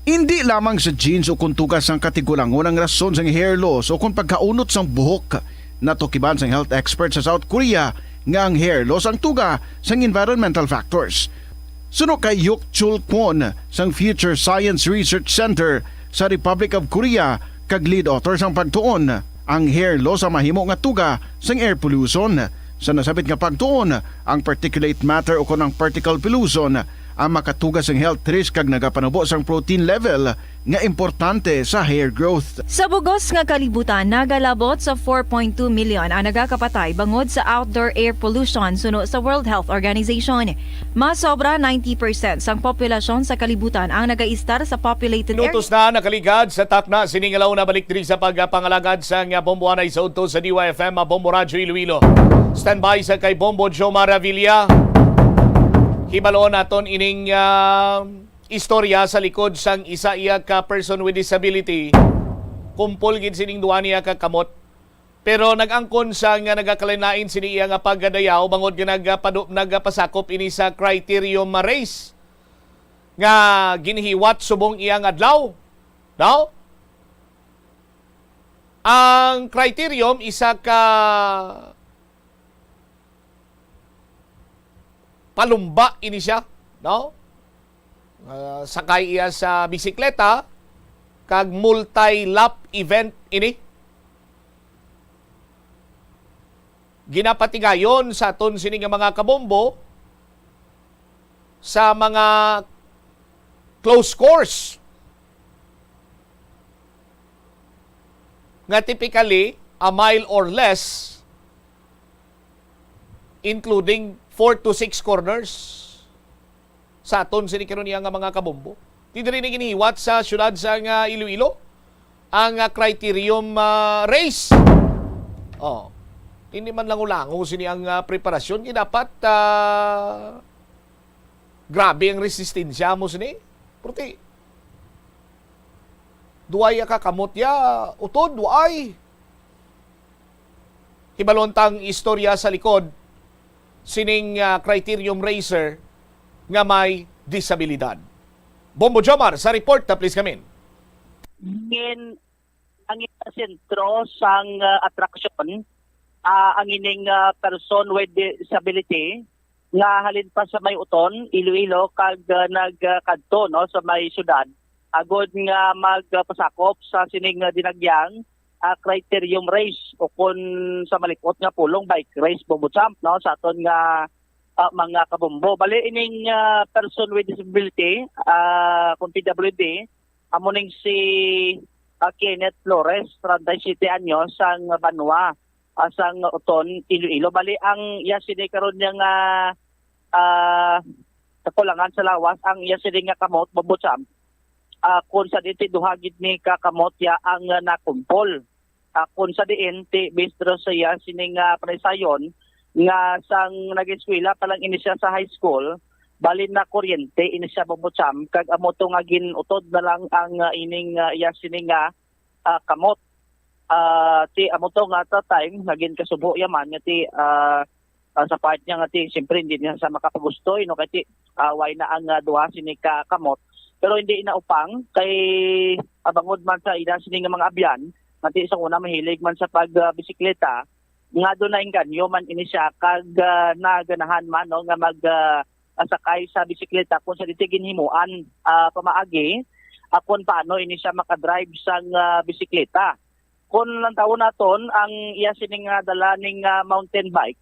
Indi lamang sa genes o kon tuga sang katigulangon ang rason sang hair loss o kon pagkaunot sang buhok. Natukiban sang health expert sa South Korea nga ang hair loss ang tuga sang environmental factors. Suno kay Hyuk Chul Kwon sang Future Science Research Center sa Republic of Korea kag lead author sang pagtuon, ang hair loss ang mahimo nga tuga sang air pollution. Sa nasabit nga pagtuon, ang particulate matter o kon ang particle pollution ang makatuga sang health risk kag nagapanubo sang protein level nga importante sa hair growth. Sa bugos nga kalibutan, nagalabot sa four point two million ang nagakapatay bangod sa outdoor air pollution suno sa World Health Organization. Masobra ninety percent sang populasyon sa kalibutan ang nagaistar sa populated area. Minutos na nakaligad sa takna sini nga launa. Balik diri sa pagpangalagad sang Bombo Anay sa udto sa D Y F M, Bombo Radyo Iloilo. Standby sa kay Bombo Joe Maravilla. Hibaloon naton ining, ah, istorya sa likod sang isa iya ka person with disability. Kumpol gid sining duha niya ka kamot. Pero nag-angkon sa nga nagakalain-lain sini iya nga pagkadayaw bangod nga nagapadu-, nagapasakop ini sa criterium race nga ginhiwat subong iya nga adlaw. No? Ang criterium, isa ka palumba ini siya, no? Ah, sakay iya sa bisikleta, kag multi-lap event ini. Ginapatigayon sa aton sini nga mga kabombo sa mga close course nga typically a mile or less, including four to six corners sa aton sini karon iya nga mga kabombo. Ti diri ni ginhiwat sa siyudad sa nga Iloilo ang, ah, criterium, ah, race. Oh. Hindi man lango-lango sini ang, ah, preparasyon. Kaya dapat, ah, grabe ang resistensya mo sini. Purti. Duway ka kamot ya, utod, duway. Hibalon tang istorya sa likod sining, ah, criterium racer nga may disabilidad. Bombo Jomar sa report, ah, please come in. Ngin, ang sentro sang, ah, atraksyon, ah, ang ining, ah, person with disability nga halin pa sa may Uton, Iloilo, kag, ah, nagkadto, no, sa may syudad agod nga magpasakop sa sining, ah, dinagyang ah, criterium race, o kon sa malipot nga pulong, bike race, Bombo Champ, no, sa aton nga, ah, mga kabombo. Bali, ining, ah, person with disability, ah, kung P W D, amo ning si, ah, Kenneth Flores, treinta y siete anyos, sang Banwa, ah, sang Oton, Iloilo. Bali, ang iya sini karon niya nga, ah, kakulangan sa lawas, ang iya sini nga kamot, Bombo Champ, ah, kung sa diti duha gid ni ka kamot ya ang, ah, nakumpol. Ah, kung sa diin, ti, bistro sa iya sining, ah, panaysayon nga sang nag-eskwela pa lang ini siya sa high school, bali na kuryente ini siya, Bombo Champ, kag amo to nga gin-utod na lang ang, ah, ining, ah, iya sini nga, ah, kamot. Ah, ti, amo to nga at that time, nagin kasubo yaman nga ti, ah, ah, sa part niya nga ti, siyempre, hindi niya sa makapagustoy, no? Kay ti, ah, way na ang, ah, duha sini ka kamot. Pero hindi na upang kay, ah, bangod man sa ila sini nga mga abyan, nga ti sa una mahilig man sa pag, ah, bisikleta, nga doon na engganyo man ini siya kag, ah, naganahan man, no, nga mag, ah, ah, sakay sa bisikleta kung sa diti ginhimuan, ah, pamaagi, ah, kung paano ini siya makadrive sang, ah, bisikleta. Kung lantawon naton ang iya sini nga dala ning, ah, mountain bike,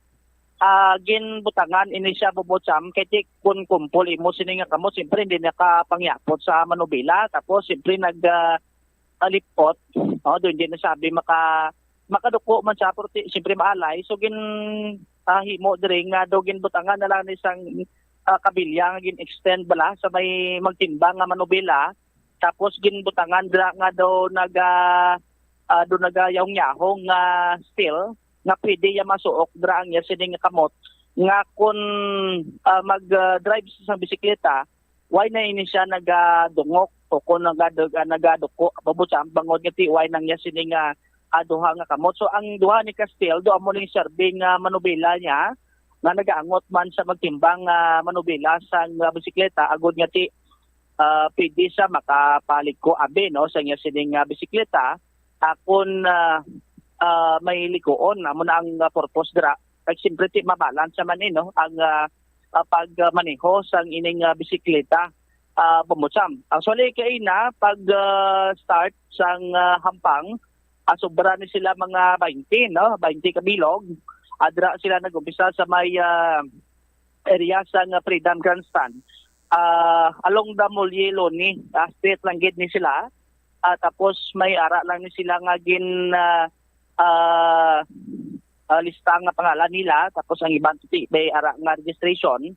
ah, ginbutangan ini siya, Bombo Champ, kay ti kun kumpol imo sini nga kamot, siyempre hindi nakapangyapot sa manubela. Tapos siyempre nag, ah, ah, lipot, no? Do hindi na sabi maka-, makaduko man siya, pero ti-, siyempre maalay. So gin, ah, himo diri nga do ginbutangan na lang ni sang, ah, kabilya nga gin-extend bala sa may magtimbang nga manubela. Tapos ginbutangan dira nga daw naga, ah, daw nagayahong-yahong nga steel nga pwede ya masuok dira ang iya sini nga kamot nga kun, ah, mag, ah, drive sa isang bisikleta, why na ini siya nagadungok o kung nagad-, ah, nagaduko, Bombo Champ, bangod nga ti why nang iya sini nga, ah, duha nga kamot. So ang duha ni ka steel do amo ning serve nga manubela niya nga nagaangot man sa magtimbang nga manubela sang, ah, bisikleta agud nga ti ah, pwede siya makapaliko abi, no, sa iya sining, ah, bisikleta, ah, kun, ah, ah, may likuon, amo na ang, ah, purpose dira. Kag siyempre, ti mabalance naman ni, no, ang, ah, ah, pagmaneho sang ining, ah, bisikleta, ah, Bombo Champ. Actually, kay na pag, ah, start sang, ah, Hampang, ah, sobra ni sila mga baynte, no, baynte ka bilog. Ah, dira sila nag-umpisa sa may, ah, area sang Freedom Grandstand. Ah, along the Mulye Loni, ah, street lang gid ni sila. Ah, tapos may ara lang ni sila nga gin, ah, ah, ah, lista nga pangalan nila, tapos ang iban ti may ara nga registration.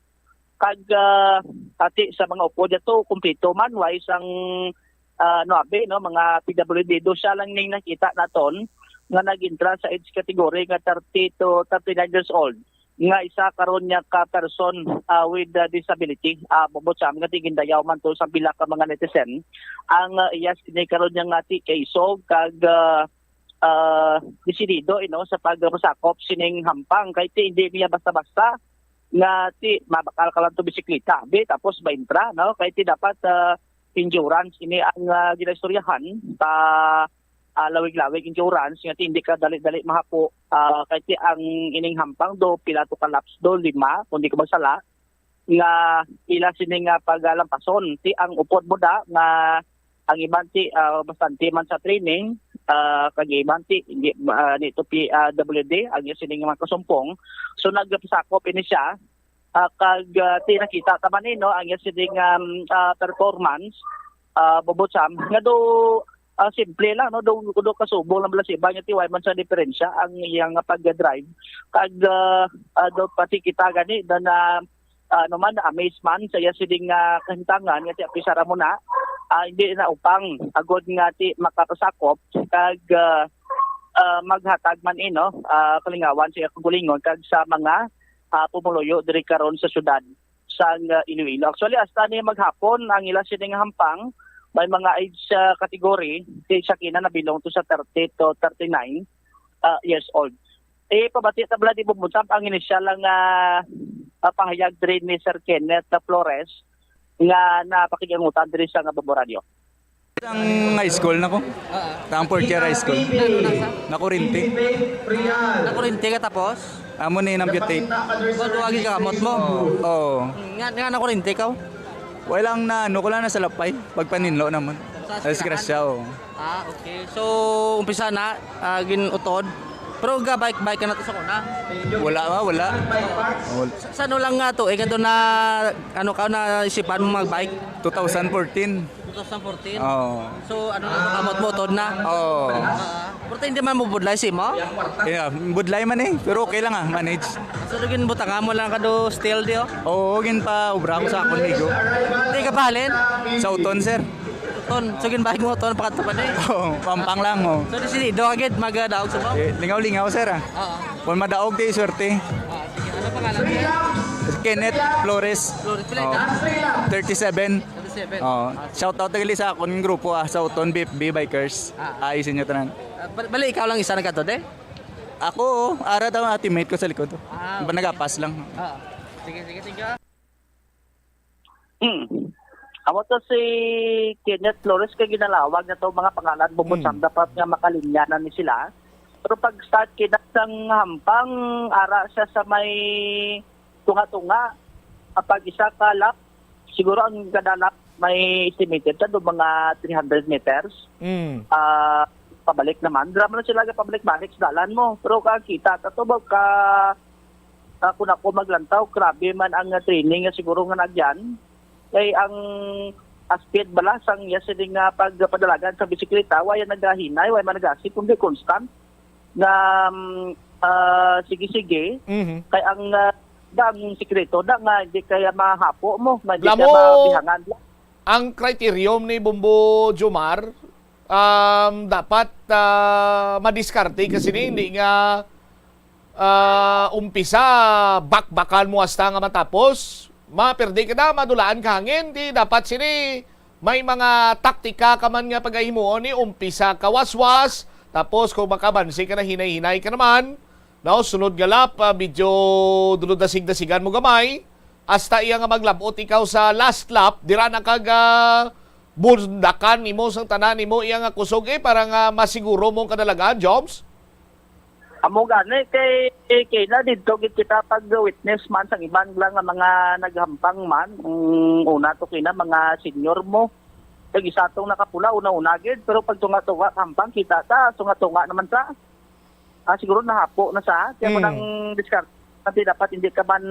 Kag, ah, ati sa mga upod ato, kumpleto man, way sang, ah, nuabe, no, mga P W D, do siya lang ning nakita naton nga nag-entra sa age category nga thirty to thirty-nine years old, nga isa karon niya ka person, ah, with, ah, disability, ah, Bombo Champ, nga ti gindayaw man to sa pila ka mga netizen ang, ah, iya sini karon niya nga ti kaisog kag, ah, ah, desidido, you know, sa pagpasakop sining Hampang, kay ti hindi niya basta-basta nga ti mabakal ka lang to bisikleta, bi, tapos maintra, no? Kay ti dapat, ah, endurance ini ang, ah, ginaistoryahan sa, ah, lawig-lawig endurance nga ti hindi ka dali-dali mahapo, ah, kay ti ang ining Hampang do pila to ka laps do, lima, kung di ko magsala, nga ila sini nga pagalampason. Ti ang upod mo da nga ang iban ti, ah, bastante man sa training, ah, kag iban ti hindi, ah, dito P W D ang iya sini nga mga kasumpong. So nagpasakop ini siya, ah, kag, ah, ti nakita ta man ni, no, ang iya sini nga, um, ah, performance, ah, Bombo Champ, nga do, ah, simple lang, no, do, do kasubong lang bala sa iba nga ti way man sa diferensya ang iya nga pag-drive. Kag, ah, ah, do pati kita gani na, na, ah, ano man, amaze man sa iya sini nga kahintangan nga ti apisara mo na, ah, hindi na upang agod nga ti makapasakop kag, ah, ah, maghatag man ino, ah, kalingawan sa iya kaugalingon kag sa mga, ah, pumuluyo diri karon sa syudad sang, ah, Iloilo. Actually, hasta ni maghapon ang ila sini nga Hampang, may mga age, ah, category, ti siya kina na belong to sa thirty to thirty-nine, ah, years old. Eh, pabati ta bala ni Bombo Champ ang inisyal nga, ah, pahayag diri ni Sir Kenneth Flores nga napakig-angutan diri sa nga Bombo Radio. Ang high school na ko. Ang fourth year high school. Ano na sa? Nakurinti. Nakurinti ka tapos? Amo ni nang beauty. Bago agi ka kamot mo? Oo. Nga, nga nakurinti ka? Wala lang na, ano ko lang na sa lapay. Pagpaninlo naman. Sa Disgrasya, oh. Ah, okay. So, umpisa na, ah, gin-utod. Pero ga-bike-bike ka na to sa una? Wala, ah, wala. Wala. Sa, sa ano lang nga to, eh, kadto na, ano ka, naisipan mo mag-bike? Two thousand fourteen. Two thousand fourteen? Oo. So, ano na to, kamot mo, utod na? Oo. Ah, pero hindi man mo budlay, si mo? Yeah, budlay man eh. Pero okay lang ah, manage. So, naging butanga mo lang ka do still di, oh? Oo, gin pa obra ko sa akon migo. Di ka pahalin? Sa Uton, sir. Ton, so ginbahig mo, ton, pakadto pa di. Oo, pampang lang, oh. So, desidido ka gid magdaog sa mo? Eh, lingaw-lingaw, sir, ah. Oo. Kung madaog, di swerte. Ah, sige. Ano pangalan niya? Kenneth Flores. Flores, pila Oh, edad? Thirty-seven. Thirty-seven. Oh, Ah, shout out gali sa akon grupo, ah, sa Uton B F B Bikers. Ah. Ay, sa inyo tanan. Ah, bal-, bali, ikaw lang isa nagkadto, de? Ako, oh, ara daw ang teammate ko sa likod. Ah, Ba, okay. Nagapas lang. Ah. Sige, sige, thank you. Hmm. Amo to si Kenneth Flores kay ginalawag na to mga pangalan, bukod Hmm. sa dapat nga makalinya na ni sila. Pero pag start kina sang hampang, ara siya sa may tunga-tunga. Kapag isa ka lap, siguro ang kada lap may estimated ta do mga three hundred meters. Mm. Ah, pabalik naman. Dira man sila pabalik-balik sa dalan mo. Pero kakita ta to ba ka, ah, kung ako maglantaw, grabe man ang, ah, training nga siguro nga nagyan. Kay ang, ah, speed bala sang iya sini nga pagpadalagan sa bisikleta, wala nagahinay, wala man nagasip, kundi constant nga, um, ah, sige-sige. Mhm. Kay ang, ah, da ang sikreto da nga hindi kaya mahapo mo, nga hindi Lamo kaya mabihangan. Ang criterium ni Bombo Jomar, um, dapat, ah, madiskarte kasi ni, hindi nga, ah, umpisa, bakbakan mo hasta nga matapos. Maperde ka na, madulaan ka hangin. Di dapat sini may mga taktika ka man nga pagahimuon ni umpisa ka waswas. Tapos kung makabansi ka na, hinay-hinay ka naman. No, sunod nga lap, ah, medyo dulod-dasig-dasigan mo gamay. Hasta iya nga maglabot ikaw sa last lap, dira na kag, ah, bundakan nimo sang tanan nimo iya nga kusog, eh, para nga masiguro mong kadalagan, Jobs? Amo gani kay, kay na didto gid kita pag witness man sang iban lang nga mga naghampang man. Ang una to kina mga senior mo. Kag isa tong nakapula, una-una gid, pero pag tunga-tunga hampang kita ta, tunga-tunga naman ta. Ah, siguro nahapo na sa kaya mo Mm. nang diskarte. Kasi dapat hindi ka man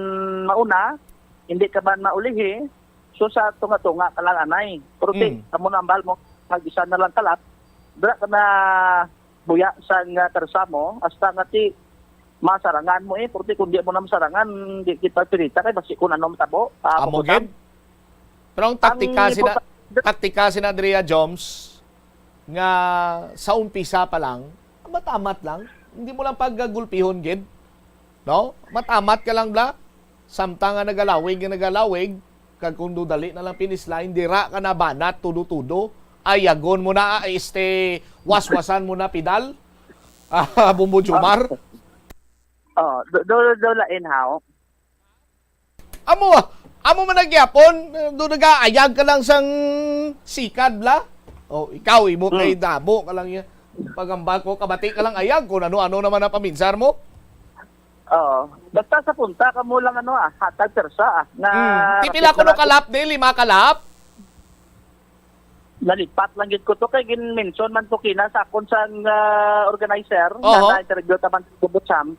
mauna, hindi ka man maulihi. So sa tunga-tunga ka lang anay. Pero ti, Mm. amo na ang bal mo, mag isa na lang kalap. Dira ka na buya sang, ah, persa mo, hasta nga ti masarangan mo eh, porque kung di mo na masarangan, di kita pirita kay basi kung ano matabo. Ah, Amo mabutan. Gid. Pero ang taktika Ang sina, importante taktika sina Andrea Joms nga sa umpisa pa lang, amat-amat lang, hindi mo lang pagagulpihon gid. No? Amat-amat ka lang bla. Samtang nga nagalawig nga nagalawig, kag kung do dali na lang finish line, dira ka na banat tudo-tudo. Ayagon mo na, ah, este, waswasan mo na pedal. Ah, Bombo Jomar. Oh, do, do, do lain haw. Amo, ah, amo man ang gyapon, do nagaayag ka lang sang sikad bla. Oh, ikaw imo kay Hmm. damo ka lang ya. Pagambal ko, kabati ka lang ayag kung ano-ano naman ang paminsar mo. Oo. Basta sa punta, kamo lang, ano, ah, hatag persa, ah, nga Hmm. Pipila kuno ka lap, di? Lima ka lap? Nalipat lang gid ko to kay gin-mention man to kina sa akon sang, ah, organizer, Oho. Na na-interview ta man sa Bubutsam.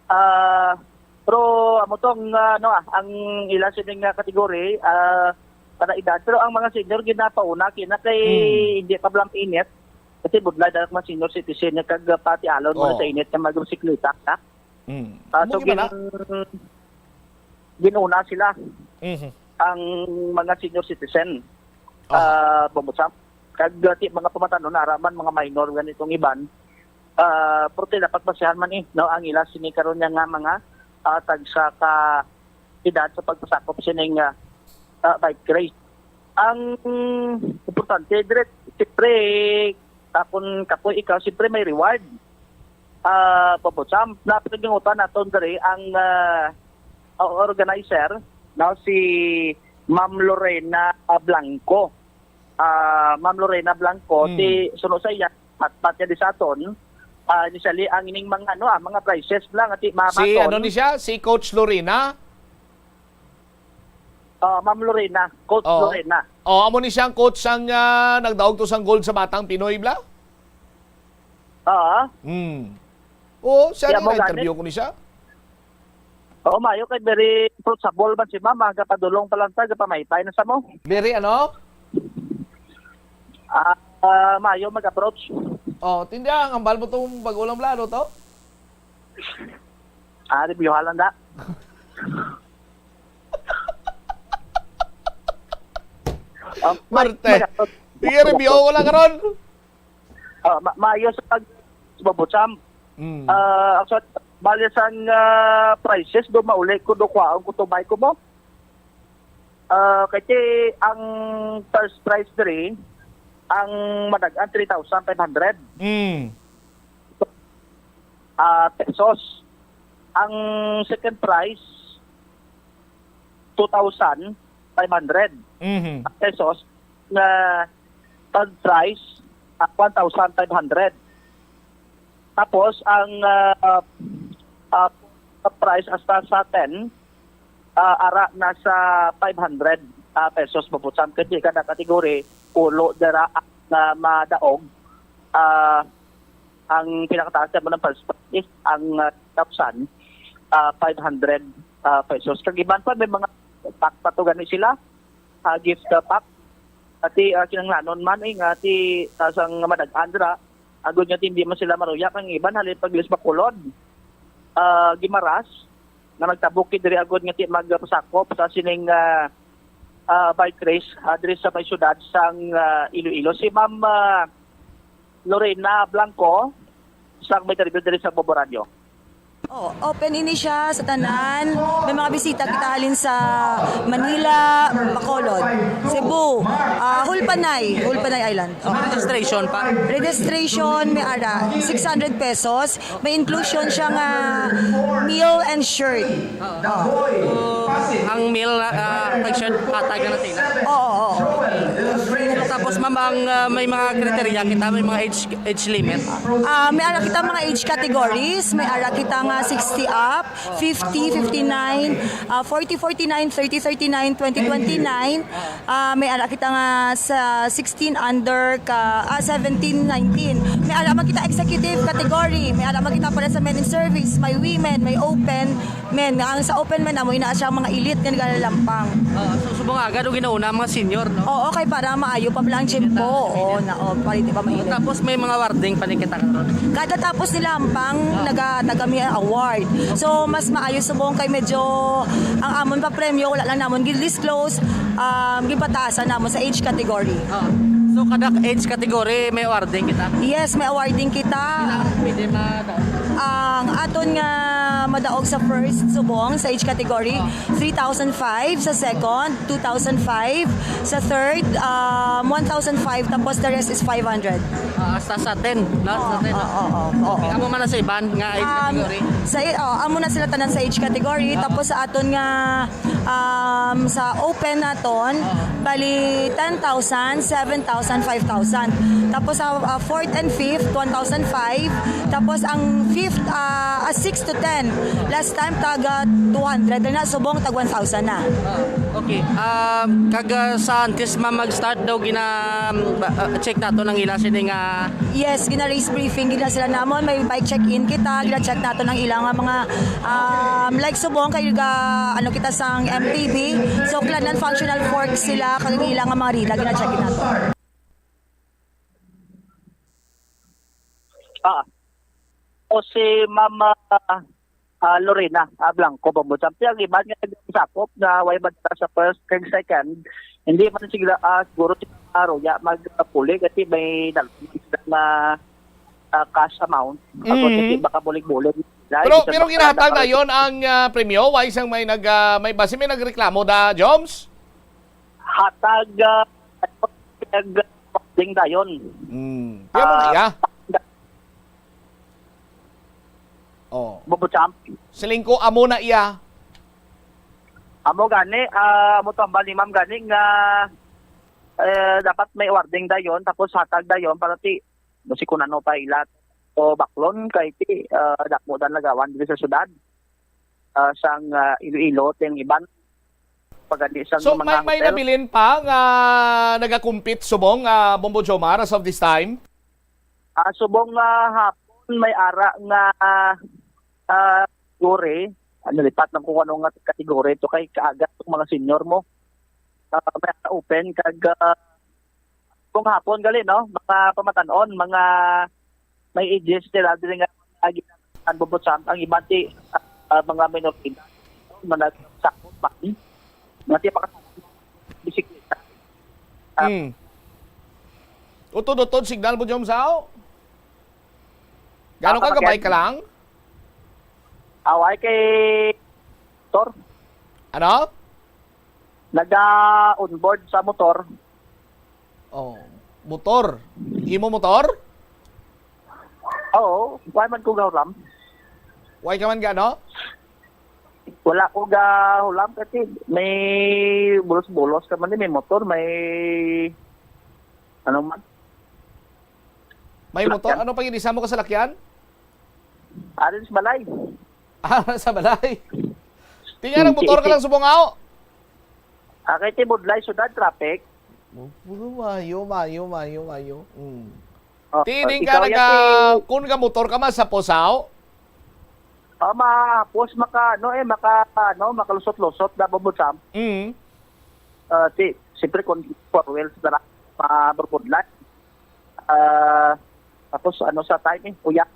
Ah, pero amo tong, ah, ano, ah, ang ila sining, ah, category, ah, kada edad. Pero ang mga senior ginapauna kina kay Hmm. hindi pa blam init. Kasi budlay dahil mga senior citizen nga kag, ah, pati alon mo na Oh. sa init nga magbisikleta, ha? Mm. Ah, so, Amo gid man na. gin-, ginuna sila Mhm. ang mga senior citizen, Aha. ah, Bombo Sam. Kag, ah, ti-, mga pamatanon, ara man, mga minor, ganitong iban. Ah, pero ti dapat basihan man eh, no, ang ila sini karon niya nga mga, ah, tagsa ka edad sa pagpasakop sining, ah, ah, bike race. Ang importante, dire, siyempre, ah, kung kapoy ikaw, siyempre may reward. Ah, Bobo Sam, napagingutan naton diri ang, ah, organizer, no, si Ma'am Lorena Blanco. Ah, Ma'am Lorena Blanco, Hmm. ti suno sa iya, patpat niya di sa aton, ah, initially, ang ining mga, ano, ah, mga prizes lang, ati, ma-, Si, maton. ano ni siya? Si Coach Lorena? Ah, Ma'am Lorena, Coach Oo. Lorena. Oh, amo ni siya ang coach sang, ah, nagdaog to sang gold sa Batang Pinoy, bla? Oo. Hmm. Oo, siya Kaya rin mo gani? Na-interview ko ni siya. Oo, maayo kay very approachable man si Ma'am, ah, gapadulong pa lang ta, gapamaypay na sa mo. Very ano? Ah, ah, maayo mag-approach. Oh, tindi ang hambal mo tong bago lang plano to? Ah, review lang da. Oh, Marte. Mag-approach. Sige, review ko lang karon. Ah, ma- maayo sa pag-, sa Bobo Champ. Mm. Ah, actually, bali sang, ah, prices do mauli ko do kwaon ko to buy ko mo. Ah, kay ti ang first prize diri, ang madag-an three thousand five hundred, Mm. ah, pesos. Ang second prize, two thousand five hundred Mhm. pesos. Nga third prize, ah, one thousand five hundred. Tapos ang, ah, ah, prize hasta sa ten, ah, ara na sa five hundred, ah, pesos, Bobo Champ. Kay kada category, pulo dira ang, ah, madaog. Ah, ang pinakataas naman ng first prize is ang, ah, thousand, ah, five hundred, ah, pesos. Kag iban pa, may mga pack pa to gani sila, ah, gift, ah, pack. Ati, ah, kinahanglanon man, eh, nga ti, ah, sang madag-an dira, agod nga ti hindi man sila maruya, kang iban halin pag-ilis Bacolod, ah, Guimaras, nga nagtabok gid diri agod nga ti magpasakop sa sining, ah, ah, bike race, ah, diri sa may syudad sang, ah, Iloilo. Si Ma'am, ah, Lorena Blanco, sang may interview diri sa Bobo Radio. Oh, open ini siya sa tanan. May mga bisita kita halin sa Manila, Bacolod, Cebu, ah, Hulpanay, Hulpanay Island. Oh. Registration pa? Registration, may ara, six hundred pesos. May inclusion siya nga meal and shirt. Oo. So, ang meal, ah, tag-shirt, hatag na sila. Oo, oo. Tapos, ma'am, ang, ah, may mga kriteriya kita, may mga age, age limit. Ah, may ara kita mga age categories, may ara kita nga sixty up, fifty, fifty-nine, ah, forty, forty-nine, thirty, thirty-nine, twenty, twenty-nine. Ah, may ara kita nga sa sixteen under ka, ah, seventeen, nineteen. May ara man kita executive category, may ara man kita para sa men in service, may women, may open men. Ang sa open men, amo ina siya mga elite nga nagalampang. Ah, so, subong agad ang ginauna ang mga senior, no? Oo, kay para maayo pa lang gym po. Oo, na, oh, para di ba mainit? Tapos may mga warding pa ni kita karon. Kada tapos nila ampang, naga, nagami ang award. So, mas maayo subong kay medyo ang amon pa premyo, wala lang namon gid disclose, um, gipataasa namon sa age category. Ah. So, kada age category, may awarding kita? Yes, may awarding kita. Pila ang pwede ma-, Ang aton nga madaog sa first subong sa age category, three thousand five, sa second, two thousand five, sa third, um, one thousand five, tapos the rest is five hundred. Ah, hasta sa ten, no? Sa Oo, ten, no? Oo, oo, oo. Okay, amo man na sa iban nga age Um, category? Sa i-, oh, amo na sila tanan sa age category. Oo. Tapos sa aton nga, um, sa open naton, Oo. bali ten thousand, seven thousand, five thousand. Tapos sa, ah, fourth and fifth, one thousand five. Tapos ang fifth, ah, ah, six to ten. Last time, taga two hundred na, subong tag one thousand na. Ah, okay. Um, kag, ah, sa antes ma mag-start daw, gina, um, ba-, ah, check nato ang ila sini nga Yes, gina-race briefing gid na sila namon. May bike check-in kita, gina-check nato ang ilang nga mga, um, like subong kay ga, ano kita sang M T B. So, kanan functional fork sila, kag ang ilang nga mga rila, gina-check-in nato. Ah. O si Ma'am, ah, ah, Lorena, ah, Blanco, Bombo Champion. Ang iban nga nagsakop nga way banta sa first kag second, hindi man sila, ah, siguro si Aroya magpuli kasi may nag-, na, ah, cash amount. Ako, Mm. kasi baka bulig-bulig. Pero, Isang pero mga ginatag na naka- yon ang, ah, premyo? Why isang may nag, ah, may, basi may nagreklamo da, Joms? Hatag, ah, nag-, ding dayon. Mm. Kaya mo na Ah, iya? Oh. Bobo Champ. Siling ko, amo na iya. Amo gani, ah, amo to ang bali, ma'am, gani nga, eh, dapat may awarding dayon, tapos hatag dayon para ti, no, si kunano pa ilat o baklon kay ti, ah, dako dan lagawan diri sa syudad, ah, sang, ah, Iloilo, ting iban. pagani sang So, mga may, may hotel. nabilin pa nga nagakumpit subong, ah, Bombo Jomar, as of this time? Ah, subong nga hapon, may ara nga, ah, kategory. Ano, lipat lang kung ano nga kategory ito kay kaaga itong mga senior mo. Ah, may ara open kag, ah, kung hapon gali, no? Mga pamatanon, mga may ages nila, dili nga ang Bombo Jomar, ang iban ti, ah, mga minor de edad, mga nagsakop pa, mga ti makasakop bisikleta. Ah. Hmm. Utod-utod signal mo, Jom Sao? Gano Ah, ka gabay again? ka lang? Away kay Tor. Ano? Naga-onboard sa motor. Oh, motor. Imo motor? Oo, why man ko gahulam? Why ka man gano? Wala ko gahulam kasi may bulos-bulos ka man, may motor, may ano man. May motor? Salakyan. Ano pa yun? Isa mo ka salakyan? Arin sa balay. Ah, sa balay. Tingnan ang motor ka lang subong, aw. Ah, kay Tibudlay, syudad, traffic. Oh, puro mayo, mayo, mayo, mayo. Mm. Oh, Ti, oh, di ka ikaw, naga, Yati. Kung ka motor ka, mas sa Posaw? Oh, ma, pos maka, ano eh, maka, ano, makalusot-lusot na bubod sa. Mm. Ah, ti, siyempre, kung four wheels na lang, mabubudlan. Ah, tapos, ano, sa time eh, uyang.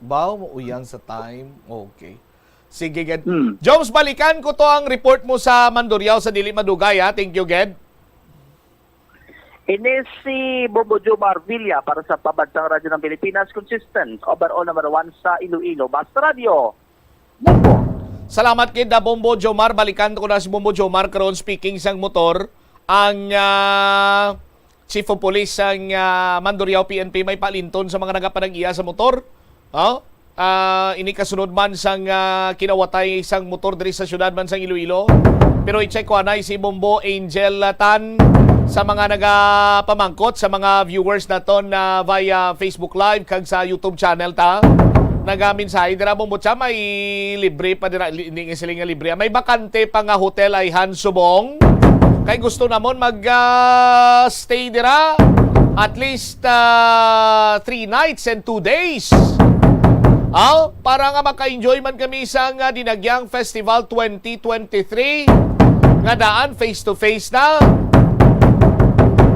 Baw, mauyang sa time. Okay. Sige, Ged. Hmm. Joms, balikan ko to ang report mo sa Mandurriao sa dili madugay, ha? Thank you, Ged. Ini si Bombo Jomar Villa para sa Pambansang Radyo ng Pilipinas, consistent, overall number one sa Iloilo. Basta Radyo, Bombo! Salamat, Ged, na Bombo Jomar. Balikan ko na si Bombo Jomar karon, speaking sang motor. Ang, ah, Chief of Police sang, ah, Mandurriao P N P may palinton sa mga nagapanag-iya sa motor. Oh? Ah, ini kasunod man sang, ah, kinawatay sang motor diri sa syudad man sang Iloilo. Pero i-check ko anay si Bombo Angel, ah, Tan sa mga nagapamangkot, sa mga viewers naton na via Facebook Live kag sa YouTube channel ta. Nagamensahe dira, Bombo, siya may libre pa dira, li-, hindi nga sila nga libre. May bakante pa nga hotel ayhan subong. Kay gusto namon mag, ah, stay dira at least, ah, three nights and two days. Ah, para nga maka-enjoy man kami sa nga Dinagyang Festival twenty twenty-three nga daan face to face na.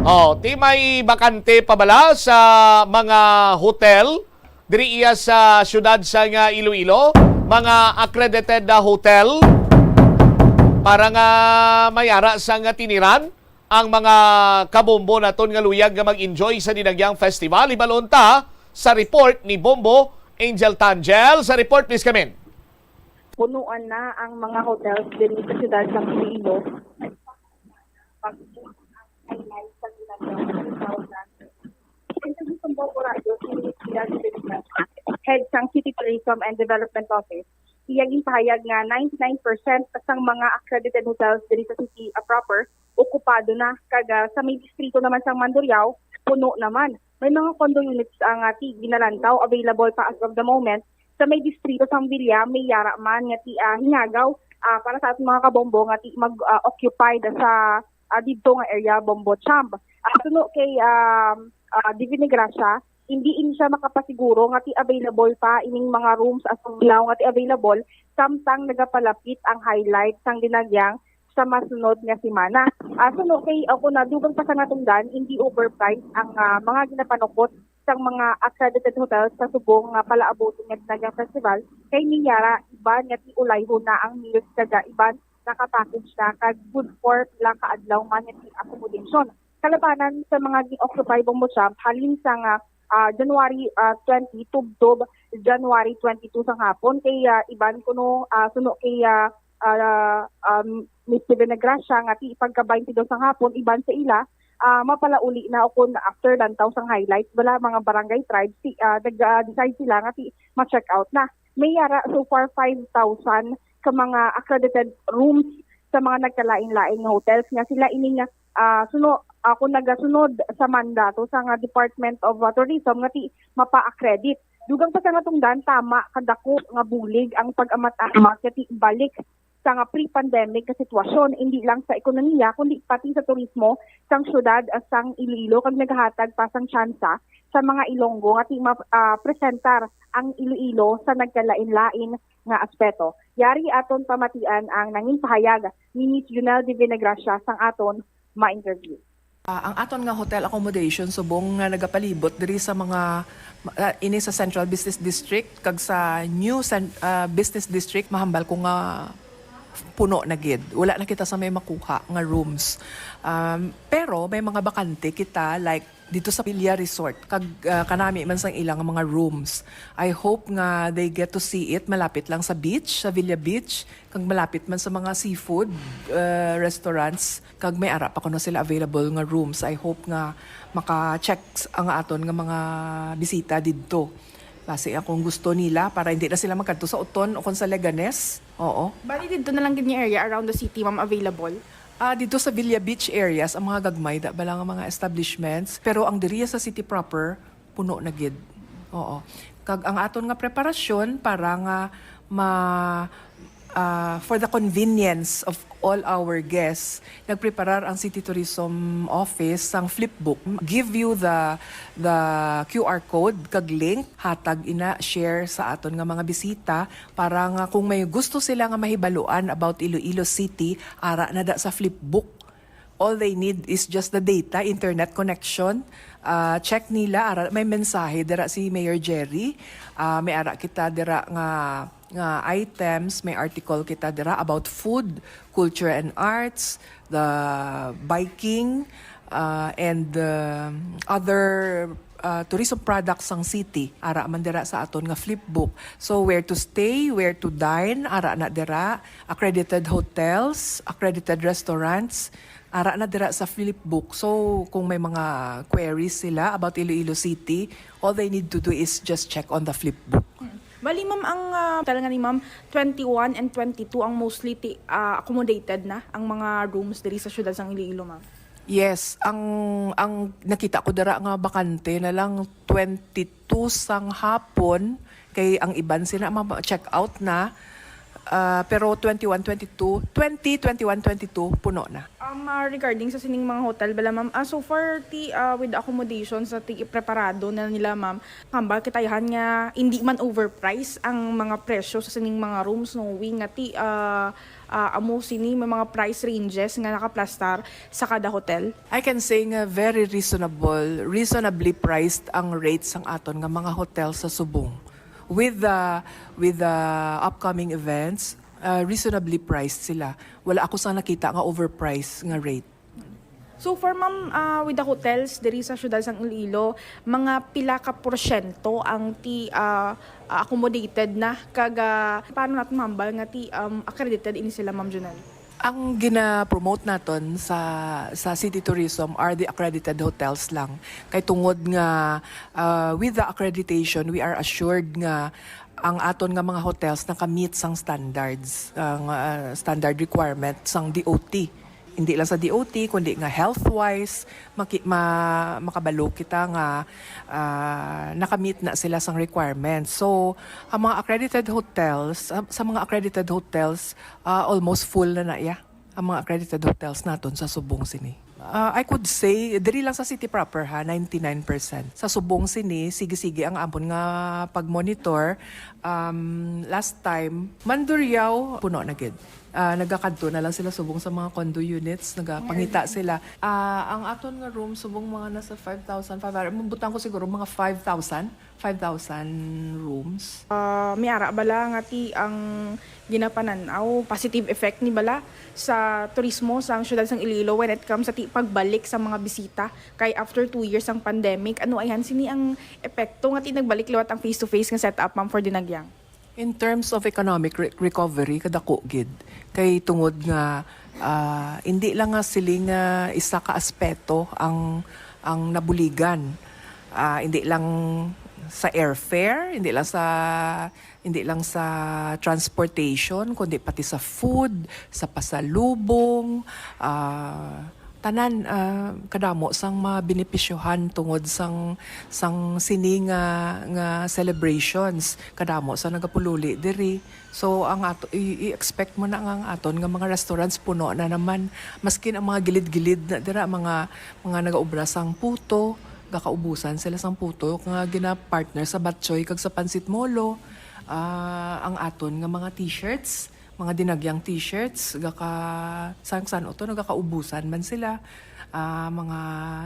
Oh, ti may bakante pa bala sa mga hotel diri iya sa siyudad sa nga Iloilo, mga accredited na hotel para nga may ara sa nga tiniran ang mga kabombo naton nga luyag nga mag-enjoy sa Dinagyang Festival. Ibalon ta sa report ni Bombo Angel Tangel. Sa report, please come in. Punuan na ang mga hotels diri sa siyudad sa Iloilo. Pag-, Head sang City Tourism and Development Office, iya ginpahayag nga ninety-nine percent sang mga accredited hotels diri sa city, ah, proper, okupado na, kag, ah, sa may distrito naman sang Mandurriao, puno naman. May mga condo units ang, ah, ti-, ginalantaw, available pa as of the moment sa may distrito sang Villa, may yara man nga ti-, ah, hinagaw, ah, para sa aton mga kabombo nga ti-, mag, ah, occupied sa, ah, didto nga area, Bombo Champ. Ah, suno kay, um, ah, Divine Gracia, hindi ini siya makapasiguro nga ti-, available pa ining mga rooms as of now nga ti-, available, samtang nagapalapit ang highlight sang Dinagyang sa masunod nga semana. Ah, suno kay, ah, ako na, dugang pa sa natungdan, hindi overpriced ang, ah, mga ginapanukot sang mga accredited hotels sa subong nga palaabuton nga Dinagyang Festival, kay may yara iban nga ti-, ulayhon na ang meals, kag, ah, iban naka-package na kag good for pila ka adlaw man nga ti-, accommodation. Kalabanan sa mga gi-occupy, Bombo Champ, halin sa nga, ah, January, ah, twenty tubtob January twenty-two sang hapon, kay, ah, iban kuno, ah, suno kay, ah, ah, um, Miss Divina Gracia nga ti pagka twenty-two sang hapon, iban sa ila, ah, mapalauli na o kun after lantaw sang highlights, wala, mga barangay tribes, ti, ah, nag, ah, decide sila nga ti ma-check out na. May yara so far five thousand ka mga accredited rooms sa mga nagkalain-lain nga hotels nga sila ini nga, ah, suno, ah, kung nagasunod sa mandato sa nga Department of, ah, Tourism nga ti mapa-accredit. Dugang pa sa natungdan, tama kadako nga bulig ang pag-amat-amat nga ti balik sa nga pre-pandemic nga sitwasyon, hindi lang sa ekonomiya kundi pati sa turismo sang syudad sang Iloilo, kag nagahatag pa sang tsansa sa mga Ilonggo nga ti ma-, ah, presentar ang Iloilo sa nagkalain-lain nga aspeto. Yari aton pamatian ang nangin pahayag ni Miss Junel de Villagracia sang aton ma-interview. Ah, ang aton nga hotel accommodation subong nga nagapalibot diri sa mga, ah, ini sa Central Business District kag sa New Cen-, ah, Business District, mahambal ko nga puno na gid. Wala na kita sa may makuha nga rooms. Um, pero may mga bakante kita, like dito sa Villa Resort, kag, ah, kanami man sang ilang mga rooms. I hope nga they get to see it. Malapit lang sa beach, sa Villa Beach, kag malapit man sa mga seafood, ah, restaurants. Kag may ara pa kuno sila available nga rooms. I hope nga maka-check s-, ang aton nga mga bisita didto. Basi akong gusto nila para hindi na sila magkadto sa Oton o kon sa Leganes. Oo. Bali, dito na lang gid nga area around the city, ma'am, available? Ah, dito sa Villa Beach areas, ang mga gagmay da bala nga mga establishments, pero ang diriya sa city proper, puno na gid. Oo. Kag ang aton nga preparasyon para nga ma ah, for the convenience of all our guests, nagpreparar ang City Tourism Office sang flipbook. Give you the the Q R code kag link, hatag ina, share sa aton nga mga bisita para nga kung may gusto sila nga mahibaluan about Iloilo City, ara na da sa flipbook. All they need is just the data, internet connection. Ah, check nila, ara, may mensahe dira si Mayor Jerry. Ah, may ara kita dira nga nga items, may article kita dira about food, culture and arts, the biking, ah, and, um, other, ah, tourism products sang city. Ara man dira sa aton nga flipbook. So, where to stay, where to dine, ara na dira, accredited hotels, accredited restaurants, ara na dira sa flipbook. So, kung may mga queries sila about Iloilo City, all they need to do is just check on the flipbook. Bali, ma'am, ang ah, hotel nga ni ma'am, twenty-one and twenty-two ang mostly ti, ah, accommodated na ang mga rooms diri sa syudad sang Iloilo, ma'am. Yes, ang ang nakita ko dira nga bakante na lang twenty-two sang hapon, kay ang iban sila ma-check out na. Ah, pero twenty-one, twenty-two, twenty, twenty-one, twenty-two, puno na. Um, ah, regarding sa sining mga hotel, bala, ma'am, ah, so far, ti, ah, with accommodation sa ti preparado na nila, ma'am, hambal kita ihan nga hindi man overpriced ang mga presyo sa sining mga rooms, knowing nga ti, ah, ah, amo sini may mga price ranges nga nakaplastar sa kada hotel. I can say nga very reasonable, reasonably priced ang rates sang aton nga mga hotel sa subong. With the with the upcoming events, uh, reasonably priced sila. Wala ako sang nakita nga overpriced nga rate. So far, ma'am, ah, with the hotels diri sa siyudad sang Iloilo, mga pila ka porsyento ang ti ah, ah, accommodated na, kag ah, paano natin mahambal nga ti um, accredited ini sila, Ma'am Junel? Ang gina-promote naton sa sa City Tourism are the accredited hotels lang. Kay tungod nga, ah, with the accreditation, we are assured nga ang aton nga mga hotels naka-meet sang standards, ang ah, standard requirement sang D O T. Hindi lang sa D O T, kundi nga health-wise, maki- ma- makabalo kita nga ah, naka-meet na sila sang requirements. So, ang mga accredited hotels, sa, sa mga accredited hotels, ah, almost full na na iya ang mga accredited hotels naton sa subong sini. Ah, I could say, diri lang sa city proper ha, ninety-nine percent. Sa subong sini, sige-sige ang amon nga pag-monitor. Um, last time, Mandurriao, puno na gid. Ah, nagakadto na lang sila subong sa mga condo units, nagapangita sila. Ah, ang aton nga room subong mga nasa five thousand five hundred, butang ko siguro mga five thousand, five thousand rooms. Ah, may ara bala nga ti ang ginapanan-aw, positive effect ni bala sa turismo sa siyudad sang Iloilo when it comes sa ti pagbalik sa mga bisita, kay after two years ang pandemic, ano ayhan sini ang epekto nga ti nagbalik liwat ang face-to-face nga setup, Ma'am, for Dinagyang? In terms of economic re- recovery, kadako gid. Kay tungod nga ah, hindi lang nga siling nga isa ka aspeto ang ang nabuligan. Ah, hindi lang sa airfare, hindi lang sa hindi lang sa transportation, kundi pati sa food, sa pasalubong, ah, tanan, ah, kadamo sang mabenepisyohan tungod sang, sang sini nga, nga celebrations. Kadamo sa nagapululi diri. So, ang ato, i-, i-expect mo na nga ang aton nga mga restaurants puno na naman. Maskin ang mga gilid-gilid na dira, mga, mga nagaobra sang puto, gakaubusan sila sang puto nga gina-partner sa batchoy kag sa pancit molo. Ah, ang aton nga mga t-shirts, mga dinagyang t-shirts, gaka-, sang san-o to, nagakaubusan man sila. Ah, mga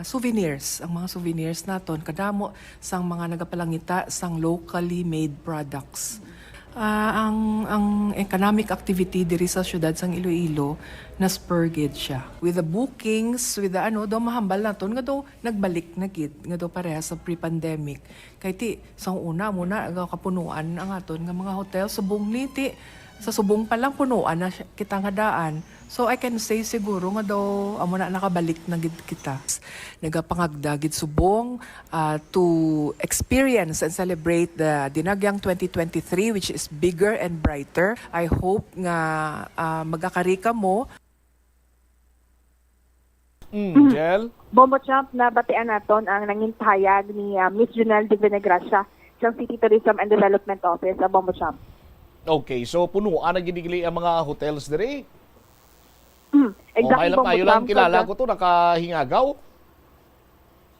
souvenirs, ang mga souvenirs naton, kadamo sang mga nagapalangita sang locally made products. Ah, ang, ang economic activity diri sa siyudad sang Iloilo, na-spur gid siya. With the bookings, with the ano, daw mahambal naton nga daw nagbalik na gid, nga daw parehas sa pre-pandemic. Kay ti, sang una, muna, aga kapunuan ang aton nga mga hotel. Subong ni, ti, sa subong pa lang, punuan na siya, kita nga daan. So, I can say siguro nga daw, amo na, nakabalik na gid kita. Nagapangagda gid subong, ah, to experience and celebrate the Dinagyang twenty twenty-three, which is bigger and brighter. I hope nga, ah, magakari kamo. Mm, Mhm. Jel? Bombo Champ, nabatian naton ang nangin pahayag ni, ah, Miss Junel de Venegracia sang City Tourism and Development Office, ah, Bombo Champ. Okay, so punuan na gid ang mga hotels diri? Mm, Oh, exactly, may lang Bombo kayo lang Champ, kilala kag, ah, ko to, nakahingagaw.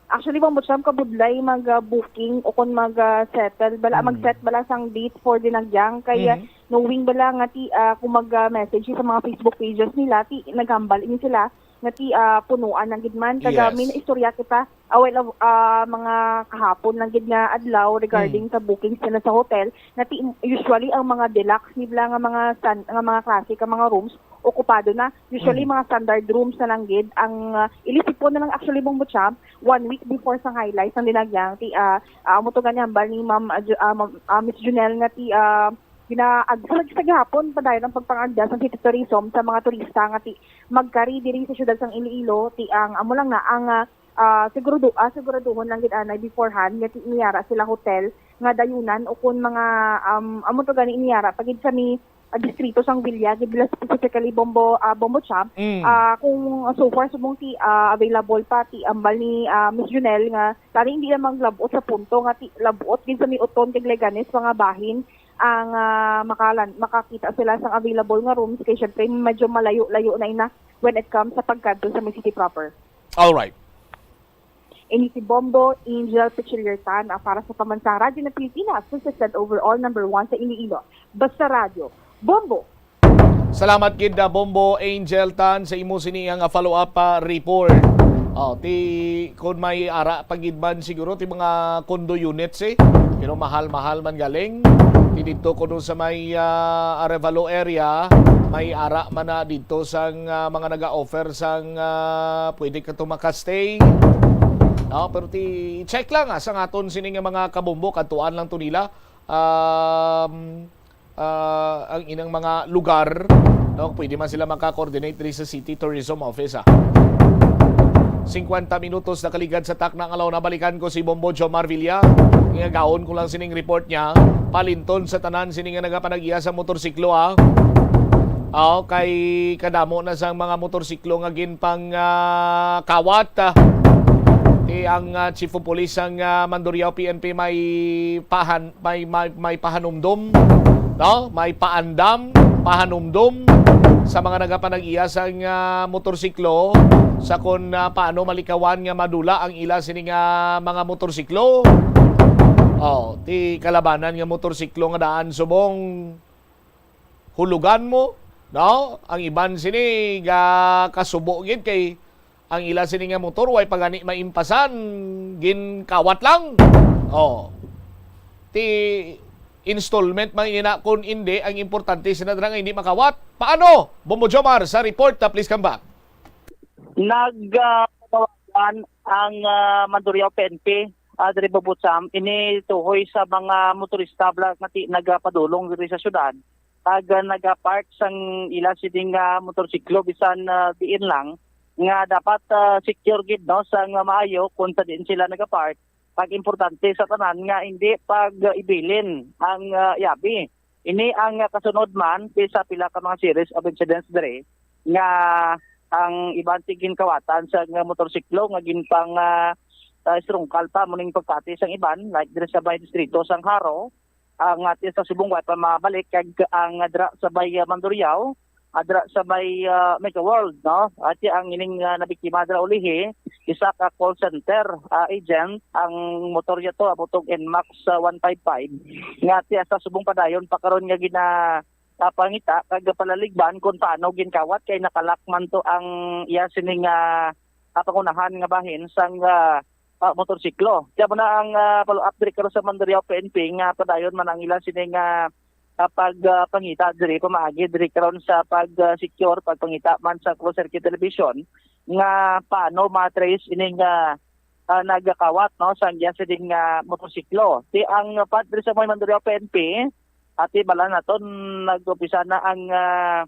Actually, Bombo Champ, kabudlay mag, ah, booking o kung mag, ah, settle bala, Mm. mag-set bala sang date for Dinagyang. Kaya Mhm. knowing bala nga ti, ah, kung mag, ah, message sa mga Facebook pages nila, ti naghambal ini sila nga ti, ah, punuan lang gid man. Taga Yes. may naistorya kita, ah, well, ah, mga kahapon lang gid nga adlaw regarding Mm. sa bookings nila sa hotel, nga ti usually ang mga deluxe nila nga mga stan-, nga mga classic nga mga rooms okupado na. Usually, Mm. mga standard rooms na lang gid ang, ah, ilisipon na lang actually, Bombo Champ, one week before sa highlights ang Dinagyang ti, ah, ah, amo to gani hambal ni Ma'am, ah, Ju-, ah, Ma'am, ah, Miss Junel nga ti, ah, ginaag-, sa, sa gihapon, padayon ang pagpangagda sa City Tourism sa mga turista nga ti magkari diri sa siyudad sang Iloilo, ti ang, amo lang na, ang, ah, ah, sigurado, ah, siguraduhon lang gid anay beforehand nga ti niyara sila hotel nga dayunan o kun mga, um, amo to gani niyara pa gid sa mi, ah, distrito sang Villa, gid bila specifically Bombo, ah, Bombo Champ. Mm. Ah, kung so far subong ti, ah, available pa ti ambal ni, ah, Miss Junel nga tani hindi na maglabot sa punto nga ti labot gid sa may Oton kag Leganes mga bahin ang, ah, makalan-, makakita sila sang available nga rooms kay syempre medyo malayo-layo na ina when it comes sa pagkadto sa may city proper. All right. Ini si Bombo Angel Pichiliertan, ah, para sa Pamansang Radyo ng Pilipinas, consistent overall number one sa Iloilo. Basta Radyo, Bombo! Salamat gid, ah, Bombo Angel Tan, sa imo sini nga follow-up, ah, report. Oh, ti, kung may ara pa gid man siguro ti mga condo units, eh. Pero mahal-mahal man galing. Ti dito kuno sa may, ah, Arevalo area, may ara man na dito sang, ah, mga naga-offer sang, ah, pwede ka to makastay. No, pero ti check lang, ah, sa aton sini nga mga kabombo, kadtuan lang to nila. Um, ah, ang inang mga lugar, no? Pwede man sila maka-coordinate diri sa City Tourism Office, ah. Singkwenta minutos nakaligad sa takna nga law, nabalikan ko si Bombo Jomar Villa. Ngagaon ko lang sining report niya. Palinton sa tanan sini nga nagapanag-iya sa motorsiklo, ah. Aw, kay kadamo na sang mga motorsiklo nga ginpang, ah, kawat, ah. Ti ang, ah, Chief of Police sang, ah, Mandurriao P N P may pahan-, may, may, may pahanumdom, no? May paandam, pahanumdom sa mga nagapanag-iya sang, ah, motorsiklo sa kon, ah, paano malikawan nga madula ang ila sini nga mga motorsiklo. Oh, ti kalabanan nga motorsiklo nga daan subong hulugan mo, no? Ang iban sini ga kasubo gid kay ang ila sini nga motor way pa gani maimpasan, ginkawat lang. Oh. Ti installment man ina, kun indi, ang importante sina dira nga hindi makawat. Paano? Bombo Jomar sa report, ah, please come back. Nag, ah, panawagan ang, ah, Mandurriao P N P, ah, diri Bombo Champ, ini tuhoy sa mga motorista bla-, nga ti-, nagapadulong diri sa syudad. Kag, ah, nagapark sang ila sining, ah, motorsiklo bisan, ah, diin lang nga dapat, ah, secure gid, no, sang maayo kung sa diin sila nagapark. Kag importante sa tanan nga hindi pag-ibilin ang, ah, yabi. Ini ang, ah, kasunod man ti sa pila ka mga series of incidents diri nga Ang iban ti ginkawatan sa nga motorsiklo nga ginpang, ah, ah, strungkal pa mo ning pagpati sang iban, like diri sa may distrito sang Jaro, ah, nga ti sa subong wa pa mabalik kag ang dira sa may, ah, Mandurriao, ah, dira sa may, ah, Mega World, no? Ati ang ining, ah, nabiktima dira ulihi, isa ka call center, ah, agent ang motor niya to, abutog N max, ah, one five five, nga ti sa subong padayon pa karon nga gina ah, pangita kag palaligban kung paano ginkawat kay nakalak man to ang iya sini nga, ah, pangunahan nga bahin sang, ah, ah, motorsiklo. Kaya mo na ang, ah, follow-up diri karon sa Mandurriao P N P nga padayon man ang ila sini nga, ah, pag, ah, pangita diri pamaagi diri karon sa pag, ah, secure, pagpangita man sa closed circuit television nga paano ma-trace ini nga, ah, nagakawat, no, sang iya sini nga motorsiklo. Ti ang, ah, part diri sa may Mandurriao P N P, ati bala naton nag-umpisa na ang, ah,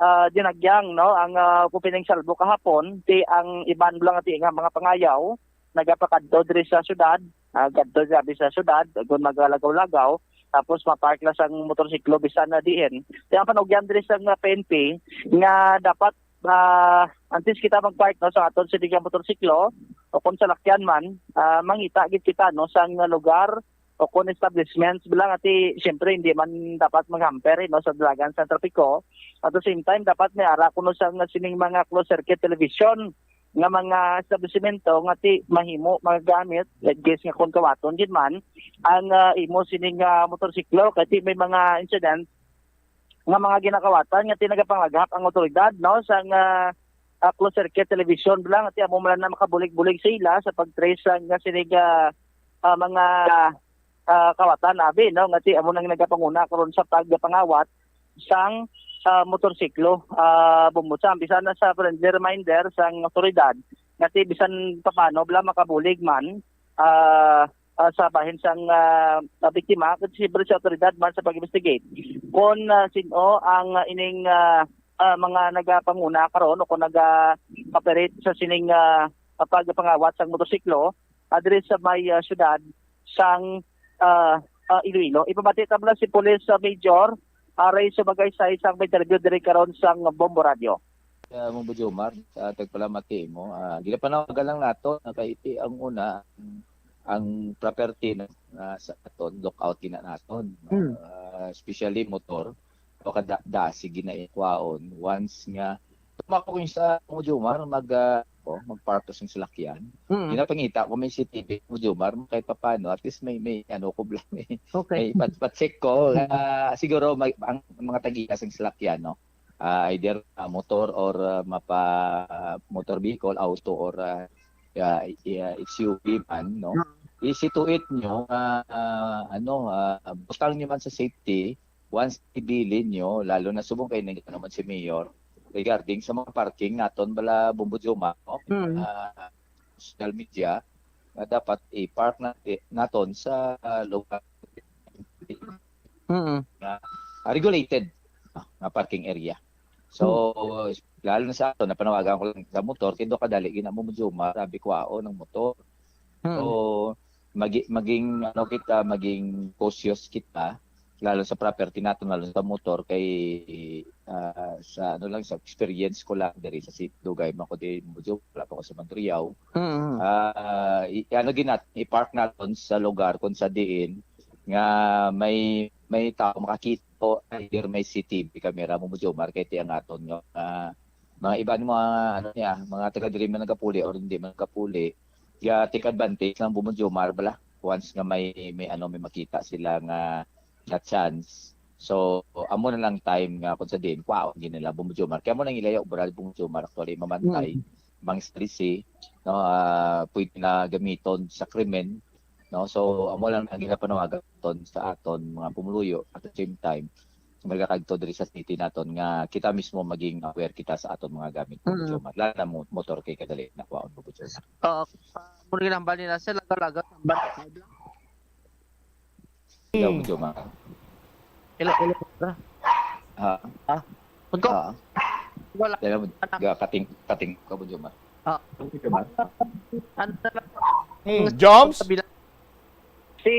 ah, dinagyang, no, ang, ah, opening salvo kahapon, ti ang iban lang ati nga mga pangayaw nagapakadto diri sa syudad, ah, kadto grabe sa syudad, kung magalagaw-lagaw, tapos mapark lang sang motorsiklo bisan na diin. Ti ang panugyan diri sa nga P N P nga dapat, ah, antes kita mag-park, no, sa aton sini nga motorsiklo o kung salakyan man, ah, mangita gid kita, no, sang lugar o kon establishments bilang ati, siyempre, hindi man dapat mag-hamper, eh, no, sa dalagan sa trapiko. At the same time, dapat may ara kuno sa nga sining mga closed circuit television nga mga establishmento nga ti mahimo magagamit, like guys nga kung kawaton gid man ang, ah, imo sining, ah, motorsiklo kay ti may mga incident nga mga ginakawatan nga ti nagapangaghap ang otoridad, no, sa nga, ah, closed circuit television lang, ti amo man na makabulig-bulig sila sa pag-trace sa nga sining, ah, ah, mga, ah, kawatan abi, no, nga ti amo nang nagapanguna karon sa pagpangawat sang, ah, motorsiklo, ah, bumbusa bisan na sa friendly reminder sang otoridad nga ti bisan paano bala makabulig man, ah, ah, sa bahin sang, ah, ah, biktima, kag siyempre sa otoridad man sa pag-investigate kung, ah, sin-o ang, ah, ining, ah, ah, mga nagapanguna karon o kung naga-operate sa sining, ah, ah, pagpangawat sang motorsiklo, ah, diri sa may, ah, syudad sang, ah, ah, Iloilo. Ipamati ta bala si Police, ah, Major, ah, Ray Subagaysay sang may interview diri karon sang Bombo Radio. Ah, Mumbo Jomar, sa tagpalamati mo, ah, ginapanawagan lang nato na kay ti ang una, ang, ang property na, na sa aton, lookout gina naton, no? Hmm. Ah, especially motor, o kada dasi ginaikwaon, once nga, tuma ko yung sa Mumbo Jomar, mag, ah, oh, mag-park sa salakyan. Hmm. Ginapangita ko may C C T V, Mumbo Jomar, kahit papano, at least may, may ano ko bla-, may, Okay. may pat-, pat-check ko. Ah, siguro may, ang mga tag-iya sang salakyan, no? Ah, either, ah, motor or, ah, mapa, motor vehicle, auto or, ah, ah, ah, S U V man, no? Mm. I-situate nyo, ah, ah, ano, ah, butang nyo man sa safety, once ibilin nyo, lalo na subong kay nag-, ano man si Mayor, regarding sa mga parking naton bala Bombo Jomar, no? Mm. Ah, social media, nga dapat i-park na, eh, naton sa, ah, lugar Mm. nga, ah, regulated, ah, nga parking area. So, Mm. lalo na sa ato, napanawagan ko lang sa motor, kay do kadali gina mo, Jomar, sabi ko, "Ao, ng motor." Mm. So, magi-, maging, ano kita, maging cautious kita, lalo sa property nato, lalo sa motor, kay, ah, sa, ano lang, sa experience ko lang diri sa sit-, dugay man ko diri, Mumbo Jomar, wala pa ko sa Mandurriao. Mm. Ah, i-, ano, ginat-, i-park naton sa lugar kung sa diin nga may, may tao makakita o either may C C T V camera, Mumbo Jomar, kay ti ang aton nga, ah, mga iban mga, ano niya, mga taga diri man nagapuli or hindi man nagapuli, ga take advantage lang, Mumbo Jomar, bala. Once nga may, may, ano, may makita sila nga, nga chance. So, amo na lang time nga kung sa diin, kwaon gid nila, Mumbo Jomar. Kaya mo nang ilayo, Boral, Mumbo Jomar, actually, mamantay, Mm. mang salisi, no, ah, pwede na gamiton sa krimen, no? So, amo lang ang ginapanawagan ton sa aton mga pumuluyo. At the same time, magakagto diri sa city naton nga kita mismo maging aware kita sa aton mga gamit, Mm. Mumbo Jomar. Lalo na mo-, motor kay kadali na kwaon, Mumbo Jomar. Oo. Ah, muna ginambal nila, sir, lagaw-lagaw, tambal. Ikaw, Hmm. Mumbo Jomar. Hello, hello, sir. Ha? Ha? Magko-, Ah. Wala. Dala mo, Anak. ga-, kating, kating ka, Mumbo Jomar. Ah. Mumbo Jomar. Ano na lang? Hmm, Ang Joms? sabi lang. Si,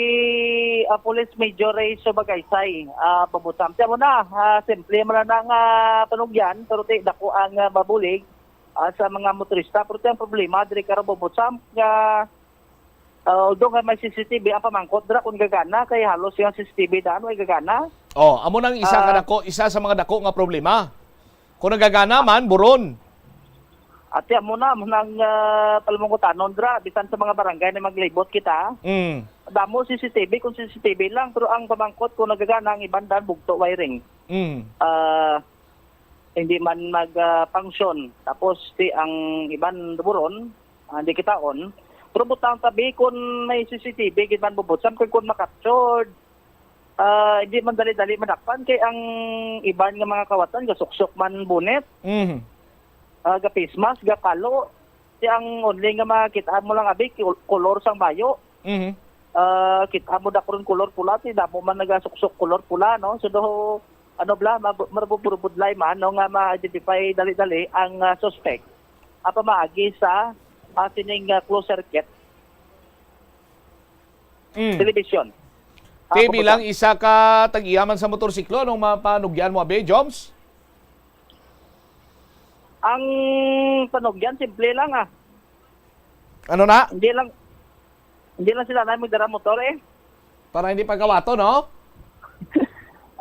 ah, Police Major Ray Subagaysay, ah, Bubutang. Tiyan mo na, ah, simple man lang ang, ah, panugyan, pero ti, dako ang, ah, mabulig. ah, sa mga motorista. Pero ang problema diri karon, Bobotsam, nga, ah, although nga may C C T V ang pamangkot dira kung gagana, kay halos yung C C T V daan way gagana. Oh, amo nang isa ka Ah. dako, isa sa mga dako nga problema. Kung nagagana man, buron. At yan muna, muna ang ah, palmungkutanon dira, bisan sa mga barangay na maglibot kita. Mm. Damo C C T V kung C C T V lang, pero ang pamangkot kung nagagana ang iban daan bugto wiring. Mm. Ah, hindi man mag-function. Tapos ti ang iban buron, ah, hindi kitaon. Pero butang tabi kung may C C T V, gid man, Bobotsam, kung, kung makaptured, ah, hindi man dali-dali madakpan kay ang iban nga mga kawatan gasuksok man bonnet, Mm. ah, ga-face mask, gapalo. Ti ang only nga makita mo lang abi kul- kulor sang bayo. Mhm. Ah, kita mo dakron kulor pula, ti damo man nagasuksok kulor pula, no? So do, ano bala, mab- marabubudlay man, no, nga ma-identify dali-dali ang ah, suspect. Ang pamaagi sa ah, sining ah, closed circuit Mm. television. Ti Ako bilang po, isa ka tag-iya man sa motorsiklo, anong mapanugyan mo, abi, Joms? Ang panugyan, simple lang ah. Ano na? Hindi lang hindi lang sila na magdara motor eh. Para hindi pagkawato, no?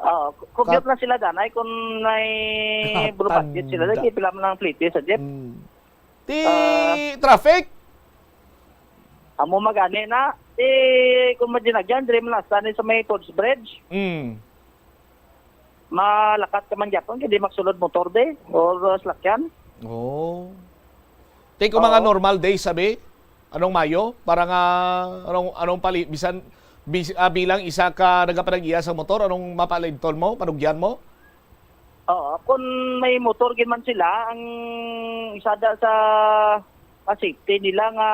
Oo, compute Kat- lang sila danay kung may Katanda. budget sila. Lagi pila man ang plete sa jeep. Mm. Ti Ah. traffic? Amo magani na. Eh, kung madinagyan, diri man lang sa ni sa may Ford's Bridge. Mm. Malakat ka man gyapon, kay di magsulod motor de or uh, salakyan. Oh. Ti kung mga Oo. normal days, sabi? Anong Mayo? Para nga, anong, anong pali, bisan, bis, ah, bilang isa ka nagapanag-iya sa motor, anong mapalidton mo, panugyan mo? Oo, kung may motor gid man sila, ang isada sa ah, safety nila nga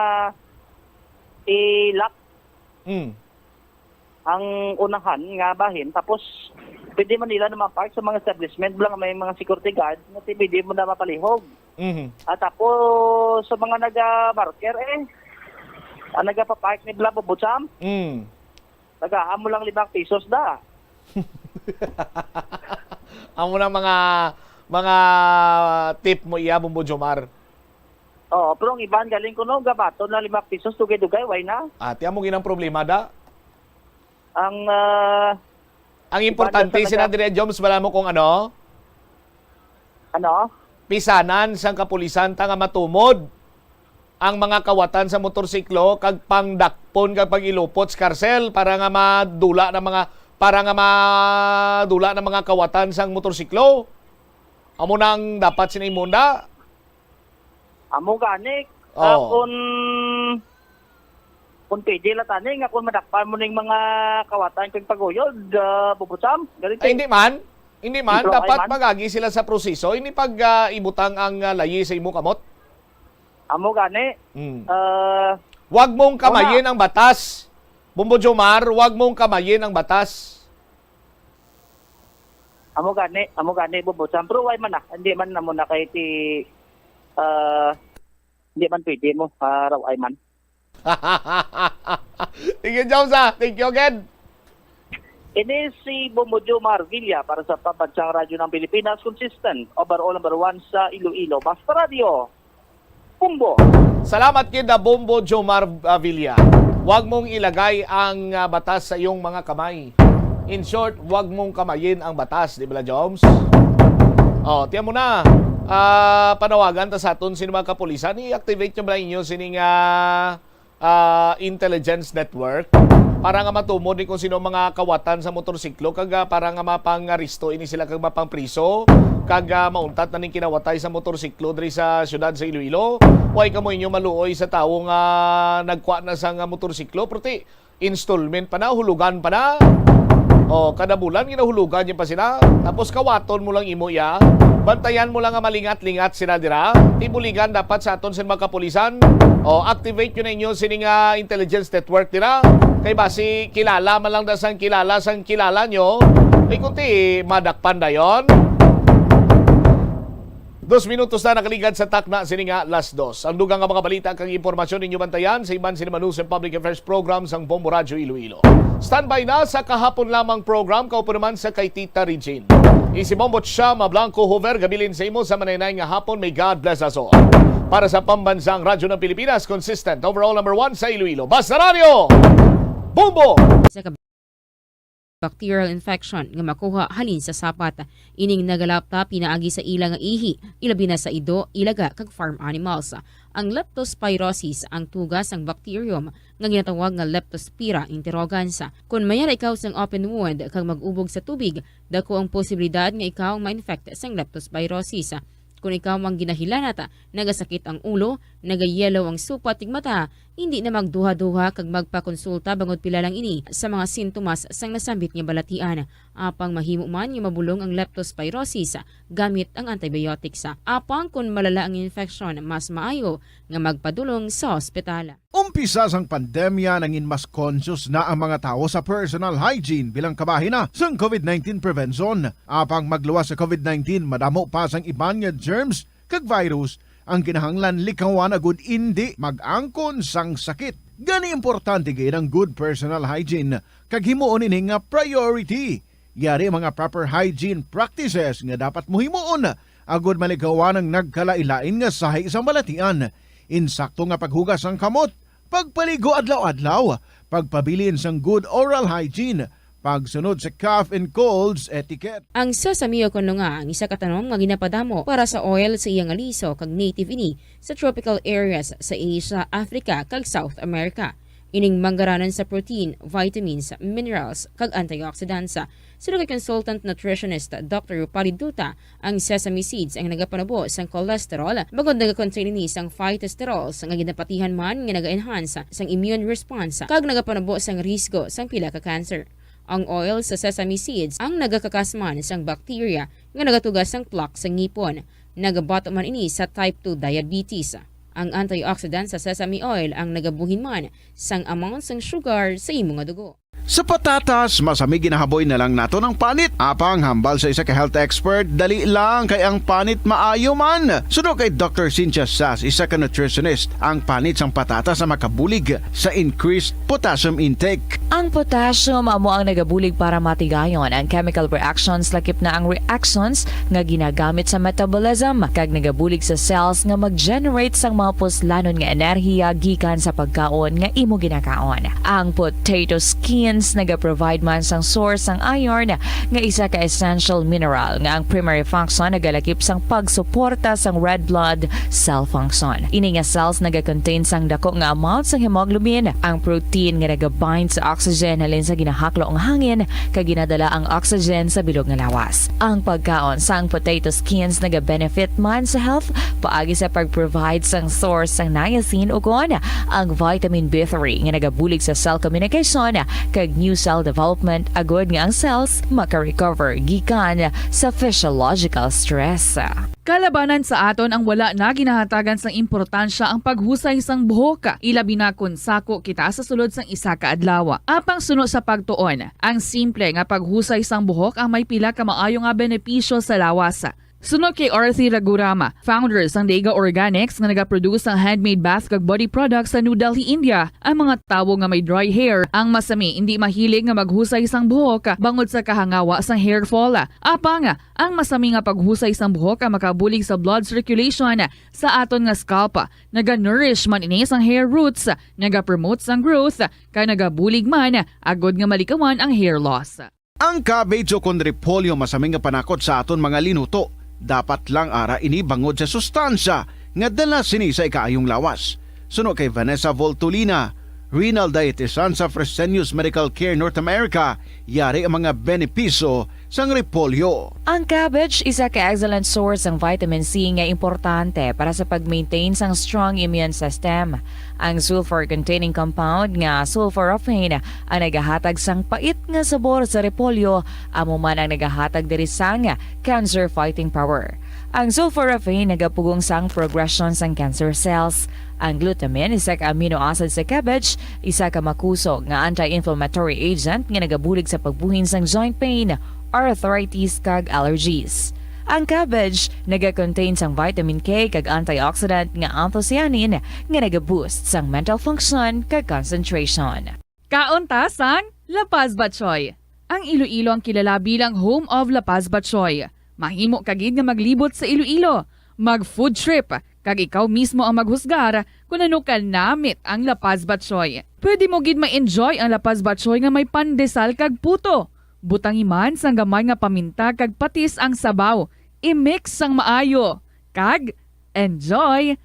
i-lock Mm. ang unahan nga bahin, tapos pwede man nila na ma-park sa mga establishment bala nga may mga security guard nga ti pwede mo na mapalihog. Mhm. At tapos sa mga naga-barker eh, ang nagapapark ni bala, Bobotsam, Mm. tagaan mo lang limang pesos da. Amo na mga mga tip mo iya, Bombo Jomar. Oo, pero ang iban galing kuno gabaton na lima pesos, dugay-dugay, why na? Ati amo ginang problema da. Ang ah, Ang importante Iban sina na dire, Joms, bala mo kung ano, ano? pisanan sang kapulisan ta nga matumod ang mga kawatan sa motorsiklo kag pangdakpon kag pag-ilupot sa karsel para nga madula na mga para nga madula na mga kawatan sang motorsiklo. Amo nang dapat sina imunda. Amo gani. Oo. Ah, kung kung pwede lang tani nga kung madakpan mo ning mga kawatan kag paguyod, uh, Bobotsam, ganito. Ay, hindi man. Hindi man. Pero Dapat ay man. Mag-agi sila sa proseso. Hindi pag ah, ibutang ang ah, layi sa imo kamot. Amo gani. Mm. Uh, Wag mong kamayin ang batas. Bombo Jomar, wag mong kamayin ang batas. Amo gani, amo gani, Bobotsam. Pero why man na? Hindi man namo na kay ti ah, hindi man pwede mo, ah, raw ay man. Thank you, Joms, ah. Thank you again. Ini si Bombo Jomar Villa para sa Pambansang Radyo ng Pilipinas, consistent, overall number one sa Iloilo. Basta Radyo, Bombo. Salamat kid na Bombo Jomar Avila. Wag mong ilagay ang ah, batas sa iyong mga kamay. In short, wag mong kamayin ang batas, di ba, Joms? Oh, tiyan mo na. Ah, panawagan ta sa aton sino mga kapulisan, i-activate nyo ba inyo sining ah, ah, intelligence network para nga matumod ni kung sino mga kawatan sa motorsiklo kag ah, para nga mapangaristo ini sila kag mapangpriso kag ah, mauntat na ning kinawatay sa motorsiklo diri sa siyudad sa Iloilo. Way kamo inyo maluoy sa tawo nga nagkuha na sa nga motorsiklo, pero ti installment pa na, hulugan pa na. O, kada bulan ginahulugan niya pa sila. Tapos kawaton mo lang imo iya. Bantayan mo lang nga malingat-lingat sila dira. Tibuligan dapat sa aton sa mga kapulisan. O, activate nyo na inyo sining ah, intelligence network dira. Kay basi kilala man lang da sang kilala sang kilala nyo. Ay kunti madakpan dayon. Dos minutos na nakaligad sa takna sini nga las dos. Ang dugang nga mga balita kag impormasyon ninyo bantayan sa iban sini Manus and Public Affairs Program sang Bombo Radyo Iloilo. Standby na sa kahapon lamang program, kaupo naman sa kay Tita Regine. Isi Bombo Chama Blanco Hoover, gabilin sa imo sa mananay nga hapon. May God bless us all. Para sa Pambansang Radyo ng Pilipinas, consistent, overall number one sa Iloilo. Basta Radyo! Bombo! Sa kab-, bacterial infection nga makuha halin sa sapat. Ining nagalapta pinaagi sa ila nga ihi, ilabi na sa ido, ilaga, kag farm animals. Ang leptospirosis ang tuga sang bacterium nga ginatawag nga Leptospira interrogans. Kon mayara ikaw sang open wound kag mag-ubog sa tubig, dako ang posibilidad nga ikaw ma-infect sang leptospirosis. Kon ikaw ang ginahilanat, nagasakit ang ulo, nagayellow ang supat ning mata, hindi na magduha-duha kag magpakonsulta bangod pila lang ini sa mga sintomas sang nasambit nga balatian. Apang mahimo man nga mabulong ang leptospirosis gamit ang antibiotics. Apang kon malala ang infeksyon, mas maayo nga magpadulong sa ospital. Umpisa sang pandemya, nangin mas conscious na ang mga tawo sa personal hygiene bilang kabahin na sang COVID nineteen prevention. Apang magluwas sa COVID nineteen, madamo pa sang iban nga germs kag virus ang kinahanglan likawan agud indi mag-angkon sang sakit. Gani, importante gid ang good personal hygiene kag himuon ini nga priority. Yari ang mga proper hygiene practices nga dapat mo himuon agud malikawan ang nagkalain-lain nga sahi sang balatian. Insakto nga paghugas sang kamot, pagpaligo adlaw-adlaw, pagpabilin sang good oral hygiene, pagsunod sa cough and colds etiquette. Ang sesame o kon lunga ang isa ka tanom nga ginapadamo para sa oil sa iya nga liso kag native ini sa tropical areas sa Asia, Africa, kag South America. Ining manggaranan sa protein, vitamins, minerals, kag antioxidants. Suno kay consultant nutritionist Doctor Rupali Duta, ang sesame seeds ang nagapanubo sang cholesterol, bangod nagakontain ini sang phytosterols nga ginapatihan man nga naga-enhance sang immune response kag nagapanubo sang risgo sang pila ka cancer. Ang oil sa sesame seeds ang nagakakasman sang bacteria nga nagatuga sang plaque sa ngipon. Nagabato man ini sa type two diabetes. Ang antioxidant sa sesame oil ang nagabuhin man sang amount sang sugar sa imo nga dugo. Sa patatas, masami ginahaboy na lang naton ang panit. Apang hambal sa isa ka health expert, dali lang kay ang panit maayo man. Suno kay Doctor Cynthia Sass, isa ka nutritionist, ang panit sang patatas ang makabulig sa increased potassium intake. Ang potassium amo ang nagabulig para matigayon ang chemical reactions, lakip na ang reactions nga ginagamit sa metabolism, kag nagabulig sa cells nga mag-generate sang mga puslanon nga enerhiya gikan sa pagkaon nga imo ginakaon. Ang potato skins nagaprovide man sang source sang iron, nga isa ka essential mineral nga ang primary function nagalakip sang pagsuporta sang red blood cell function. Ini nga cells nagakontain sang dako nga amount sang hemoglobin, ang protein nga nagabind sa oxygen halin sa ginahaklo nga hangin kag ginadala ang oxygen sa bilog nga lawas. Ang pagkaon sang potato skins nagabenefit man sa health paagi sa pag-provide sang source sang niacin ukon ang vitamin B three nga nagabulig sa cell communication kag new cell development agud nga ang cells maka-recover gikan sa physiological stress. Kalabanan sa aton ang wala na ginahatagan sang importansya ang paghusay sang buhok, ilabi na kon sako kita sa sulod sang isa ka adlaw. Apang suno sa pagtuon, ang simple nga paghusay sang buhok ang may pila ka maayo nga benepisyo sa lawas. Suno kay Arthi Ragurama, founder sang Dega Organics nga nagaproduce sang handmade bath kag body products sa New Delhi, India, ang mga tawo nga may dry hair ang masami indi mahilig nga maghusay sang buhok bangod sa kahangawa sang hair fall. Apang ang masami nga paghusay sang buhok ang makabulig sa blood circulation sa aton nga scalp. Naga-nourish man ini sang hair roots, nagapromote sang growth, kag nagabulig man agud nga malikawan ang hair loss. Ang cabbage o kon repolyo masami nga panakot sa aton mga linuto. Dapat lang ara ini bangod sa sustansya nga dala sini sa ikaayong lawas. Suno kay Vanessa Voltolina, renal dietitian sa Fresenius Medical Care North America, yari ang mga benepisyo sang repolyo. Ang cabbage isa ka excellent source sang vitamin C nga importante para sa pag-maintain sang strong immune system. Ang sulfur-containing compound nga sulforaphane ang nagahatag sang pait nga sabor sa repolyo, amo man ang nagahatag diri sang cancer fighting power. Ang sulforaphane nagapugong sang progression sang cancer cells. Ang glutamine, isa ka amino acid sa cabbage, isa ka makusog nga anti-inflammatory agent nga nagabulig sa pagbuhin sang joint pain, arthritis, kag allergies. Ang cabbage nagakontain sang vitamin K kag antioxidant nga anthocyanin nga nagaboost sang mental function kag concentration. Kaon ta sang La Paz Batchoy. Ang Iloilo ang kilala bilang home of La Paz Batchoy. Mahimo ka gid nga maglibot sa Iloilo, mag-food trip, kag ikaw mismo ang maghusgar kon ano kanamit ang La Paz Batchoy. Pwede mo gid ma-enjoy ang La Paz Batchoy nga may pandesal kag puto. Butangi man sang gamay nga paminta kag patis ang sabaw. I-mix sang maayo. Kag enjoy!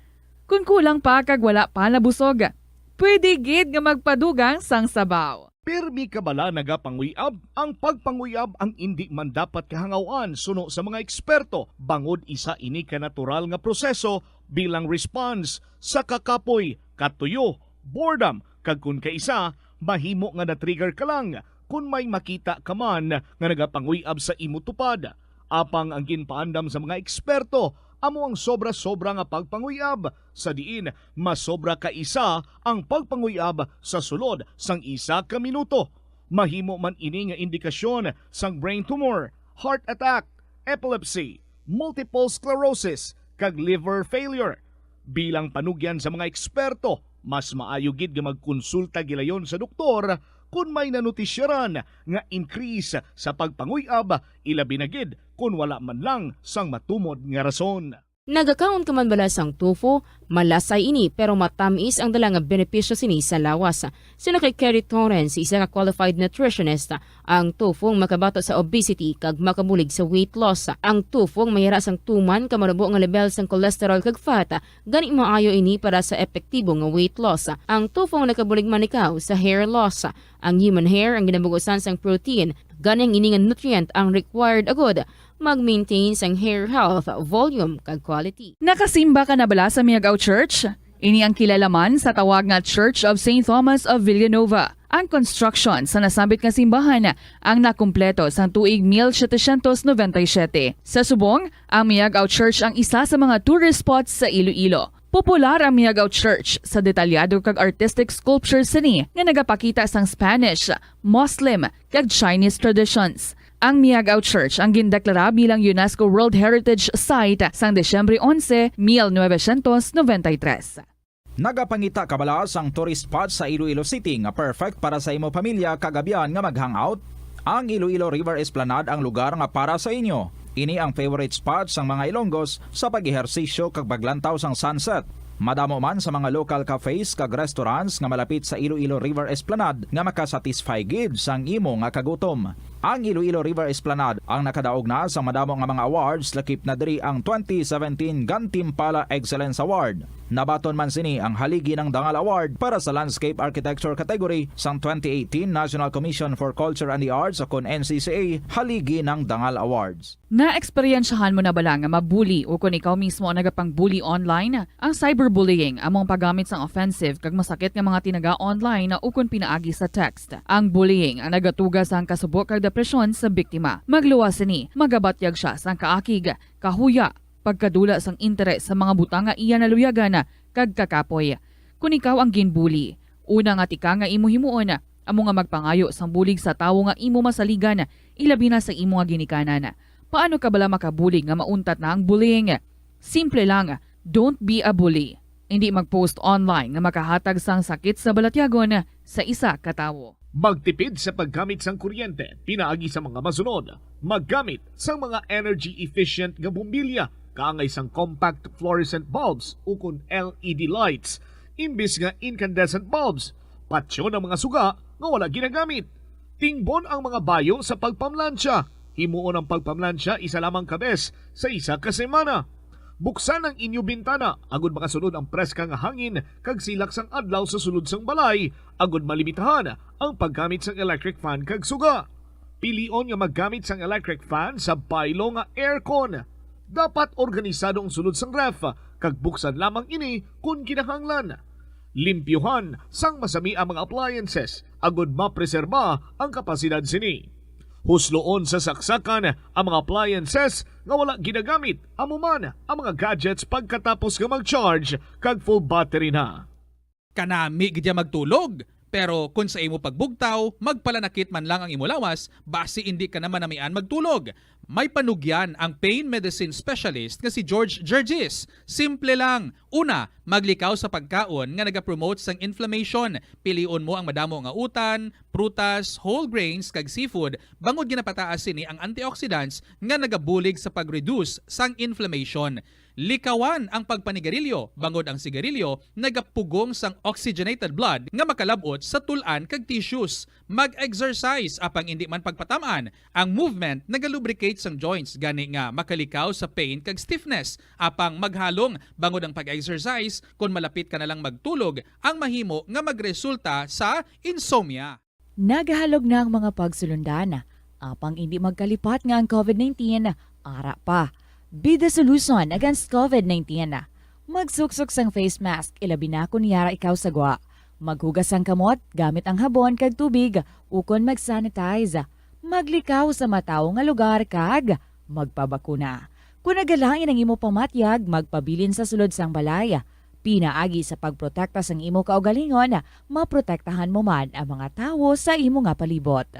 Kon kulang pa kag wala pa nabusog, pwede gid nga magpadugang sang sabaw. Pirmi ka bala nagapanguyab? Ang pagpanguyab ang indi man dapat kahangawan suno sa mga eksperto, bangod isa ini ka natural nga proseso bilang response sa kakapoy, katuyo, boredom, kag kon kaisa, mahimo nga na-trigger ka lang kon may makita ka man nga nagapanguyab sa imo tupad. Apang ang ginpaandam sa mga eksperto amo ang sobra-sobra nga pagpanguyab, sa diin masobra ka isa ang pagpanguyab sa sulod sang isa ka minuto. Mahimo man ini nga indikasyon sang brain tumor, heart attack, epilepsy, multiple sclerosis, kag liver failure. Bilang panugyan sa mga eksperto, mas maayo gid nga magkonsulta gilayon sa doktor kon may nanutisyaran nga increase sa pagpanguyab, ilabi na gid kon wala man lang sang matumod nga rason. Nagakaon ka man bala sang tofu? Malasay ini, pero matamis ang dala nga benepisyo sini sa lawas. Suno kay Kerry Torrens, isa ka qualified nutritionist, ang tofu ang makabato sa obesity kag makabulig sa weight loss. Ang tofu ang mayara sang tuman ka manubo nga lebel sang cholesterol kag fat, gani maayo ini para sa epektibo nga weight loss. Ang tofu ang nakabulig man ikaw sa hair loss. Ang human hair ang ginabugusan sang protein, gani ang ini nga nutrient ang required agud mag-maintain sang hair health, volume, kag quality. Nakasimba ka na bala sa Miagao Church? Ini ang kilala man sa tawag nga Church of Saint Thomas of Villanova. Ang construction sa nasambit nga simbahan ang nakumpleto sang tuig mil setecientos noventa y siete. Sa subong, ang Miagao Church ang isa sa mga tourist spots sa Iloilo. Popular ang Miagao Church sa detalyado kag artistic sculptures sini nga nagapakita sang Spanish, Muslim, kag Chinese traditions. Ang Miagao Church ang gindeklara bilang UNESCO World Heritage Site sang Disyembre onse, mil novecientos noventa y tres. Nagapangita ka bala sang tourist spot sa Iloilo City nga perfect para sa imo pamilya kag abyan nga mag-hangout? Ang Iloilo River Esplanade ang lugar nga para sa inyo. Ini ang favorite spot sang mga Ilonggos sa pag-ehersisyo kag paglantaw sang sunset. Madamo man sa mga local cafes kag restaurants nga malapit sa Iloilo River Esplanade nga makasatisfy gid sang imo nga kagutom. Ang Iloilo River Esplanade ang nakadaog na sang madamo nga mga awards, lakip na diri ang twenty seventeen Gantimpala Excellence Award. Nabaton man sini ang Haligi ng Dangal Award para sa Landscape Architecture category sang twenty eighteen National Commission for Culture and the Arts, o kon N C C A, Haligi ng Dangal Awards. Naeksperyensyahan mo na bala nga mabuli o kon ikaw mismo ang nagapang-bully online? Ang cyberbullying amo ang paggamit sang offensive kag masakit nga mga tinaga online o kon pinaagi sa text. Ang bullying ang nagatuga sang kasubo kag depresyon sa biktima. Magluwas sini, magabatyag sia sang kaakig, kahuya, pagkadula sang interes sa mga butang nga iya naluyagan, kag kakapoy. Kon ikaw ang ginbuli, una nga tikang nga imo himuon amo nga magpangayo sang bulig sa tawo nga imo masaligan, ilabi na sa imo nga ginikanan. Paano ka bala makabulig nga mauntat na ang bullying? Simple lang, don't be a bully. Indi mag-post online nga makahatag sang sakit sa balatyagon sa isa ka tawo. Magtipid sa paggamit sang kuryente pinaagi sa mga masunod. Maggamit sang mga energy efficient nga bombilya, kaangay sang compact fluorescent bulbs ukon L E D lights, imbis nga incandescent bulbs. Patyon ang mga suga nga wala ginagamit. Tingbon ang mga bayo sa pagpamlansya. Himuon ang pagpamlansya isa lamang ka bes sa isa ka semana. Buksan ang inyo bintana agud makasulod ang preska nga hangin kag silak sang adlaw sa sulod sang balay, agud malimitahan ang paggamit sang electric fan kag suga. Pilion nga maggamit sang electric fan sa baylo nga aircon. Dapat organisado ang sulod sang ref, kag buksan lamang ini kon kinahanglan. Limpyuhan sang masami ang mga appliances agud mapreserba ang kapasidad sini. Husloon sa saksakan ang mga appliances nga wala ginagamit, amo man ang mga gadgets pagkatapos nga mag-charge kag full battery na. Kanami gid ya magtulog, Pero kon sa imo pagbugtaw, magpalanakit man lang ang imo lawas, basi indi ka na manamian magtulog. May panugyan ang pain medicine specialist nga si George Gergis. Simple lang. Una, maglikaw sa pagkaon nga nagapromote sang inflammation. Pilion mo ang madamo nga utan, prutas, whole grains, kag seafood, bangod ginapataas sini ang antioxidants nga nagabulig sa pag-reduce sang inflammation. Likawan ang pagpanigarilyo, bangod ang sigarilyo nagapugong sang oxygenated blood nga makalab-ot sa tul-an kag tissues. Mag-exercise, apang indi man pagpatam-an. Ang movement nagalubricate sang joints, gani nga makalikaw sa pain kag stiffness. Apang maghalong, bangod ang pag-exercise, kon malapit ka na lang magtulog, ang mahimo nga magresulta sa insomnia. Nagahalog na ang mga pagsulundan, apang indi magkalipat nga ang covid nineteen ara pa. Be the solution against covid nineteen. Magsuksok sang face mask, ilabi na kon yara ikaw sa gwa. Maghugas sang kamot gamit ang habon kag tubig, ukon mag-sanitize. Maglikaw sa matawo nga lugar kag magpabakuna. Kon nagalain ang imo pamatyag, magpabilin sa sulod sang balay. Pinaagi sa pagprotekta sang imo kaugalingon, maprotektahan mo man ang mga tawo sa imo nga palibot.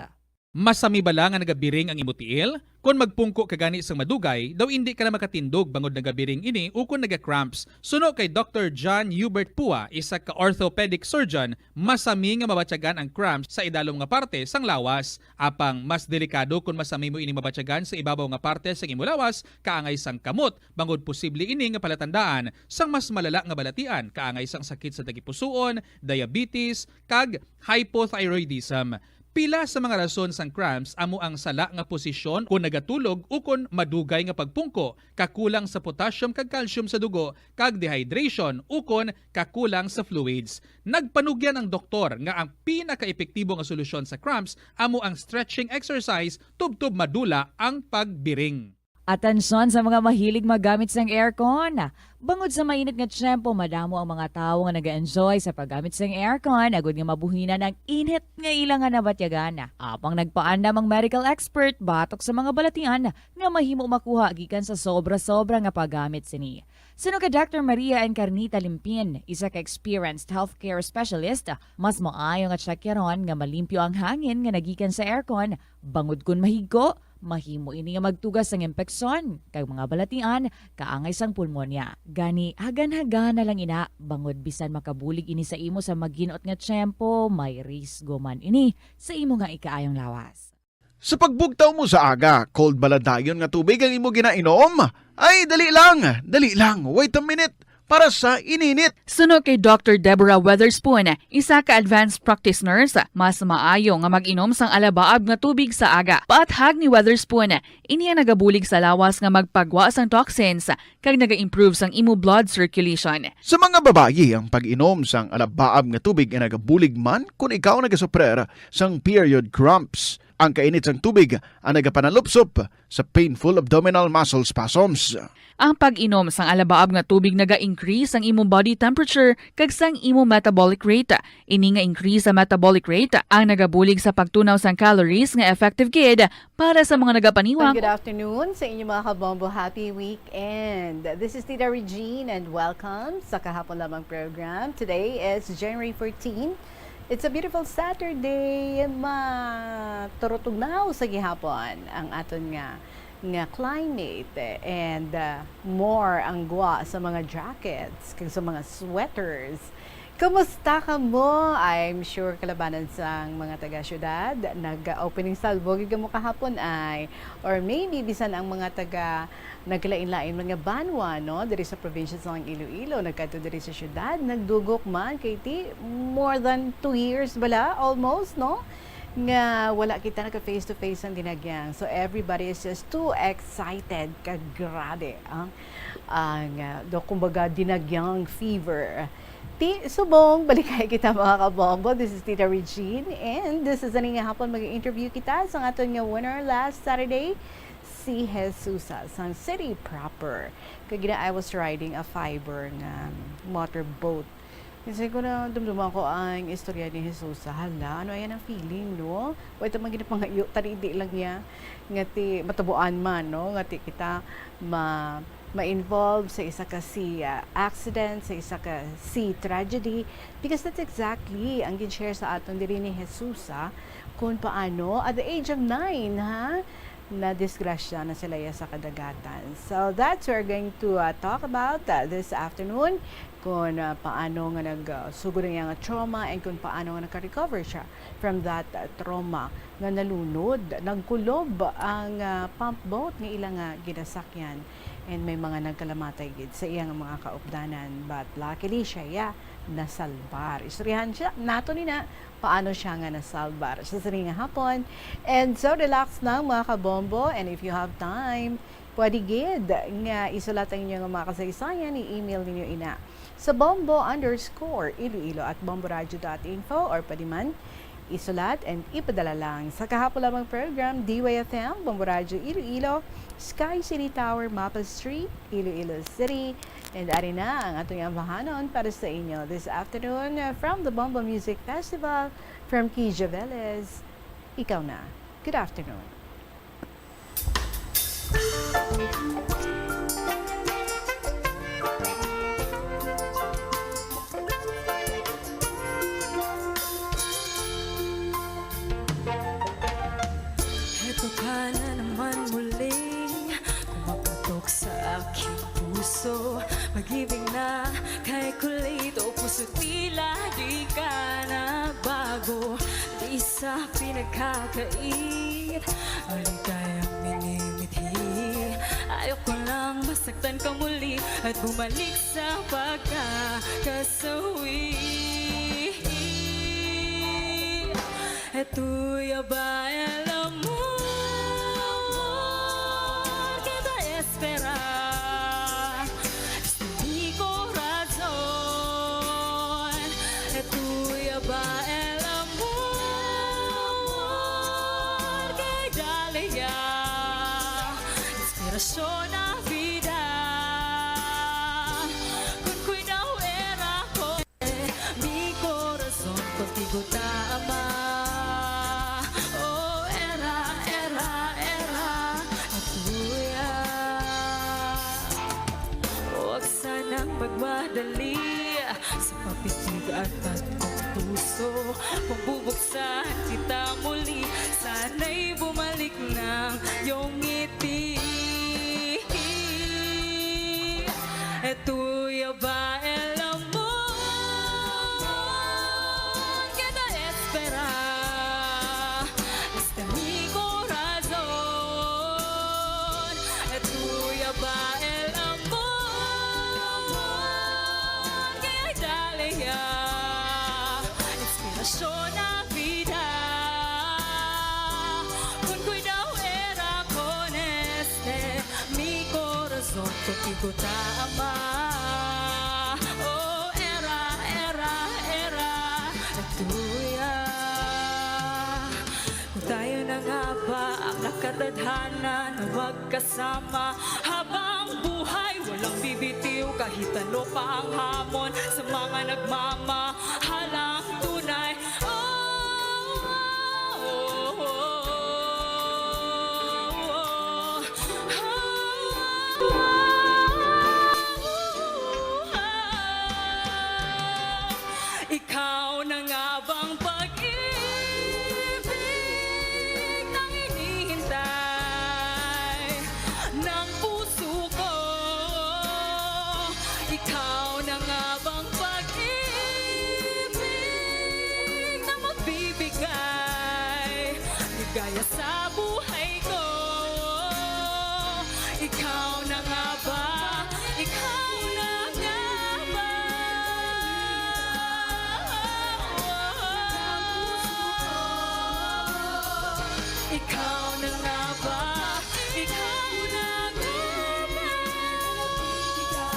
Masami bala nga nagabiring ang imo tiil? Kon magpungko ka gani sang madugay, daw indi ka na makatindog bangod nagabiring ini ukon naga-cramps. Suno kay Doctor John Hubert Pua, isa ka orthopedic surgeon, masami nga mabatyagan ang cramps sa idalom nga parte sang lawas. Apang mas delikado kon masami mo ini mabatyagan sa ibabaw nga parte sang imo lawas, kaangay sang kamot, bangod posible ini nga palatandaan sang mas malala nga balatian, kaangay sang sakit sa tagipusoon, diabetes, kag hypothyroidism. Pila sa mga rason sang cramps amo ang sala nga posisyon kon nagatulog ukon madugay nga pagpungko, kakulang sa potassium kag calcium sa dugo, kag dehydration ukon kakulang sa fluids. Nagpanugyan ang doktor nga ang pinakaepektibo nga solusyon sa cramps amo ang stretching exercise tubtob madula ang pagbiring. Atensyon sa mga mahilig maggamit sang aircon. Bangod sa mainit nga tiyempo, madamo ang mga tawo nga naga-enjoy sa paggamit sang aircon agud nga mabuhinan ang init nga ila nga nabatyagan. Apang nagpaandam ang medical expert batok sa mga balatian nga mahimo makuha gikan sa sobra-sobra nga paggamit sini. Suno kay Doctor Maria Encarnita Limpin, isa ka experienced healthcare specialist, mas maayo nga tsekyaron nga malimpyo ang hangin nga nagikan sa aircon, bangod kon mahigko, mahimo ini nga magtuga sang impeksyon kag mga balatian kaangay sang pulmonya. Gani, hagan-hagana lang ina, bangod bisan makabulig ini sa imo sa maginot nga tiyempo, may risgo man ini sa imo nga ikaayong lawas. Sa pagbugtaw mo sa aga, cold bala dayon nga tubig ang imo ginainom? Ay, dali lang, dali lang, wait a minute, para sa ininit. Suno kay Doctor Deborah Weatherspoon, isa ka advanced practice nurse, mas maayo nga mag-inom sang alabaab nga tubig sa aga. Paathag ni Weatherspoon, ini ang nagabulig sa lawas nga magpagwa sang toxins kag naga-improve sang imo blood circulation. Sa mga babayi, ang pag-inom sang alabaab nga tubig ay nagabulig man kon ikaw nagasuprer sang period cramps. Ang kainit sang tubig ang nagapanalupsop sa painful abdominal muscle spasms. Ang pag-inom sang alabaab nga tubig naga-increase sang imong body temperature kag sang imong metabolic rate. Ini nga increase sa metabolic rate ang nagabulig sa pagtunaw sang calories nga effective gid para sa mga nagapaniwang. Good afternoon sa inyo, mga kabombo. Happy weekend. This is Tita Regine and welcome sa Kahapon Lamang program. Today is January fourteen. It's a beautiful Saturday. Maturutugnaw sa gihapon ang aton nga, nga climate and, uh, more ang gwa sa mga jackets kag sa mga sweaters. Kumusta kamo? I'm sure kalabanan sang mga taga-syudad, nag-opening salvo gid kamo kahapon ay, or maybe bisan ang mga taga nagkalain-lain man nga banwa, no, diri sa probinsya sang Iloilo, nagkadto diri sa syudad, nagdugok man kay ti more than two years bala, almost, no, nga wala kita nagka face to face ang dinagyang. So everybody is just too excited, kag grabe ang, ang, ah, do, kumbaga, dinagyang fever. Ti, subong, balikay kita, mga kabombo. This is Tita Regine, and this is Aning Hapon. Mag-interview kita sa aton nga winner last Saturday, si Jesusa, sang city proper. Kagina, I was riding a fiber nga motorboat. Kasi ko na dumduman ko ang istorya ni Jesusa. Hala, ano ayan ang feeling, no? Wa ito man ginapangayo, taridi lang niya. Nga ti, matabuan man, no? Nga ti kita ma-, ma-involve sa isa ka sea accident, sa isa ka sea tragedy, because that's exactly ang gin-share sa aton diri ni Jesusa, kung paano at the age of nine, ha, nadisgrasya na sila iya sa kadagatan. So that's what we're going to, uh, talk about, uh, this afternoon, kung, uh, paano nga nag, uh, sugod ang iyang trauma and kung paano nga naka-recover siya from that, uh, trauma nga nalunod, nagkulob ang, ah, pump boat nga ila nga ginasakyan, and may mga nagkalamatay gid sa iya nga mga kaupdanan, but luckily siya, yeah, nasalbar. Istoryahan siya nato ni na paano siya nga nasalbar sa sini nga hapon. And so relax na, mga kabombo, and if you have time, pwede gid nga isulat ang inyo nga mga kasaysayan, i-email ninyo ina sa bombo underscore iloilo at bomboradio dot info, or pwede man isulat and ipadala lang sa kahapon lamang program, D Y F M, Bombo Radio Iloilo, Sky City Tower, Maple Street, Iloilo City. And ari na ang atong ambahanon para sa inyo this afternoon, uh, from the Bombo Music Festival, from Kija Velez. Ikaw na. Good afternoon. Heto ka na naman muli, kumaputok sa aking puso. Pag-ibig na kay kulit, o puso, tila di ka nagbago. Di sa pinagkakait, maligayang minimithi. Ayoko lang masaktan ka muli at bumalik sa pagkakasawi. Esto ya va el amor que te espera. Mi corazón, esto ya va el amor que dale ya inspiración a vida. Con cuidado era con mi corazón contigo tama. Oh, era, era, era tuya. Huwag sanang magmadali sa papitig at tatlong puso. Magbubuksan kita muli, sana'y bumalik ng iyong ngiti. Esto ya va el amor que te espera. Este mi corazón, esto ya va el amor que dale ya inspiración a vida. Con cuidado era con este mi corazón contigo tama. Oh, era, era, era tuya. Kung tayo na nga ba ang nakatadhana na magkasama habang buhay, walang bibitiw kahit ano pa ang hamon sa mga nagmamahalang tunay. Oh, oh, oh, oh, oh. Ikaw na nga bang pag-ibig na hinihintay ng puso ko? Ikaw na nga bang pag-ibig na magbibigay ligaya sa buhay ko? Ikaw na nga ba? Ikaw na nga ba? Ikaw na nga ba? Ikaw na nga ba?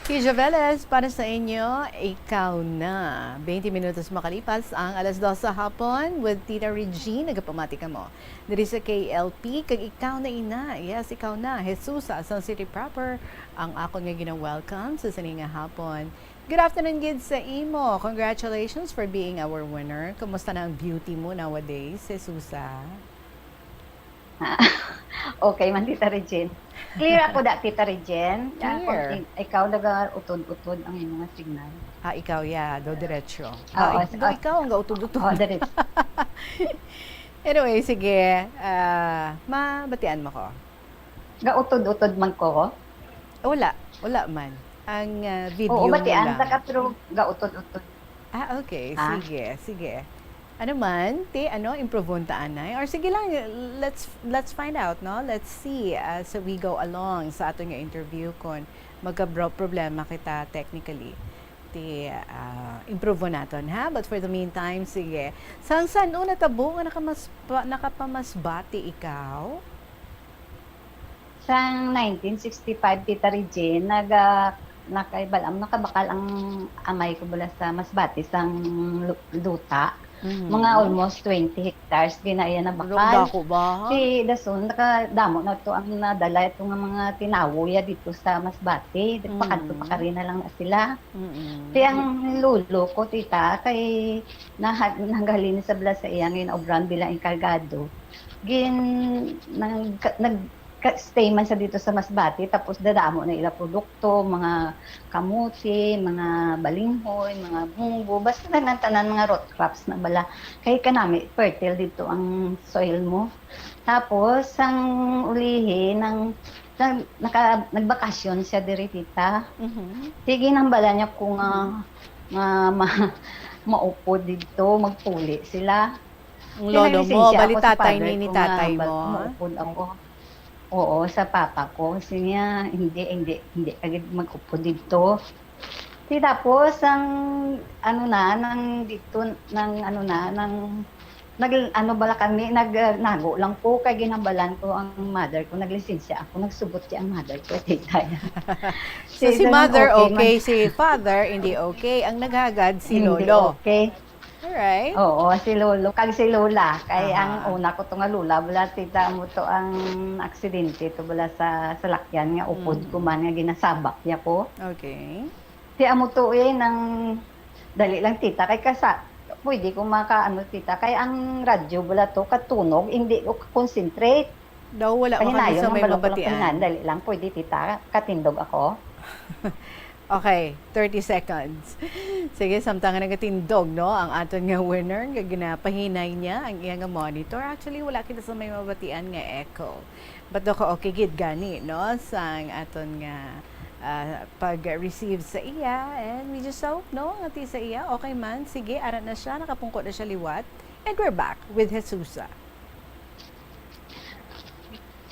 Tija Velez, para sa inyo, Ikaw Na. Twenty minutos makalipas ang alas dos sa hapon with Tita Regine. Nagapamati kamo diri sa K L P, kag ikaw na ina. Yes, ikaw na. Jesusa, sa City Proper, ang akon nga gina-welcome sa sini nga hapon. Good afternoon gid sa imo. Congratulations for being our winner. Kumusta na ang beauty mo nowadays, Jesusa? Okay man, Tita Regine. Clear ako da, Tita Regine. Ako, Clear. in- ikaw naga utod-utod ang imong signal. Ah, ikaw, yeah, do diretso. Oo, Ah, s- do ikaw ang gautod-utod. Oh, diretso. Anyway, sige. Ah, mabatian mo ko. Gautod-utod man ko. Wala, wala man. Ang ah, video Oo, mo batian lang. ta ka, pero gautod-utod. Ah, okay. Ah. Sige, sige. Ano man, ti, ano, improve ta anay? Or sige lang, let's let's find out, no? Let's see as we go along sa aton nga interview kung magka-problema kita technically. Ti, ah, improve naton, ha? But for the meantime, sige. Sang san-o natabo nga nakamas nakapamasbati ikaw? Sang nineteen sixty-five, Tita Regine, naga, nakaibal-, nakabakal ang amay ko bala sa Masbate sang lu- luta. Mhm. Mga almost twenty hectares, ginaiya na Pero bakal. Dako ba? Si Dason, nakadamo na to ang nadala ito nga mga tinawo ya dito sa Masbate. Mm. Pakadto pa kari na lang na sila. Mm-mm. Kaya ang lolo ko, tita, kay nahag nanggaling sa bala sa iya nga obran bilang enkargado. Gin nag nag ka- stay man sa dito sa Masbate, tapos dadamo na ila produkto, mga kamote, mga balinghoy, mga munggo, basta tanan-tanan mga root crops na bala. Kay kanami, fertile dito ang soil mo. Tapos, sang ulihi, nang, nang naka, nagbakasyon siya diri, tita. Mhm. Sige, nang bala niya ko nga, nga ma, maupod dito, magpuli sila. Ang lolo mo, bali tatay ni, ni tatay mo. Maupod ako. Oo, sa papa ko. Siya, hindi, hindi, hindi agad mag-upod dito. Di tapos, ang, ano na, nang dito, nang, ano na, nang, nag, ano bala kami, nag, uh, nago lang ko, kay ginambalan ko ang mother ko, naglisensya ako, nagsubot siya ang mother ko, tita. So, si mother okay, si father hindi okay. Ang naghagad si lolo. Okay. Alright. Oo, si lolo. Kag si lola. Kay ang una ko to nga lola, wala tita mo to ang aksidente to, wala sa salakyan nga upod ko man nga ginasabak niya ko. Okay. Ti amo to eh, nang dali lang tita, kay kasa, pwede ko maka, ano, tita, kay ang radyo bala to, katunog, hindi ko concentrate. Daw wala mo kami sa may mabatian. Dali lang, pwede tita, katindog ako. Okay, thirty seconds. Sige, samtang nga nagatindog, no, ang aton nga winner, nga ginapahinay niya ang iya nga monitor. Actually, wala kita sa may mabatian nga echo. But okay, okay gid gani, no, sang aton nga ah, pag-receive sa iya. And we just hope, no, nga ti sa iya, okay man. Sige, ara na siya, nakapungko na siya liwat. And we're back with Jesusa.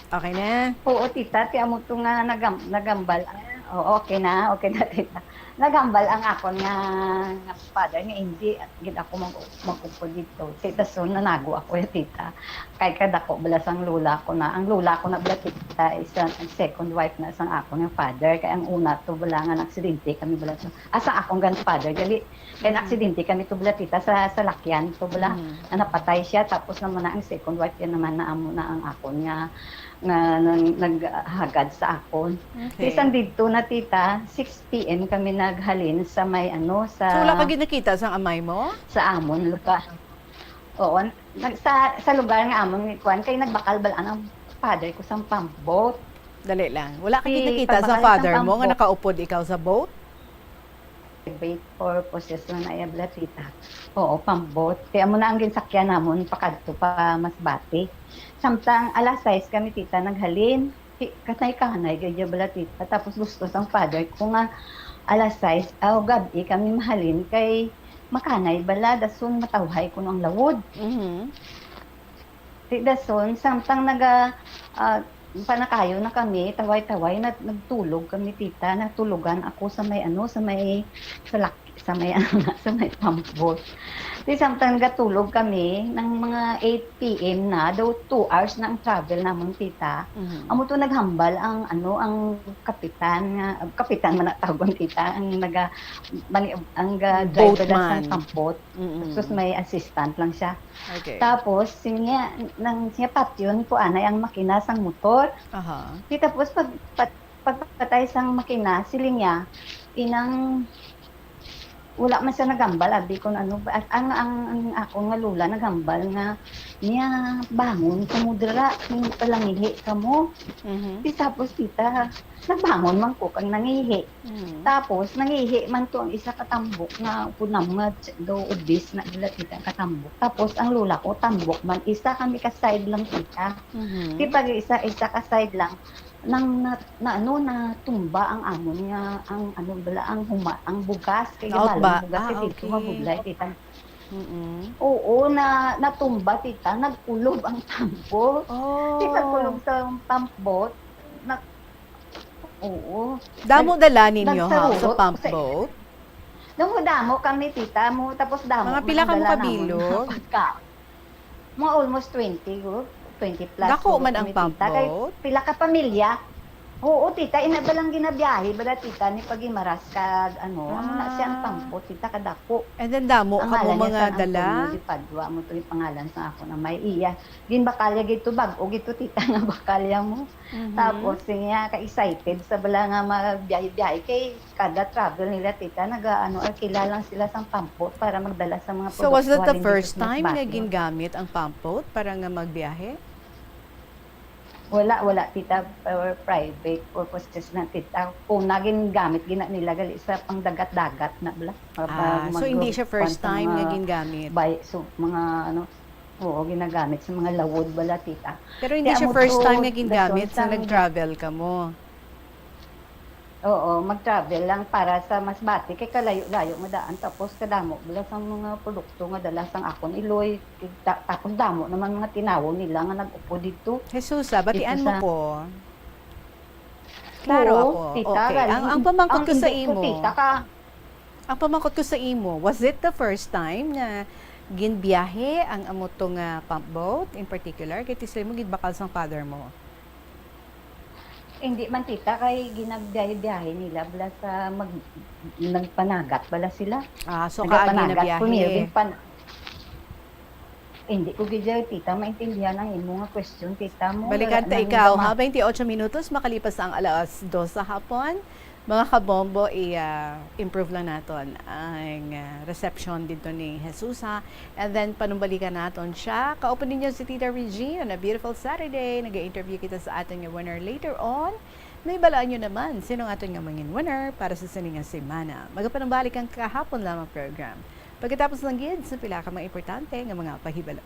Okay na? Oo, tita, ti amo to nga nagam nagambal. Oo, okay na, okay na, tita. Nagambal ang akon nga, nga father nga hindi gid ako mag mag-upod dito. Ti dason nanago ako ya, tita. Kay kadako bala sang lola ko na. Ang lola ko na bala, tita, is a second wife na sang akon nga father. Kay ang una to bala nga naaksidente kami bala to. Ah, sa akong grandfather, gali. Kay naaksidente kami to bala, tita, sa salakyan to bala. Nga napatay siya, tapos naman na ang second wife, yan naman na amo na ang akon nga, nga nang, naghagad sa akon. Okay. Bisan didto na, tita, six P M kami naghalin sa may, ano, sa So, wala ka gid nakita sang amay mo? sa amon lugar. Oo, nag, sa, sa lugar nga amon nga kuan, kay nagbakal bala ang father ko sang pambot. Dali lang. Wala ka Si gid nakita sa pagbakal father sang mo nga pambot. Nakaupod ikaw sa boat? Wait for process na na iya bala, tita. Oo, pambot. Kaya mo na ang ginsakyan namon pakadto pa Masbate. Samtang alas sais kami, tita, naghalin. Ti-, kanay-kanay gid ya bala, tita. Tapos gusto sang father ko nga alas sais, aw, gab-i kami mahalin kay makanay bala, dason matawhay kuno ang lawod. Mhm. Ti dason, samtang naga, ah, Panakayo na kami, taway-taway, nag-, nagtulog kami, tita. Natulogan ako sa may, ano, sa may, sa lak-, sa may, ano na, sa may pampot. Di samtang gatulog kami, ng mga eight P M na, daw two hours na ang travel namon, tita. Mhm. Amo to naghambal ang, ano, ang kapitan nga, kapitan man na tawgon, tita, ang naga-, mani-, ang ga-drive Boatman. Sa pampot. Mm-mm. Tapos may assistant lang siya. Okay. Tapos, siya, nang siya patyon ko anay ang makina sang motor. Aha. Di tapos pag, pag, pagpatay sang makina, siling niya, inang, wala man siya nagambal, abi ko ano, at ang, ang, ang ako nga lula nagambal nga, niya, bangon ka mo dira, palangihi ka mo. Mhm. Di tapos kita, nagbangon man ko kang nangihi. Mm. Tapos, nangihi man to ang isa ka tambok nga upod namo nga ch-, do obis na gila kita ka tambok. Tapos, ang lola ko, tambok man, isa kami ka side lang kita. Mhm. Di pag isa, isa ka side lang, nang na, na, ano, natumba ang amon nga, ang, ano, bala, ang huma-, ang bugas, kay Out gibalo ba? Ang bugas, Ah, kay dito okay. Mabudlay, kita. Mm-mm. Oo, na, natumba, tita, nag-ulob ang tambok. Oh. Di pagkulob sa tambok, na, Oo. Damo Nag-, dala ninyo, ha, sa nagsarugot pump sa boat? Damo-damo kami, tita, mo, tapos damo Mga man pila ang ka mo dala namon kabilog? Nga pagkaon. Mga almost twenty, gud. Twenty plus Dako siguro man ang kami, pump tita. Kay boat? Pila ka pamilya. Oo, tita, ina ba lang ginabiyahe, bala, tita, ni Pagimaras kag, ano, amo na siya ang Ah. Pump boat, tita, kadako. And then damo Ang kamo ngalan niya mga sa dala? Antonio de Padua, amo to yung pangalan sa ako na may iya. Ginbakalya gid to, bag-o gid to, tita, nga bakalya mo. Mhm. Tapos, siya ka-excited sa bala nga magbiyahe-biyahe kay kada travel nila, tita, naga-, ano, alkila lang sila sang pump boat para magdala sa mga So, was that produkto the halin dito first sa time nga Masbate. Gingamit ang pump boat para nga magbiyahe? Wala, wala, tita, for private purposes na, tita. Kung nagin gamit, gina nila gali sa pangdagat-dagat na bala. Para Ah, so hindi mag-, siya first kuwan sa time nga mga gingamit? Bay-, so, mga, ano, Oo, ginagamit sa mga lawod bala, tita. Pero hindi Kaya siya mo first to, time nga gingamit dason sa sang nag-travel ka mo? Oo, mag-travel lang para sa Masbate, kay kalayo-layo nga daan, tapos kadamo bala sang mga produkto nga dala sang akon iloy, ta-, tapos damo naman mga tinawo nila nga nag-upo dito. Jesus, ah, batian Dito mo sa ko. Klaro Oo, ako. Tita, Okay. Ang, galing. Ang pamangkot Ang ko sa hindi ko, imo, tita, ka- Ang pamangkot ko sa imo, was it the first time nga ginbiyahe ang amo to nga pump boat in particular? Kay ti sa imo, ginbakal sang father mo. Hindi man, tita, kay ginagbiyahe-biyahe nila bala sa mag-, nagpanagat bala sila. Ah, so kaagi na Nagpanagat ko biyahe. Niya, ginpan-, Hindi ko gid, tita, maintindihan ang imo nga question, tita, mo. Balikan ta Nang ikaw, ha? gama- Twenty-eight minutos makalipas ang alas dos sa hapon. Mga kabombo, i-, ah, improve lang naton ang, ah, reception dito ni Jesus, ha? And then, panumbalikan naton siya. Kaupo ninyo si Tita Regine on a beautiful Saturday. Nag-interview kita sa aton nga winner later on. May balaan nyo naman sino ang aton nga mangin winner para sa sini nga semana. Magapanumbalik ang kahapon lamang program. Pagkatapos lang gid sa pila ka mga importante nga mga pahibalo.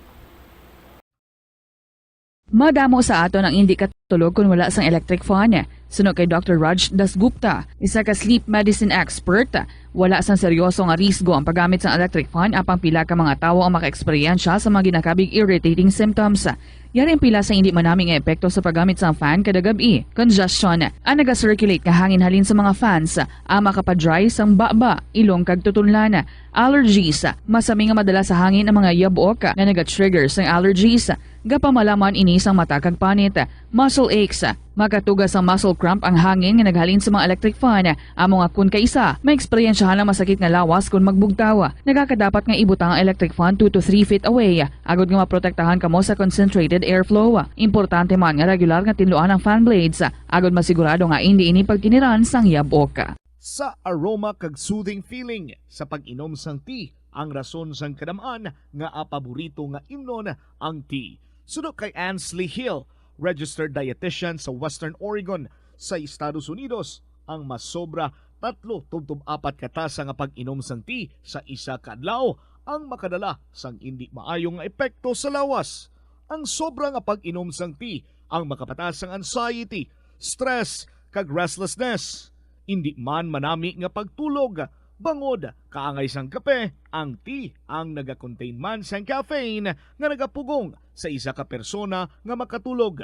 Madamo sa aton ang indi katulog kon wala sang electric fan. Suno kay Doctor Raj Dasgupta, isa ka sleep medicine expert, wala sang seryoso nga risgo ang paggamit sang electric fan, apang pila ka mga tawo ang makaeksperyensya sa mga ginakabig irritating symptoms. Yari ang pila sa indi manami nga epekto sa paggamit sang fan kada gab-i. Congestion. Ang naga-circulate nga hangin halin sa mga fans ang makapa-dry sang baba, ilong kag tutunlan. Allergies. Masami nga madala sa hangin ang mga yabok nga naga-trigger sang allergies. Gapamalaman ini sang mata kag panit. Muscle aches. Makatuga sang muscle cramp ang hangin nga naghalin sa mga electric fan. Amo nga kun kaisa, maeksperiensyahan ang masakit nga lawas kon magbugtaw. Nagakadapat nga ibutang ang electric fan two to three feet away, agod nga maprotektahan kamo sa concentrated airflow. Importante man nga regular nga tinluan ang fan blades, agod masigurado nga indi ini pagtiniran sang yabok. Sa aroma kag soothing feeling sa pag-inom sang tea ang rason sang kadam-an nga paborito nga imnon ang tea. Suno kay Ansley Hill, registered dietitian sa Western Oregon sa Estados Unidos, ang masobra tatlo tubtob apat ka tasa nga pag-inom sang tea sa isa ka adlaw ang makadala sang indi maayo nga epekto sa lawas. Ang sobra nga pag-inom sang tea ang makapataas sang anxiety, stress, kag restlessness. Indi man manami nga pagtulog, bangod kaangay sang kape, ang tea ang nagakontain man sang caffeine nga nagapugong sa isa ka persona nga makatulog.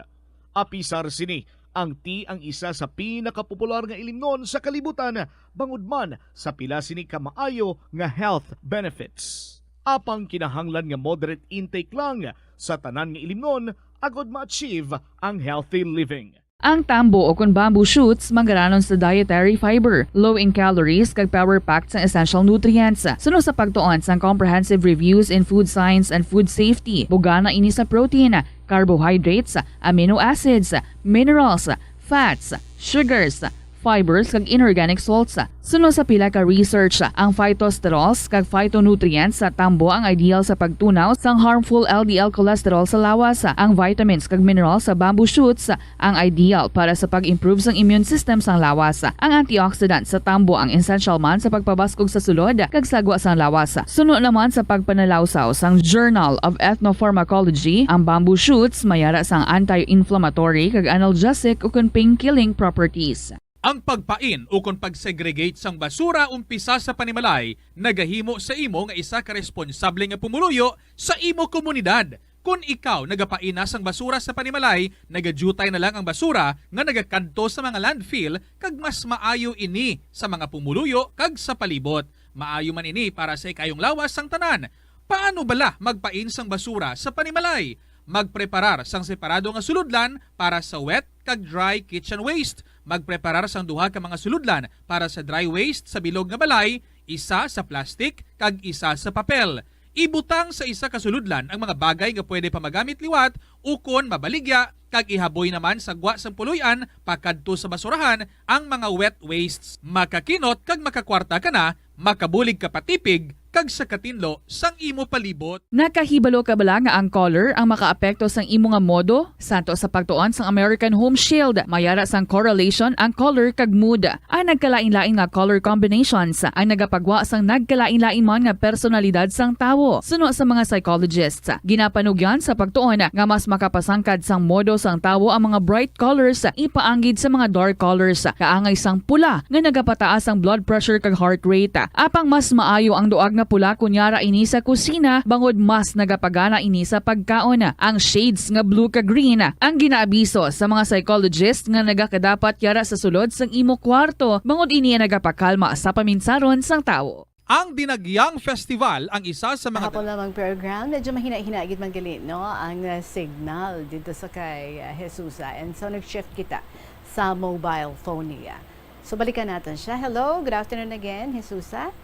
Apisar sini, ang tea ang isa sa pinakapopular nga ilimnon sa kalibutan, bangod man sa pila sini ka maayo nga health benefits. Apang kinahanglan nga moderate intake lang sa tanan nga ilimnon agod ma-achieve ang healthy living. Ang tambo o kon bamboo shoots manggaranon sa dietary fiber, low in calories, kag power-packed sang essential nutrients. Suno sa pagtuon sang Comprehensive Reviews in Food Science and Food Safety, bugana ini sa protein, carbohydrates, amino acids, minerals, fats, sugars, fibers, kag inorganic salts. Suno sa pila ka research, ang phytosterols kag phytonutrients sa tambo ang ideal sa pagtunaw sang harmful L D L cholesterol sa lawas. Ang vitamins kag minerals sa bamboo shoots ang ideal para sa pag-improve sang immune system sang lawas. Ang antioxidant sa tambo ang essential man sa pagpabaskog sa sulod kag sagwa sang lawas. Suno naman sa pagpanalawsaw sang Journal of Ethnopharmacology, ang bamboo shoots may ara sang anti-inflammatory kag analgesic ukon pain-killing properties. Ang pagpain ukon pag-segregate sang basura umpisa sa panimalay nagahimo sa imo nga isa ka responsable nga pumuluyo sa imo komunidad. Kon ikaw nagapain na sang basura sa panimalay, nagadyutay na lang ang basura nga nagakadto sa mga landfill, kag mas maayo ini sa mga pumuluyo kag sa palibot. Maayo man ini para sa ikayong lawas sang tanan. Paano bala magpain sang basura sa panimalay? Magpreparar sang separado nga sulodlan para sa wet kag dry kitchen waste. Magpreparar sang duha ka mga sulodlan para sa dry waste sa bilog nga balay, isa sa plastic kag isa sa papel. Ibutang sa isa ka sulodlan ang mga bagay nga pwede pa magamit liwat ukon mabaligya, kag ihaboy naman sa gwa sang puloy-an pakadto sa basurahan ang mga wet wastes. Makakinot kag makakwarta ka na, makabulig ka pa tipig kag sa katinlo sang imo palibot. Nakahibalo ka bala nga ang color ang makaapekto sang imo nga modo? Santo sa pagtuon sang American Home Shield, may ara sang correlation ang color kag mood. Ang nagkalain-lain nga color combinations ang nagapagwa sang nagkalain-lain man nga personalidad sang tawo. Suno sa mga psychologists, ginapanugyan sa pagtuon nga mas makapasangkad sang modo sang tawo ang mga bright colors ipaanggid sa mga dark colors, kaangay sang pula nga nagapataas ang blood pressure kag heart rate. Apang mas maayo ang duag nga pula kon yara ini sa kusina, bangod mas nagapagana ini sa pagkaon. Ang shades nga blue kag green ang ginaabiso sa mga psychologist nga nagakadapat yara sa sulod sang imo kwarto, bangod ini ang nagapakalma sa paminsaron sang tawo. Ang Dinagyang Festival ang isa sa mga Kahapon lamang program, medyo mahina-hina gid man gali, no, ang, uh, signal dito sa kay, uh, Jesusa. And so, nag-shift kita sa mobile phone niya. So, balikan natin siya. Hello, good afternoon again, Jesusa.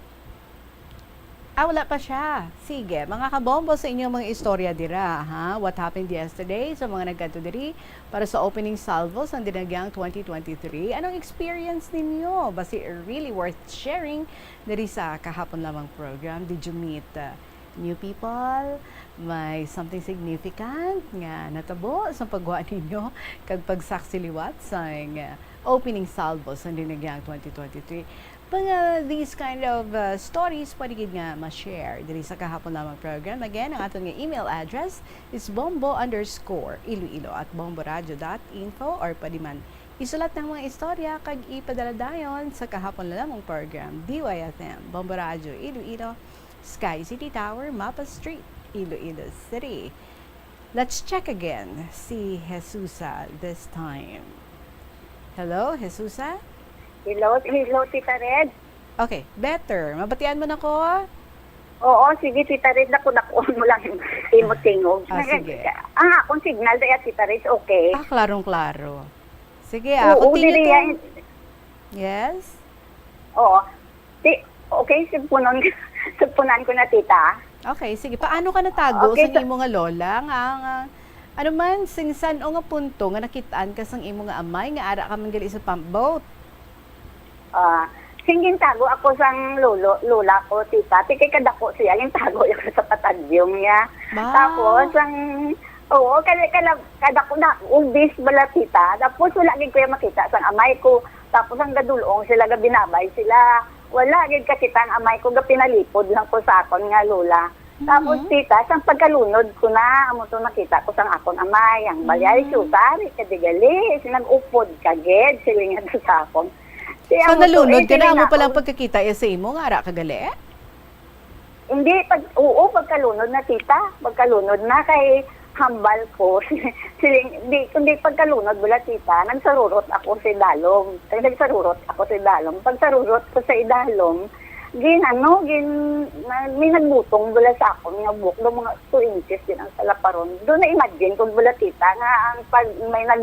Ah, wala pa siya. Sige, mga kabombo sa inyong mga istorya dira, ha? What happened yesterday sa mga nagkadto diri para sa opening salvo sang Dinagyang twenty twenty-three? Anong experience ninyo? Basi really worth sharing diri sa kahapon lamang program. Did you meet, uh, new people? May something significant nga natabo sa pagwa ninyo kag pagsaksi liwat sang, uh, opening salvo sang Dinagyang twenty twenty-three? Mga these kind of, uh, stories, pwede gid nga ma-share diri sa kahapon lamang program. Again, ang aton nga email address is bombo underscore iloilo at bomboradio dot info, or pwede man isulat ang mga istorya kag ipadala dayon sa kahapon lamang program, D Y F M, Bombo Radio Iloilo, Sky City Tower, Mapa Street, Iloilo City. Let's check again si Jesusa this time. Hello, Jesusa? Hello, hello, Tita Red. Okay, better. Mabatian mo na ko? Oo, sige, Tita Red, naku, naku, mo lang tingog-tingog. Ah, sige. Ah, akong signal, daya, Tita Red, okay. Ah, klarong-klaro. Sige, ah, Oo, continue dili to. yan. Yes? Oo. Di, okay, sugpunon, sugpunan ko na, Tita. Okay, sige. Paano ka natago Okay, sang so imo nga lola nga, nga, ano man, sing san-o nga punto nga nakit-an ka sang imo nga amay nga ara ka man gali sa pump boat? Ah, sing gintago ako sang lolo, lola ko, Tita. Ti kay kadako siya, gintago ako sa patadyong niya. Ba? Tapos, ang, oo, kada, kada, kadako na, obese bala, Tita. Tapos, wala gid ko yung makita sang amay ko. Tapos, ang gadulong sila, gabinabay sila. Wala gid kakita ang amay ko, gapinalipod lang ko sa akon nga lola. Tapos, Mhm. Tita, sang pagkalunod ko na, amo to nakita ko sang akon amay, ang bayay, Mhm. siya, "Ari ka di gali, sinag-upod ka gid," siling niya sa akon. Di So, amo to, nalunod eh, ka na, siling amo na pala ang ako. pagkakita iya sa imo, nga ara ka gali? Hindi, pag, oo, pagkalunod na, Tita. Pagkalunod na, kay Hambal ko, siling, di, kundi pagkalunod bala, tita, nagsarurot ako sa idalom. Kay nagsarurot ako sa idalom. Pagsarurot ko sa idalom, gin, ano, gin, na, may nagbutong bala sa akon nga buhok, daw mga two inches din ang salaparon. Doon na-imagine ko bala, tita, nga ang pag, may nag,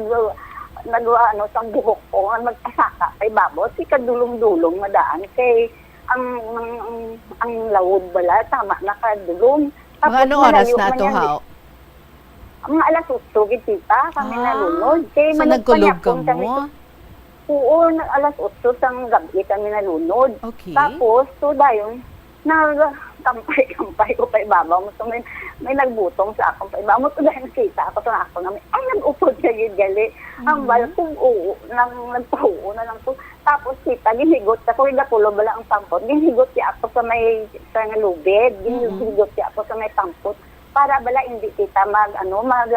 nag, ano, sang buhok ko, nga magpasaka kay babaw, si kadulom-dulom nga daan, kay ang, ang, ang, ang lawod bala, tama na kadulom. Mga Tapos anong oras nalayo na man to, yan, Haw? Mga alas otso gid, tita, kami Ah, nalunod. Kay so manugpa nagkulob niya ka po kami mo? sa, oo, na, alas otso sang gabi kami nalunod. Okay. Tapos, so dayon, nagkampay-kampay ko pa ibabaw. Mo may, may nagbutong sa akon pa ibabaw. Mo dayon nakita ako sa ako nga may, ay, nag-upod ka gid gali. Mhm. Ang bal ko, oo, nang nagpahuo na lang ko. Tapos, tita, ginhigot ako, igakulob bala ang pampot. Ginhigot siya ako sa may, sa nga lubid. Mhm. Ginhigot siya ako sa may pampot. Para bala hindi kita mag, ano, mag,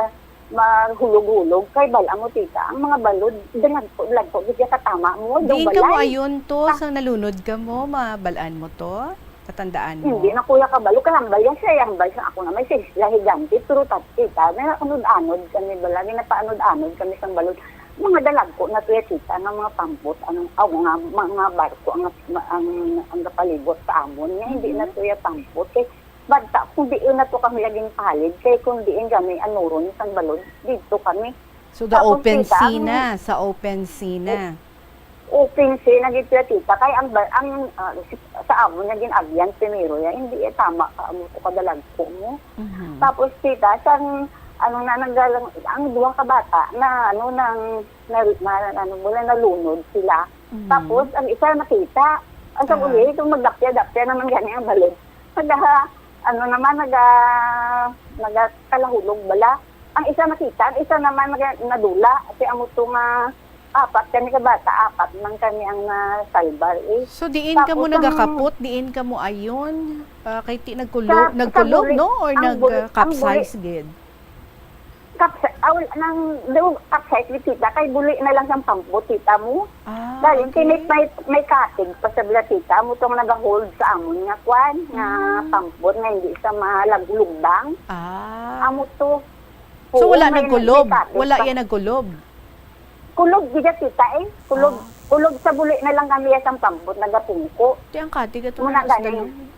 maghulog-hulog. Kay bala mo, tita, ang mga balod, dalagko, dalagko, gid siya katama mo, daw Diin ka mo balay. Ayon to, Ta- sang nalunod ka mo, mabalaan mo to? Katandaan mo? Hindi na kuya kabalo, kay hambal yan siya, hambal sa ako na may sisla, higante, pero tat-, tita, may anod-anod kami bala, may napaanod-anod kami sang balod. Mga dalagko na to ya, tita, nga mga pampot, ang, aw, nga, mga barko, ang, ang, ang gapalibot sa amon, nga hindi na Mhm. to ya pampot. Kay, Banta, kung diin na to kami laging palid, kay kung diin kami anuron sang balod, didto kami. So, the Tapos, open tita, sea ang na, sa open sea na. O-, open sea na gid siya, tita. Kay ang ba-, ang, ah, si-, sa amon nga gin-agyan primero ya, hindi, eh, tama ka, amo to kadalagko mo. Mhm. Tapos, tita, sang, ano na, nanggalang, ang duha ka bata na, ano, nang, na, na, ano, mula nalunod sila. Mhm. Tapos, ang isa nakita. Ang sa Ah. uli, itong magdapya-dapya naman gani ang balod. Naga, ano naman, naga, nagakalahulog bala. Ang isa nakita, ang isa naman naga, nadula. Kasi amo to nga apat kami ka bata, apat man kami ang nasalbar, eh. So, diin ka mo Tapos ang nagakapot? Diin ka mo ayon? Ah, kay ti nagkulo-, Sa, sa nagkulob, buli, no? Or ang buli, ang buli. Nag-capsize gid? Kapsa-, ah, wala nang, daw, kapsay, tita, kay buli na lang sang pampot, tita mo. Ah, Dahil okay. May, may, may katig pa sa bala, tita, amo tong nagahold sa amon nga kwan, nga Ah. pampot nga hindi sa malaglugbang. Ah. Amo to. So, Oo, wala may, nagkulob? May katig Wala pa. Yan nagkulob? Kulob, gid, tita, eh. Kulob, Ah. kulob sa buli na lang kami sang pampot, nagapungko. Ti ang katig ato Muna na sa ganin. Dalom.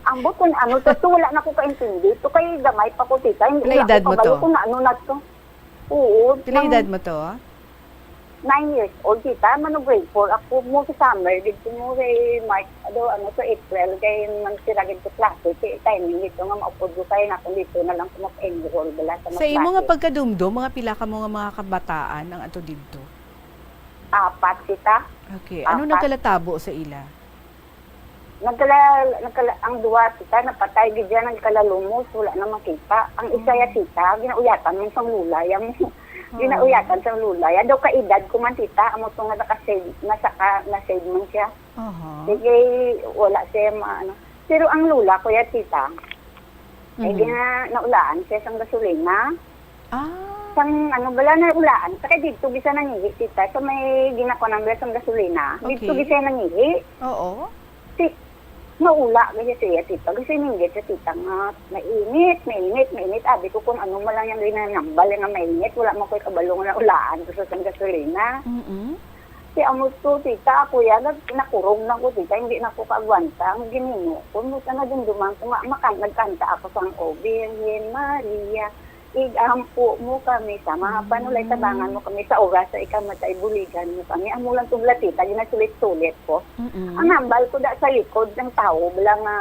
Ambot kung ano to, to, wala na ko kaintindi. To kay gamay pa ko, tita. Hindi Pila na edad ako mo kabalo to? Kung ano na to. Oo, Pila nang edad mo to? Nine years old, tita. Mano grade four ako mo sa summer. Dito mo kay March, ado, ano to, April. Kay man sila dito klase. Kay timing dito nga maupod ko kay na kung dito na lang ko mag-enroll bala sa Sa imo nga klase. Pagkadumdom, mga pila ka mo nga mga kabataan ang ato didto? Apat, tita. Okay. Ano Apat. Nagkalatabo sa ila? Nagkala-, nagkala-, ang duwa, tita, napatay gid yan, nagkalalumos, wala na makita. Ang isa ya, Mm. tita, ginauyatan man sang lula ya mo. Oo. Ginauyatan sang lula ya. Daw kaedad ko man, tita, amo to nga naka-save, nasa ka, na-save man siya. Aha. Sige, wala siya ma-, ano. Pero ang lula ko ya, tita, eh, Mhm. gina-, naulaan siya sang gasolina. Ah. Sang ano bala na ulaan, sa kay didto gid siya nangihi, tita, sa may ginakuanan bala sang gasolina. Didto Okay. Gid siya nangihi. Oo. Ti-, maula gid siya, tita. Gusto ninggit siya, tita, nga mainit, mainit, mainit. Abi ko kung ano man lang yung ginanambal nga mainit. Wala man ko'y kabalo nga naulaan ko sa sang gasolina. Mm-mm. Ti amo to, tita, ako yan, nag-, nakurog na ko, tita, hindi na ko kaagwanta. Ang ginimo ko, mo sa nadumduman ko nga, makan-, nagkanta ako sang, "O Birhen Maria, igampo mo kami sa mga panulay, Mm. tabangan mo kami sa oras sa ikamatay, buligan mo kami." Amo lang to bala, tita, ginasulit-sulit ko. Mm-mm. Ang hambal ko da sa likod ng tao, bala nga,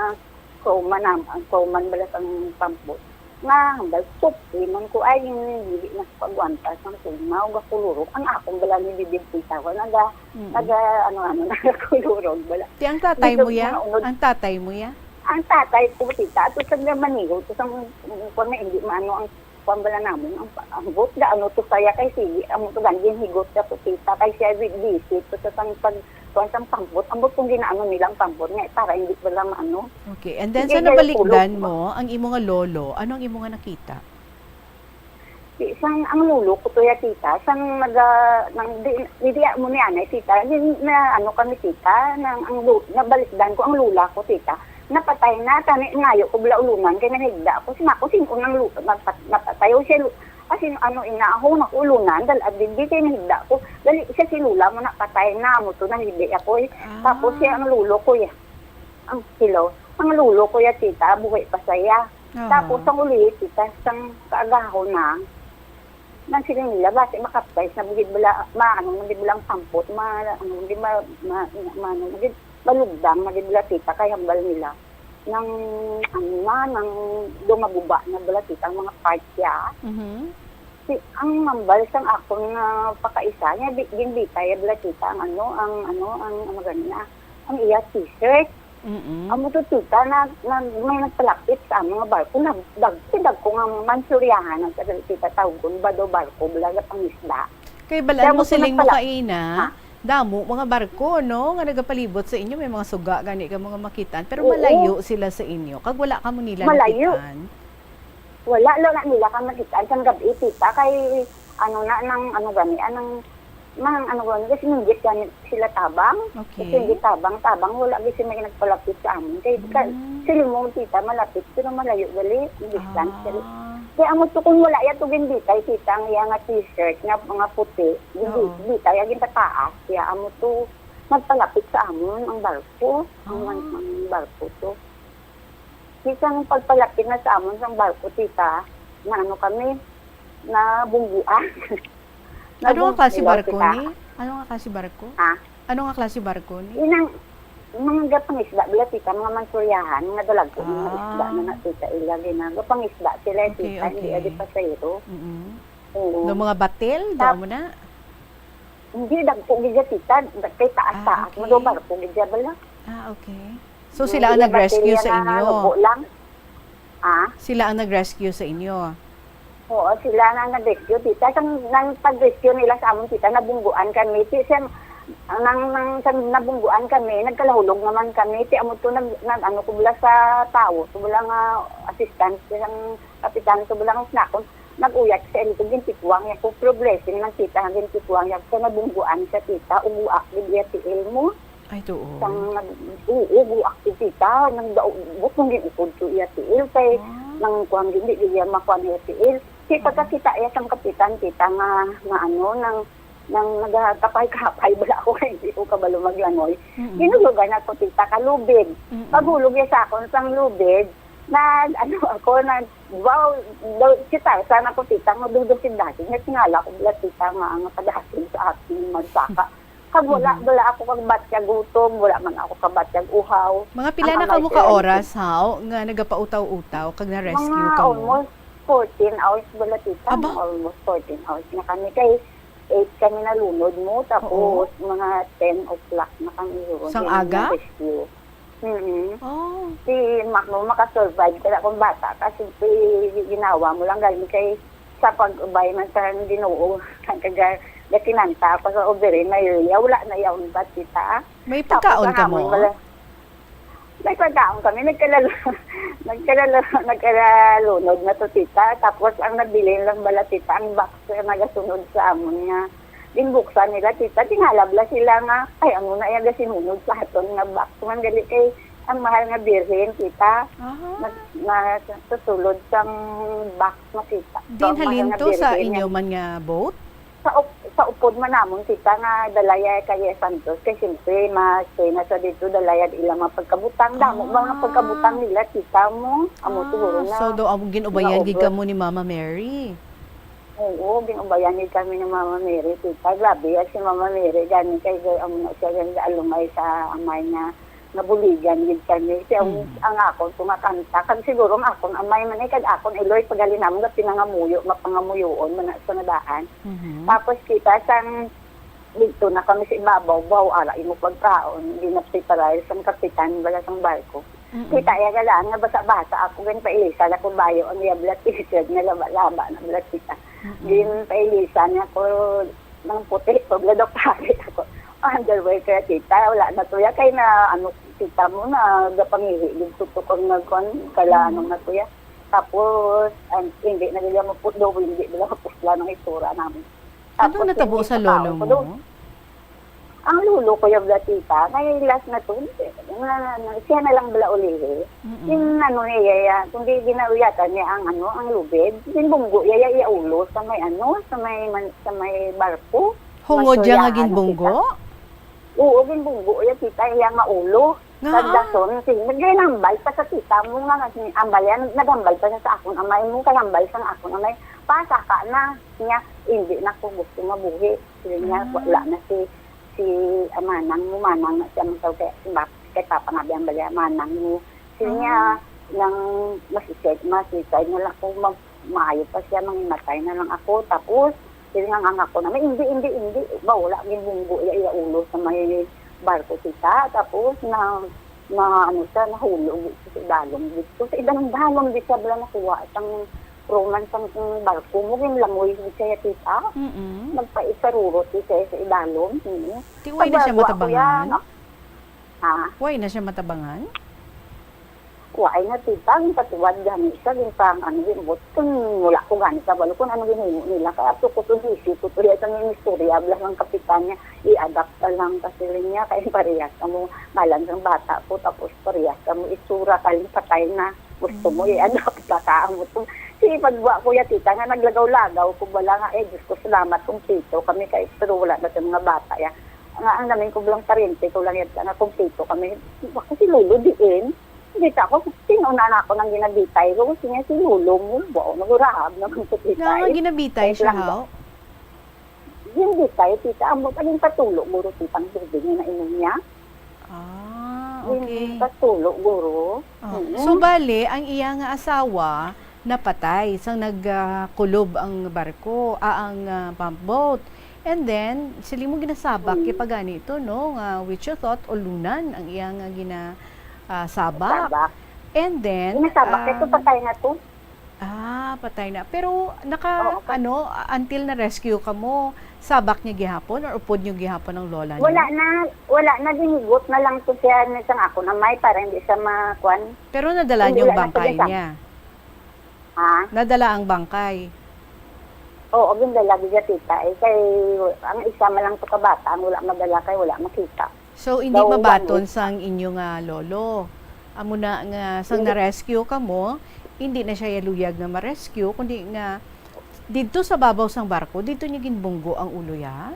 crewman nam-, ang crewman bala sang pampot. Nga, hambal, suki man ko, ay, hindi na ko agwanta sang tugnaw, gakulurok. Ang akong bala ni Bibib Titawa, naga, Mm. naga, ano, ano, nagakulurok bala. Ti ang tatay Dito, mo ya? Mga unod. Ang tatay mo ya? Ang tatay ko, tita, ato sa nga manigo, to sang, kung may hindi maano ang, kung bala namon, ang, ang bot, ga, ano, to saya kay sige, amo to, gan, ginhigot ka to, tita, kay siya, bi-, busy, to sa sang pag, kung sang pambot, ang bot kung ginaano nilang pambot, nga, para hindi bala maano. Okay, and then, Sige, sa kaya nabalikdan tulog. Mo, ang imo nga lolo, ano ang imo nga nakita? Di, sang, ang lolo ko to ya, tita, sang naga-, nang, di, di, di mo ni anay, tita, di, na, ano kami, tita, nang, ang lu-, nabalikdan ko ang lula ko, tita. Napatay na, tani ngayo ko bala ulunan kay nahigda ko. Sina ko, sin-o nang lu-, napat-, napatay o siya lu-, asin ano, ina ako, nakuulunan, dal-, at di, di kay nahigda ko. Dali siya si Lola mo napatay na, amo to nahigda ako eh. Ah. Tapos siya ang lolo ko ya. Ang, hello, ang lolo ko ya, tita, buhay pa saya. Aha. Tapos ang uli, tita, sang kaagahon na, nang sila nila, basi makaptais na gid bala, ma-, ano, na gid bala ang sampot, ma-, ano, di ma-, ma-, ma-, ano, na gid, malugdang na gid bala, tita, kay hambal nila. Nang, ano na, nang dumaguba na bala, tita, ang mga part siya. Mhm. Si, ang hambal sang akon nga pakaisa niya, di, ginbitay bala, tita, ang ano, ang ano, ang ano gani na, ang iya t-shirt. Mm-mm. Amo to, tita, na, na may nagpalapit sa amon nga barko, na dag-, si dagko nga mansuryahan ang sa, tita, tawgon ba daw barko, bala nga pangisda. Kay bal-an mo, siling mo kaina, ha? Damo mga barko, no, nga nagapalibot sa inyo, may mga suga gani ka mga makitaan, pero malayo sila sa inyo, kag wala kamo nila nakitaan. Malayo. Wala, wala nila kami nakita sang gab-i, tita, kay ano na, nang ano gani, anang, nang ano gani, kasi singgit gani sila tabang. Okay. Kasi hindi tabang, tabang, wala gid sila nagpalapit sa amon. Kay ka-, Mm. sila mo, tita, malapit, pero malayo gali, ang distance gali. Ah. Kaya amo to, kung wala yan to, ginbitay, tita, ang iya nga t-shirt nga mga puti, gindi-, Oo. bitay, ang gintataas, kaya amo to, nagpalapit sa amon ang barko, ang, Ah. ang barko to. Bisan pagpalapit na sa amon sang barko, tita, na ano kami, nabungguan. Ano nga Nabung-, klase hello, barko tita. ni? Ano nga klase barko? Ha? Ano nga klase barko ni? Inang, mga gapangisda, bala, tita, mga mansuryahan, mga dalagko, mga Ah. isda na na, tita, ila, gina-, gapangisda sila, Okay, tita, hindi okay. adi pasahero. Mm-mm. Oo. Do mga batil, Tap-, do mo na? Hindi, dagko gid siya, tita. Kay taas-taas Ah, mo okay. daw barko gid siya bala. Ah, okay. So, Mm, sila ang iya nag-rescue baterya sa na inyo? Nalubo lang. Ah? Sila ang nag-rescue sa inyo? Oo, sila na nag-rescue, tita. Sang, nang pag-rescue nila sa amon, tita, nabungguan kami. Ti, siya, nang, nang, sang nabungguan kami, nagkalahulog naman kami. Ti, amo to, nag, nag, ano ko bala sa tawo, to bala nga assistant, sang kapitan, to bala nga sinakon. Nag-uyat siya, ito, gintikwang niya ko, pero blessing lang, tita, nga gintikwang niya ko, nabungguan siya, tita, uguak gid iya tiil mo. Ay, tuod. Sang nag-, oo, uguak si tita, nang daubot, nang giukod ko iya tiil, kay Ah. nang kuwan, hindi, di iya makuha niya tiil. Si Oo. pagkakita iya sang kapitan, tita, nga, nga ano, nang, nang nagakapay-kapay, bala ako, kay hindi ko kabalo maglangoy. Mm-mm. Ginulogan ako, tita, ka lubid. Mm-mm. Paghulog iya sa akon sang lubid, nag, ano ako, nag, wow, daw, si Tarzan ako, tita, nga dudo si dati. Nga tingala ko, bala, tita, nga ang tagahatid sa akin, magsaka. Kag wala, Mhm. wala ako kabatyag gutom, wala man ako kabatyag uhaw. Mga pila Ang na amay kamo ka sila, oras, tita. haw, nga nagapautaw-utaw kag na-rescue Mga kamo? almost fourteen hours, bala, tita. Aba? Almost fourteen hours na kami. Kay eight kami nalunod mo, Oo. tapos mga ten o'clock na kami doon. Sang Yung aga? na-rescue. Mm-mm. Oh. Si Mac mo makasurvive ka na kung bata ka, siyempre, ginawa mo lang galing kay sa pag-ubay man sa Ginoo, kag gakinanta ako sa ubiri na area, wala na yaon ba kita? May Tapos pagkaon ang ka amon mo? wala, may pagkaon kami, nagkalalo, nagkalalo, nagkalalunod na to, tita. Tapos ang nabilin lang bala, tita, ang box na nagasunod sa amon nga ginbuksan nila, tita. Tingala bala sila nga, "Ay, ano na iya gasinunod sa aton nga box man gali kay ang mahal nga birhen, tita, Aha. nag-, na, sa sulod sang box na, tita." Din So, ang mahal halin nga to sa birhen inyo nga man nga boat? Sa up-, sa upod man namon, tita, nga dalaya kay Santos. Kay siyempre, mas famous sa dito, dalaya ilang mga pagkabutang. Damo Ah. mga pagkabutang nila, tita mo. Amo Ah, siguro na so do ang ginubayan gid naubos. kamo ni Mama Mary? Oo, ginubayan gid kami ni Mama Mary, tita. Grabe, yan si Mama Mary, gani kay gay, amo na siya, gani alumay sa amay nga nabuligan gid kami. Kaya ang, Mm. ang akon kumakanta, kag siguro ang akon amay man eh, kag akon iloy, pag gali namon, nga pinangamuyo, mapangamuyoon man na sa nadaan. Mhm. Tapos kita sang dito na kami sa ibabaw, baw, ara imo pagkaon, di na preparar sang kapitan, bala sang barko. Mm-mm. Kita iya galaan nga basa-basa ako, gan pailisan ako bayo ang iya bala t-shirt nga laba-laba na bala kita. Mm-mm. Din pailisan niya ko ng puti, pag ladok pare ako. Underwear kaya, tita, wala na to ya, kay na, ano, kita mo na, gapangihi, gid ko to kung nagkuhan, kala, Mm. ano na to ya. Tapos, ang, hindi na nila maputlo, hindi nila maputla ng itsura namin. Ano Tapos, natabo hindi sa lolo pagkaon ko mo? doon. Ang lolo ko, ya bala, tita, kay last na to, nga, nga, siya na lang bala ulihi. Mm-mm. Yung ano niya, ya, kung di ginauyatan niya ang, ano, ang lubid, yung bunggo, ya, ya, iya ulo sa may, ano, sa may man-, sa may barko. Hungod ya nga ginbunggo? Tita. Oo, ginbunggo, ya, tita, iya nga ulo. Nga, ah. Sa dason, si, naghambal pa sa tita mo nga, nga, ambal yan, naghambal pa siya sa akon amay mo, kay hambal sa akon amay, pasaka na niya, hindi na ko gusto mabuhi. Sila niya, ah, wala na si, si, ah, manang mo, manang na siya, ang tawag kay, si Bap-, kay Papa nga, biyang bali, manang mo. Sila niya, ah, nang masisay, masisay na lang kung mag-, maayo pa siya, mangimatay na lang ako. Tapos, sila nga, nga ako na, "Hindi, hindi, hindi." Ba, wala, ginbunggo iya, iya ulo sa may barko, tita. Tapos, na, na, ano siya, nahulog dito sa idalom dito. Sa idalom-dalom, di siya bala nakuha sang Roman sang barko mo, ginlangoy gid siya, tita. Mm-mm. Nagpaisarurot gid siya sa idalom. Mm. Ti, wala na siya matabangan? Pagwagwa ko yan, ha? Wala na siya matabangan? Wala na, tita. Ang katuwad gani siya, yung pang, ano, yung bot-, kung wala ko gani kabalo kung ano ginhimo nila. Kaya to ko to, busy ko to, kaya sa mga istorya, bala ng kapitan niya, i-adapt ka lang kasi rin niya, kaya parehas ka mo, malang sang bata ko, tapos parehas ka mo, itsura ka, yung patay na. Gusto mo, mm, i-adopt ka, ka, amo to. Sige, pagwa ko ya, tita, nga naglagaw-lagaw ko bala nga, eh, Diyos ko, salamat, kumpleto kami kay, pero wala na sa mga bata ya. Nga, ang namin ko lang parente ko lang yan, nga kumpleto kami. Wa ko si Lolo diin. Hindi ka ako, sino na ako nang ginabitay ko? Gusto niya si Lolo mo. Wow, nagurahab naman sa tita, nga, eh. Nga ginabitay siya, haw? Hindi tayo, tita. Amo pa yung patulo, guro, titang tubig nga nainom niya. Ah, okay. Yung patulo, guro. Oh. Mm. So, bali, ang iya nga asawa napatay sang nag, ah, kulob ang barko, ah, ang, ah, pump boat. And then, sila mo ginasabak, mm, kay pagani ito, no, nga witch you thought, ulunan ang iya nga gina, ah, sabak. Sabak. And then, ginasabak, ito um, patay na to. Ah, patay na. Pero naka, oo, pa- ano, until na-rescue ka mo, sabak niya gihapon or upod niyo gihapon ang lola niyo? Wala na, wala na, ginigot na lang to siya ni sang ako na may para hindi siya makuan. Pero nadala niyo ang bangkay niya? Ha? Nadala ang bangkay? Oo, gindala gid niya, tita. Eh, kay ang isa man lang to ka bata ang wala madala kay wala makita. So, hindi mabaton sang inyo nga lolo. Amo na nga, sang na-rescue kamo, hindi na siya yaluyag nga ma-rescue, kundi nga didto sa babaw sang barko, didto niya ginbunggo ang ulo ya?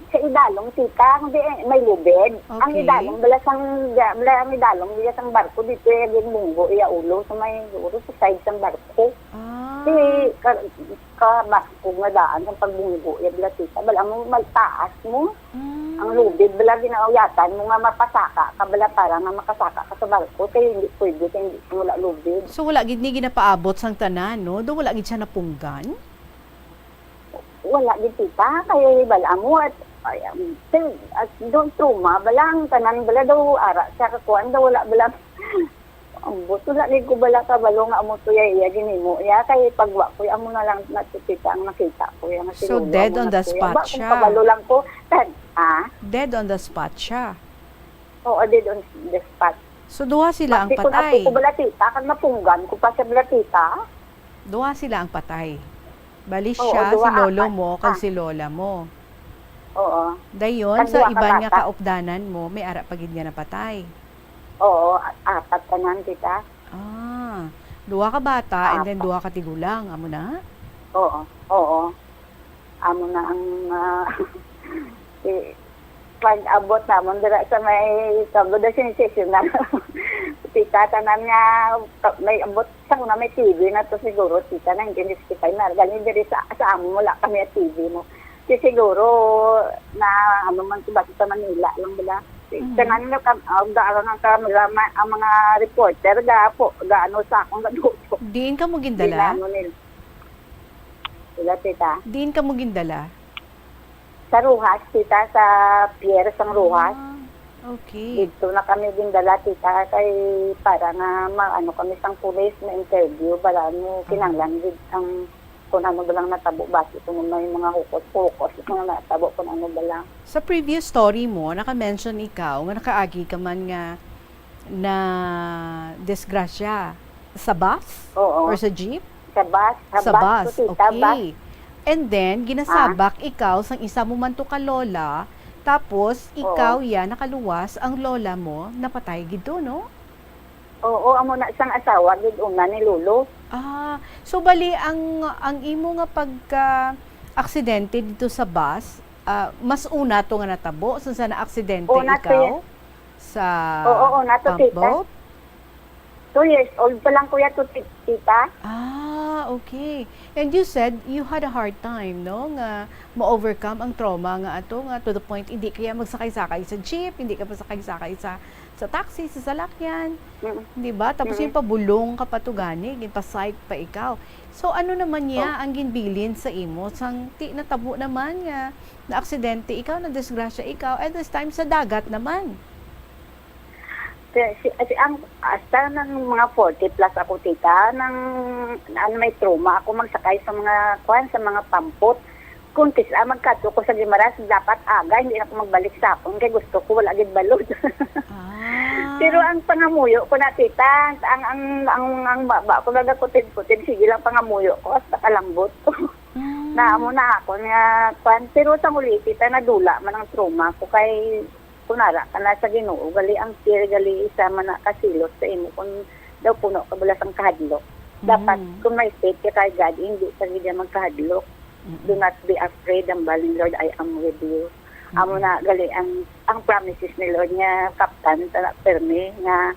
Sa idalom, tita, hindi, eh, may lubid. Ang idalom, bala sang, bala ang idalom, bala sang barko, didto iya ginbunggo iya ulo, sa may, siguro, sa side sang barko. Ah. Si, ka-, ka barko nga daan sang pagbunggo iya, bala, tita, bala mo, magtaas mo. Mm. Ang lubid, bala, ginauyatan mo nga mapasaka ka, bala, para nga makasaka ka sa barko, kay hindi pwede, kay hindi, wala lubid. So, wala gid ni ginapaabot sang tanan, no? Do wala gid siya napunggan? Wala gid, tita, kay bala mo at, ay, um, til-, at doon trauma, bala ang tanan, bala daw ara siya kakuan daw, wala bala. Ang buto na gid ko bala kabalo nga amo to ya iya ginimo ya, kay pagwa ko ya, amo na lang na to, tita, ang nakita ko ya nga si Lolo, amo na to ya. So, dead on the spot siya? Ba, kung kabalo lang ko, tad-, ah? Dead on the spot siya? Oo, dead on the spot. So, duha sila ang patay? Basi kung ato ko bala, tita, kag napunggan ko pa siya bala, tita. Duha sila ang patay. Bali siya, si lolo mo, kag si lola mo. Oo, duha ka bata. Ah. Oo. Dayon, sa iban nga kaupdanan mo, may ara pa gid nga napatay? Oo, a-, apat tanan, tita. Ah, duha ka bata and then duha ka tigulang, amo na? Oo, oo. Amo na ang, ah, eh, pag-abot namon dira sa may Sabado Sensation na, tita, tanan nga ka-, may abot sa una may T V na to siguro, tita, nineteen sixty-five na, gani diri sa, sa amo, wala kami T V mo. Di siguro na, ano man, sa, basta sa Manila lang bala. Mhm. Tanan nga kam-, ah, daan ang camera, ma-, ang mga reporter, ga po, ga-ano sa akong gaduto. Diin kamo gindala? Di na, ano nila. Sila, tita. Diin kamo gindala? Sa Roxas, tita, sa pier sang Roxas. Ah, okay. Didto na kami gindala, tita, kay para nga ma-, ano kami sang pulis, ma-interview, para ano, kinahanglan gid ang kung ano ba lang natabo, basi kung may mga hukos-hukos, mga natabo, kung ano ba lang. Sa previous story mo, naka-mention ikaw nga nakaagi ka man nga nadisgrasya sa bus? Oo. Or sa jeep? Sa bus. Sa bus, tita, bus. Sa bus, okay. And then, ginasabak ikaw sang isa mo man to ka lola Tapos, Oo. ikaw, ya, nakaluwas, ang lola mo, napatay gid to, no? Oo, amo na sang asawa gid una ni Lolo. Ah, so bali ang, ang imo nga pagka-aksidente dito sa bus, ah, mas una to nga natabo, sa, sa naaksidente Una to ikaw yan. sa Oo, una to, pump tita. boat? Two years old pa lang, kuya, to, ti-, tita. Ah, okay. And you said you had a hard time, no, nga ma-overcome ang trauma nga ato, nga to the point hindi kaya magsakay-sakay sa jeep, hindi ka masakay-sakay sa, sa taxi, sa salakyan. Mm. Di ba? Tapos Mm. yung pabulong ka pa to gani, ginpa-psych pa ikaw. So, ano naman niya Oh. ang ginbilin sa imo? Sang ti natabo naman nga naaksidente ikaw, nadisgrasya ikaw, and this time sa dagat naman. Kaya si, si, ang, hasta nang mga forty plus ako, tita, nang, nang may trauma ako magsakay sa mga, kwan, sa mga pampot. Kung kis-, ah, magkadto ko sa Guimaras, dapat aga, hindi na ako magbalik sa akon, kay gusto ko, wala gid balod. Ah. Pero ang pangamuyo ko na, tita, ang, ang, ang, ang baba ko nagakutid-kutid, sige lang pangamuyo ko, hasta kalambot. Mm. Na, amo na ako nga, kwan, pero sa uli, tita, nadula man ang trauma ko, kay Kunara ka na sa Ginoo, gali ang care, gali isa man na kasilot sa imo kun daw puno ka bala sang kahadlok. Dapat Mm. kun may faith ka kay God, hindi ka gid magkahadlok. Mm-mm. Do not be afraid, hambal ni Lord, "I am with you." Amo Mm-mm. na gali ang, ang promises ni Lord nga kaptan ta na pirmi nga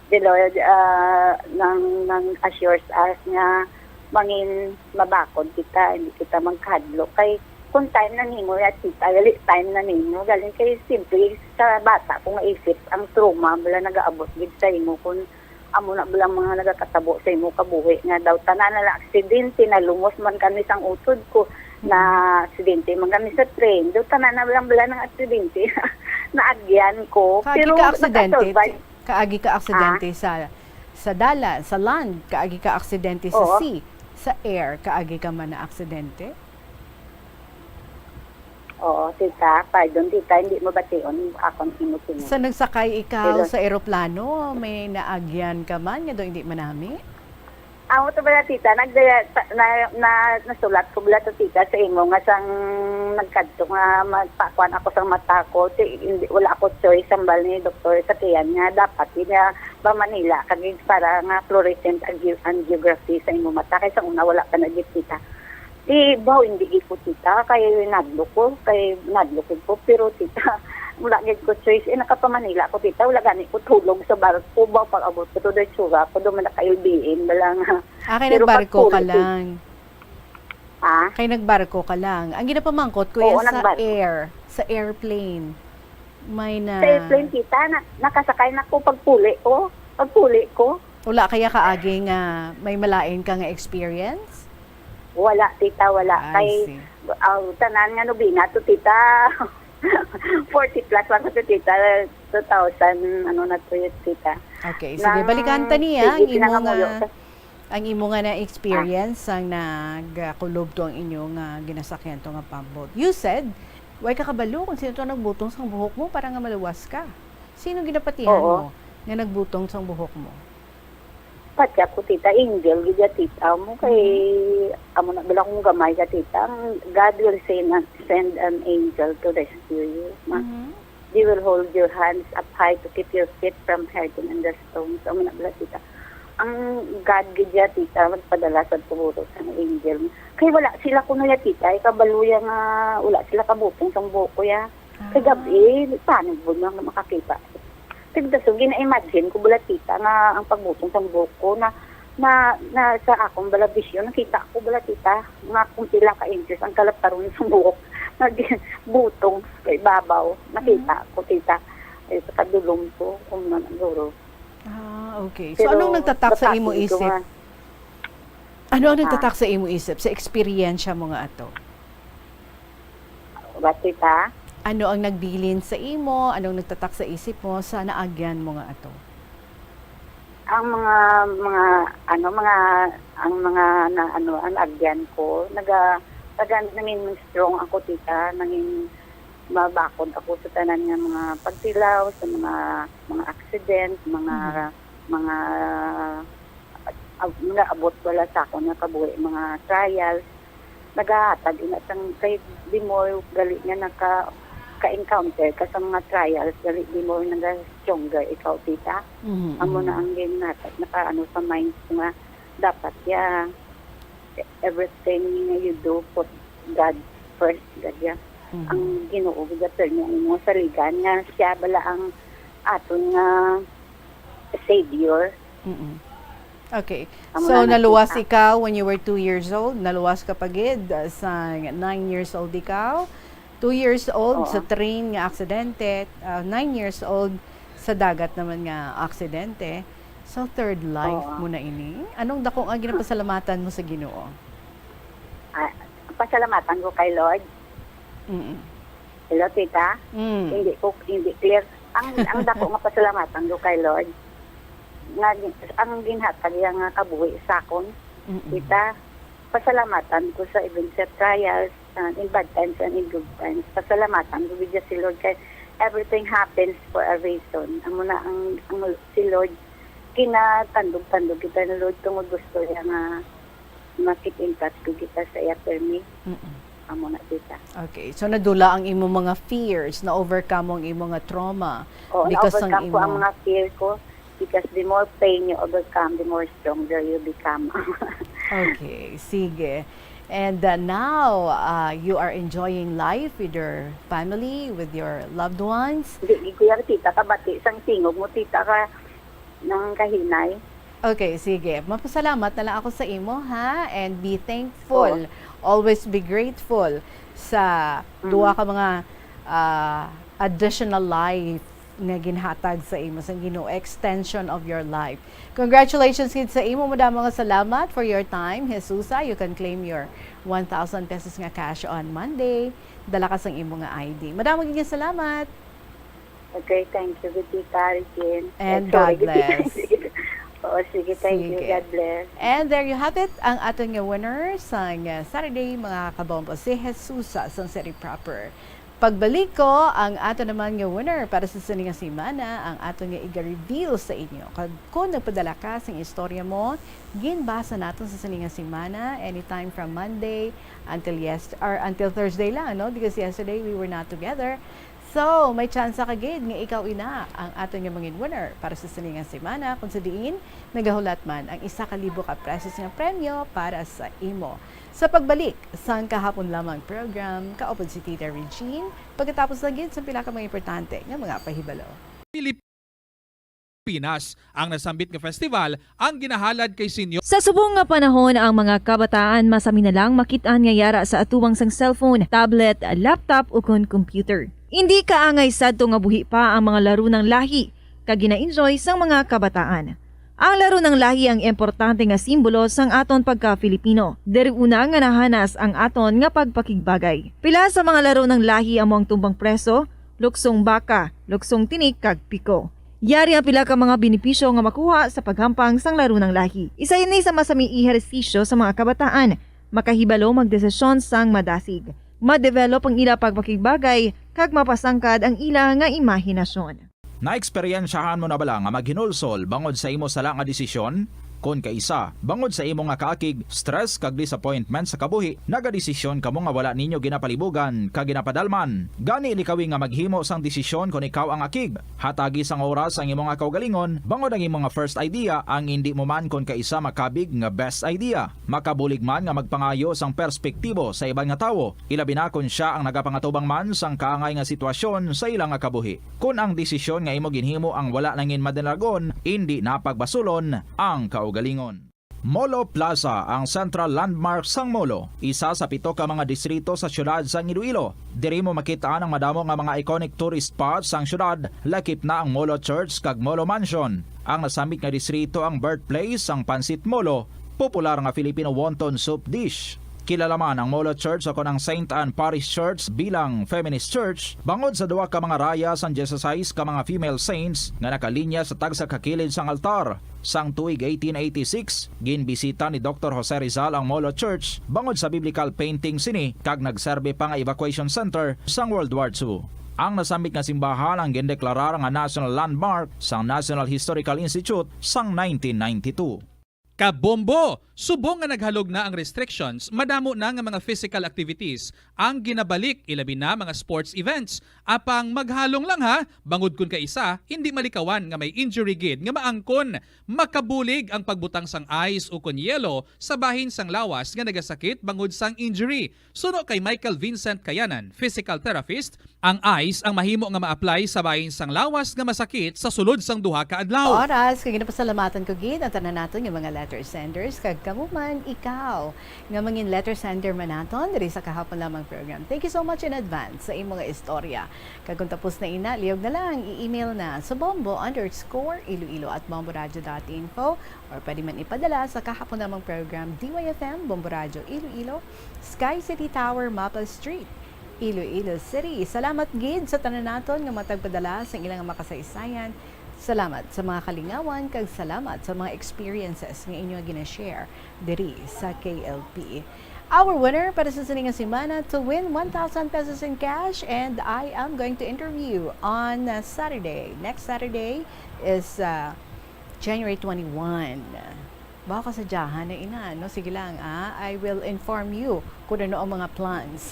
the Lord, ah, nang, nang assures us nga mangin mabakod kita, hindi kita magkahadlok. Kay kung time na nimo ya, tita, gali time na nimo. Galing kay simple sa bata ko nga isip, ang trauma bala nagaabot gid sa imo kung amo na bala mga nagakatabo sa imo kabuhi nga daw tanan na lang aksidente, nalumos man kami sang utod ko, Mm. na aksidente man kami sa train. Daw tanan na lang bala ng aksidente naagyan ko. Kagi Pero ka aksidente? nakasurvive. Kaagi ka aksidente Ah. sa, sa dalan, sa land, kaagi ka aksidente sa Oo. sea, sa air, kaagi ka man na aksidente? Oo, tita, pardon, tita, hindi mo bation akong imo sinulat. Sa nagsakay ikaw Pero sa eroplano, may naagyan ka man nga daw hindi manami? Amo to bala, tita, nag-, na, na, nasulat ko bala to, tita, sa imo nga sang nagkadto nga magpakuan ako sang mata ko, ti-, hindi, wala ako choice, hambal ni doktor sa tiyan nga dapat yun nga pa Manila kag para nga fluorescent angi-, angiography sa imo mata, kay sa una wala pa na gid, tita. Di ba, hindi gid ko, tita, kay nadlok ko, kay nadlok gid ko, pero, tita, wala gid ko choice. Eh, nakapamanila ko, tita, wala gani ko tulog sa barko ba, pag-abot ko to, diretso ra ko, duman naka-L B M na lang. Ah, kay Pero nagbarko ka pagtulog, ti- lang. Ah? Kay nagbarko ka lang. Ang ginapamangkot ko Oo, yan sa nagbarko. air, sa airplane. May na Sa airplane, tita, na, nakasakay na ko pagpuli ko. Pagpuli ko. Wala kaya kaagi nga may malain ka nga experience? Wala, tita, wala. I Kay, see. ah, tanan nga nobina to, tita. Forty plus ako to, tita. Two thousand, ano na to yun, tita. Okay, sige, Nang, balikan ta niya sige, ang imo pinangamuyo nga, ka. ang imo nga na-experience Ah. ang nagkulob to ang inyo nga ginasakyan to nga pump boat. You said, way ka kabalo kung sino to nagbutong sang buhok mo para nga maluwas ka. Sino ginapatihan Oo. mo nga nagbutong sang buhok mo? Pati ako, tita, angel gid ya, tita, mo kay Mhm. amo na bala kung gamay ka, tita, ang God will send, send an angel to rescue you. Ma-, Mhm. They will hold your hands up high to keep your feet from hurting on the stones. Amo na bala, tita. Ang God gid ya, tita, magpadala sa puro sa angel. Kay wala sila kuno ya, tita, ikabalo ya nga wala sila kabutong sang buhok ko ya. Sa Ah. gabi, paano mo na makakita? Tigda, so, gina-imagine ko bala, tita, nga ang pagbutong sang buhok ko na, na, na sa akong bala vision, nakita ko bala, tita, nga kung pila ka inches ang kalaptaron sang buhok, nagbutong sa ibabaw. Nakita Mm. ko, tita. Ay, sa kadulom ko, kung man, siguro. Ah, okay. So, Pero anong nagtatak sa imo basahin ko isip? nga. Ano ang Ah. nagtatak sa imo isip, sa eksperyensya mo nga ato? What, tita? Ano ang nagbilin sa imo? Anong nagtatak sa isip mo sa naagyan mo nga ato? Ang mga, mga, ano, mga, ang mga na, ano, ang agyan ko, naga-, taga-, nangin strong ako, tita. Nangin mabakod ako sa tanan nga mga pagtilaw, sa mga, mga accident, mga, Mhm. mga, ah, mga abot wala sa akon nga kabuhi, mga trials. Nagahatag ina sang kay the more gali nga naka-, ka-encounter ka sa mga trials, dali di mo naga-stronger ikaw, tita. Mhm, Amo na mhm. ang ginhatag, nakaano sa mind ko nga dapat ya, everything nga you do, put God first, gad ya. Mhm. Ang Ginoo, gid ya, pirmi ang imong saligan nga siya bala ang aton nga Savior. Mm-mm. Okay. Amo So, na naluwas nakita. ikaw when you were two years old? Naluwas ka pa gid, uh, sa nine years old ikaw? Two years old Oo. sa train nga aksidente, uh, nine years old sa dagat naman nga aksidente. So, third life Oo. mo na ini? Anong dako nga ginapasalamatan mo sa Ginoo? Ah, pasalamatan ko kay Lord. Mm-mm. Hello, tita? Mm. Hindi ko, hindi clear. Ang, ang dako nga pasalamatan ko kay Lord, nga gin-, ang ginhatag niya nga kabuhi sa akon, Mm-mm. tita, pasalamatan ko sa even sa trials, uh, in bad times and in good times. Pasalamatan ko gid si Lord kay everything happens for a reason. Amo na ang, ang si Lord, kinatandog-tandog kita ni Lord tungod gusto niya nga ma-keep in touch ko kita sa iya permi. Mm-mm. Amo na, tita. Okay. So, nadula ang imo mga fears, na-overcome mo ang imo nga trauma Oo, because sang na-overcome ko ang imo mga fear ko because the more pain you overcome, the more stronger you become. Okay, sige. And, uh, now, uh, you are enjoying life with your family, with your loved ones. Di, di ko yan, tita, kabati sang tingog mo, tita, ka nang kahinay. Okay, sige. Mapasalamat na lang ako sa imo, ha? And be thankful. Oo. Always be grateful sa Mm. duha ka mga, ah, additional life nga ginhatag sa imo sang Ginoo, extension of your life. Congratulations gid sa imo. Madamo nga salamat for your time, Jesusa. You can claim your one thousand pesos nga cash on Monday. Dala ka sang imo nga I D. Madamo gid nga salamat. Okay, thank you, Tita Regine. And Eh, sorry, God bless. Oo, sige, thank you. Sige. God bless. And there you have it, ang aton nga winner sang, uh, Saturday, mga kabombo, si Jesusa sang City Proper. Pagbalik ko, ang ato naman nga winner para sa sini nga semana, ang ato nga iga-reveal sa inyo. Kag kung nagpadala ka sang istorya mo, ginbasa naton sa sini nga semana, anytime from Monday until yes-, or until Thursday lang, no? Because yesterday we were not together. So, may tsansa ka gid nga ikaw ina ang aton nga mangin winner para sa sini nga semana, kung sa diin nagahulat man ang isa ka libo ka pesos nga premyo para sa imo. Sa pagbalik sang kahapon lamang program, kaupod si Tita Regine, pagkatapos na gid sa pila ka mga importante nga mga pahibalo. Pilipinas. Ang nasambit nga festival ang ginahalad kay Senyor Sa subong nga panahon, ang mga kabataan masami na lang makit-an nga yara sa atubang sang cellphone, tablet, laptop, ukon computer. Indi kaangay sadto nga buhi pa ang mga laro nang lahi kag gina-enjoy sang mga kabataan. Ang laro nang lahi ang importante nga simbolo sang aton pagka-Filipino. Diri una nga nahanas ang aton nga pagpakigbagay. Pila sa mga laro nang lahi amo ang tumbang preso, luksong baka, luksong tinik, kag piko. Yari ang pila ka mga benepisyo nga makuha sa paghampang sang laro nang lahi. Isa ini sa masami ehersisyo sa mga kabataan. Makahibalo magdesisyon sang madasig. Ma-develop ang ila pagpakigbagay, kag mapasangkad ang ila nga imahinasyon. Naeksperyensyahan mo na bala nga maghinulsol bangod sa imo sala nga desisyon? Kon kaisa, bangod sa imo nga kaakig, stress kag disappointment sa kabuhi, nagadesisyon kamo nga wala ninyo ginapalibugan kag ginapadalman. Gani, likawi nga maghimo sang desisyon kon ikaw ang akig. Hatagi sang oras ang imo nga kaugalingon, bangod ang imo nga first idea ang indi mo man kon kaisa makabig nga best idea. Makabulig man nga magpangayo sang perspektibo sa iban nga tawo, ilabi na kon sia ang nagapangatubang man sang kaangay nga sitwasyon sa ila nga kabuhi. Kon ang desisyon nga imo ginhimo ang wala nangin madinagon, indi na pagbasulon ang kaugalingon. Molo Plaza ang central landmark sang Molo, isa sa pito ka mga distrito sa siyudad sang Iloilo. Diri mo makit-an ang madamo nga mga iconic tourist spots sang siyudad, lakip na ang Molo Church kag Molo Mansion. Ang nasambit nga distrito ang birthplace sang Pancit Molo, popular nga Filipino wonton soup dish. Kilala man ang Molo Church o kon ang Saint Anne Parish Church bilang feminist church bangod sa duha ka mga raya sang dieciséis ka mga female saints nga nakalinya sa tagsa ka kilid sang altar. Sang tuig eighteen eighty-six, ginbisita ni Doktor Jose Rizal ang Molo Church bangod sa biblical painting sini kag nagserbi pa nga evacuation center sang World War Two. Ang nasambit nga simbahan ang gindeklarar nga National Landmark sang National Historical Institute sang nineteen ninety-two. Kabombo, subong nga naghalog na ang restrictions, madamo na nga mga physical activities ang ginabalik, ilabi na mga sports events. Apang maghalong lang ha, bangod kun kaisa, hindi malikawan nga may injury gid nga maangkon. Makabulig ang pagbutang sang ice o kon yelo sa bahin sang lawas nga nagasakit bangod sang injury. Suno kay Michael Vincent Kayanan, physical therapist, ang ice ang mahimo nga ma-apply sa bahin sang lawas nga masakit sa sulod sang duha ka adlaw. Oras, kay ginapasalamatan ko gid ang tanan naton nga mga letter senders, kag kamo man, ikaw, nga mangin letter sender man naton diri sa kahapon lamang program. Thank you so much in advance sa imo nga istorya. Kag kung tapos na ina, liyog na lang, i-email na sa bombo underscore iloilo at bomboradio dot info, or pwede man ipadala sa kahapon lamang program, D Y F M, Bombo Radio Iloilo, Sky City Tower, Maple Street, Iloilo City. Salamat gid sa tanan naton nga matagpadala sa ilang makasaysayan. Salamat sa mga kalingawan kag salamat sa mga experiences nga inyo gina-share diri sa K L P. Our winner para sa sini nga semana to win one thousand pesos in cash, and I am going to interview on, uh, Saturday. Next Saturday is, uh, January twenty-one. Baka sa dyahan na ina, no? Sige lang, ah. I will inform you kung ano ang mga plans.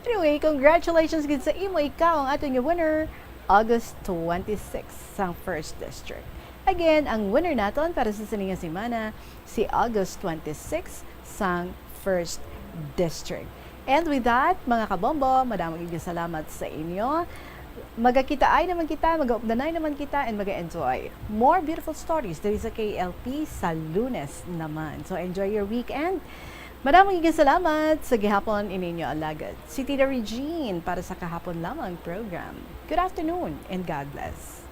Anyway, congratulations gid sa imo. Ikaw ang aton nga winner, August twenty-six, sang First District. Again, ang winner naton para sa sini nga semana, si August twenty-six, sang First District. And with that, mga kabombo, madamo gid nga salamat sa inyo. Magakitaay naman kita, mag-updanay naman kita, and mag-enjoy more beautiful stories diri sa K L P sa Lunes naman. So enjoy your weekend. Madamo gid nga salamat sa gihapon, ininyo alagad, si Tita Regine, para sa kahapon lamang program. Good afternoon and God bless.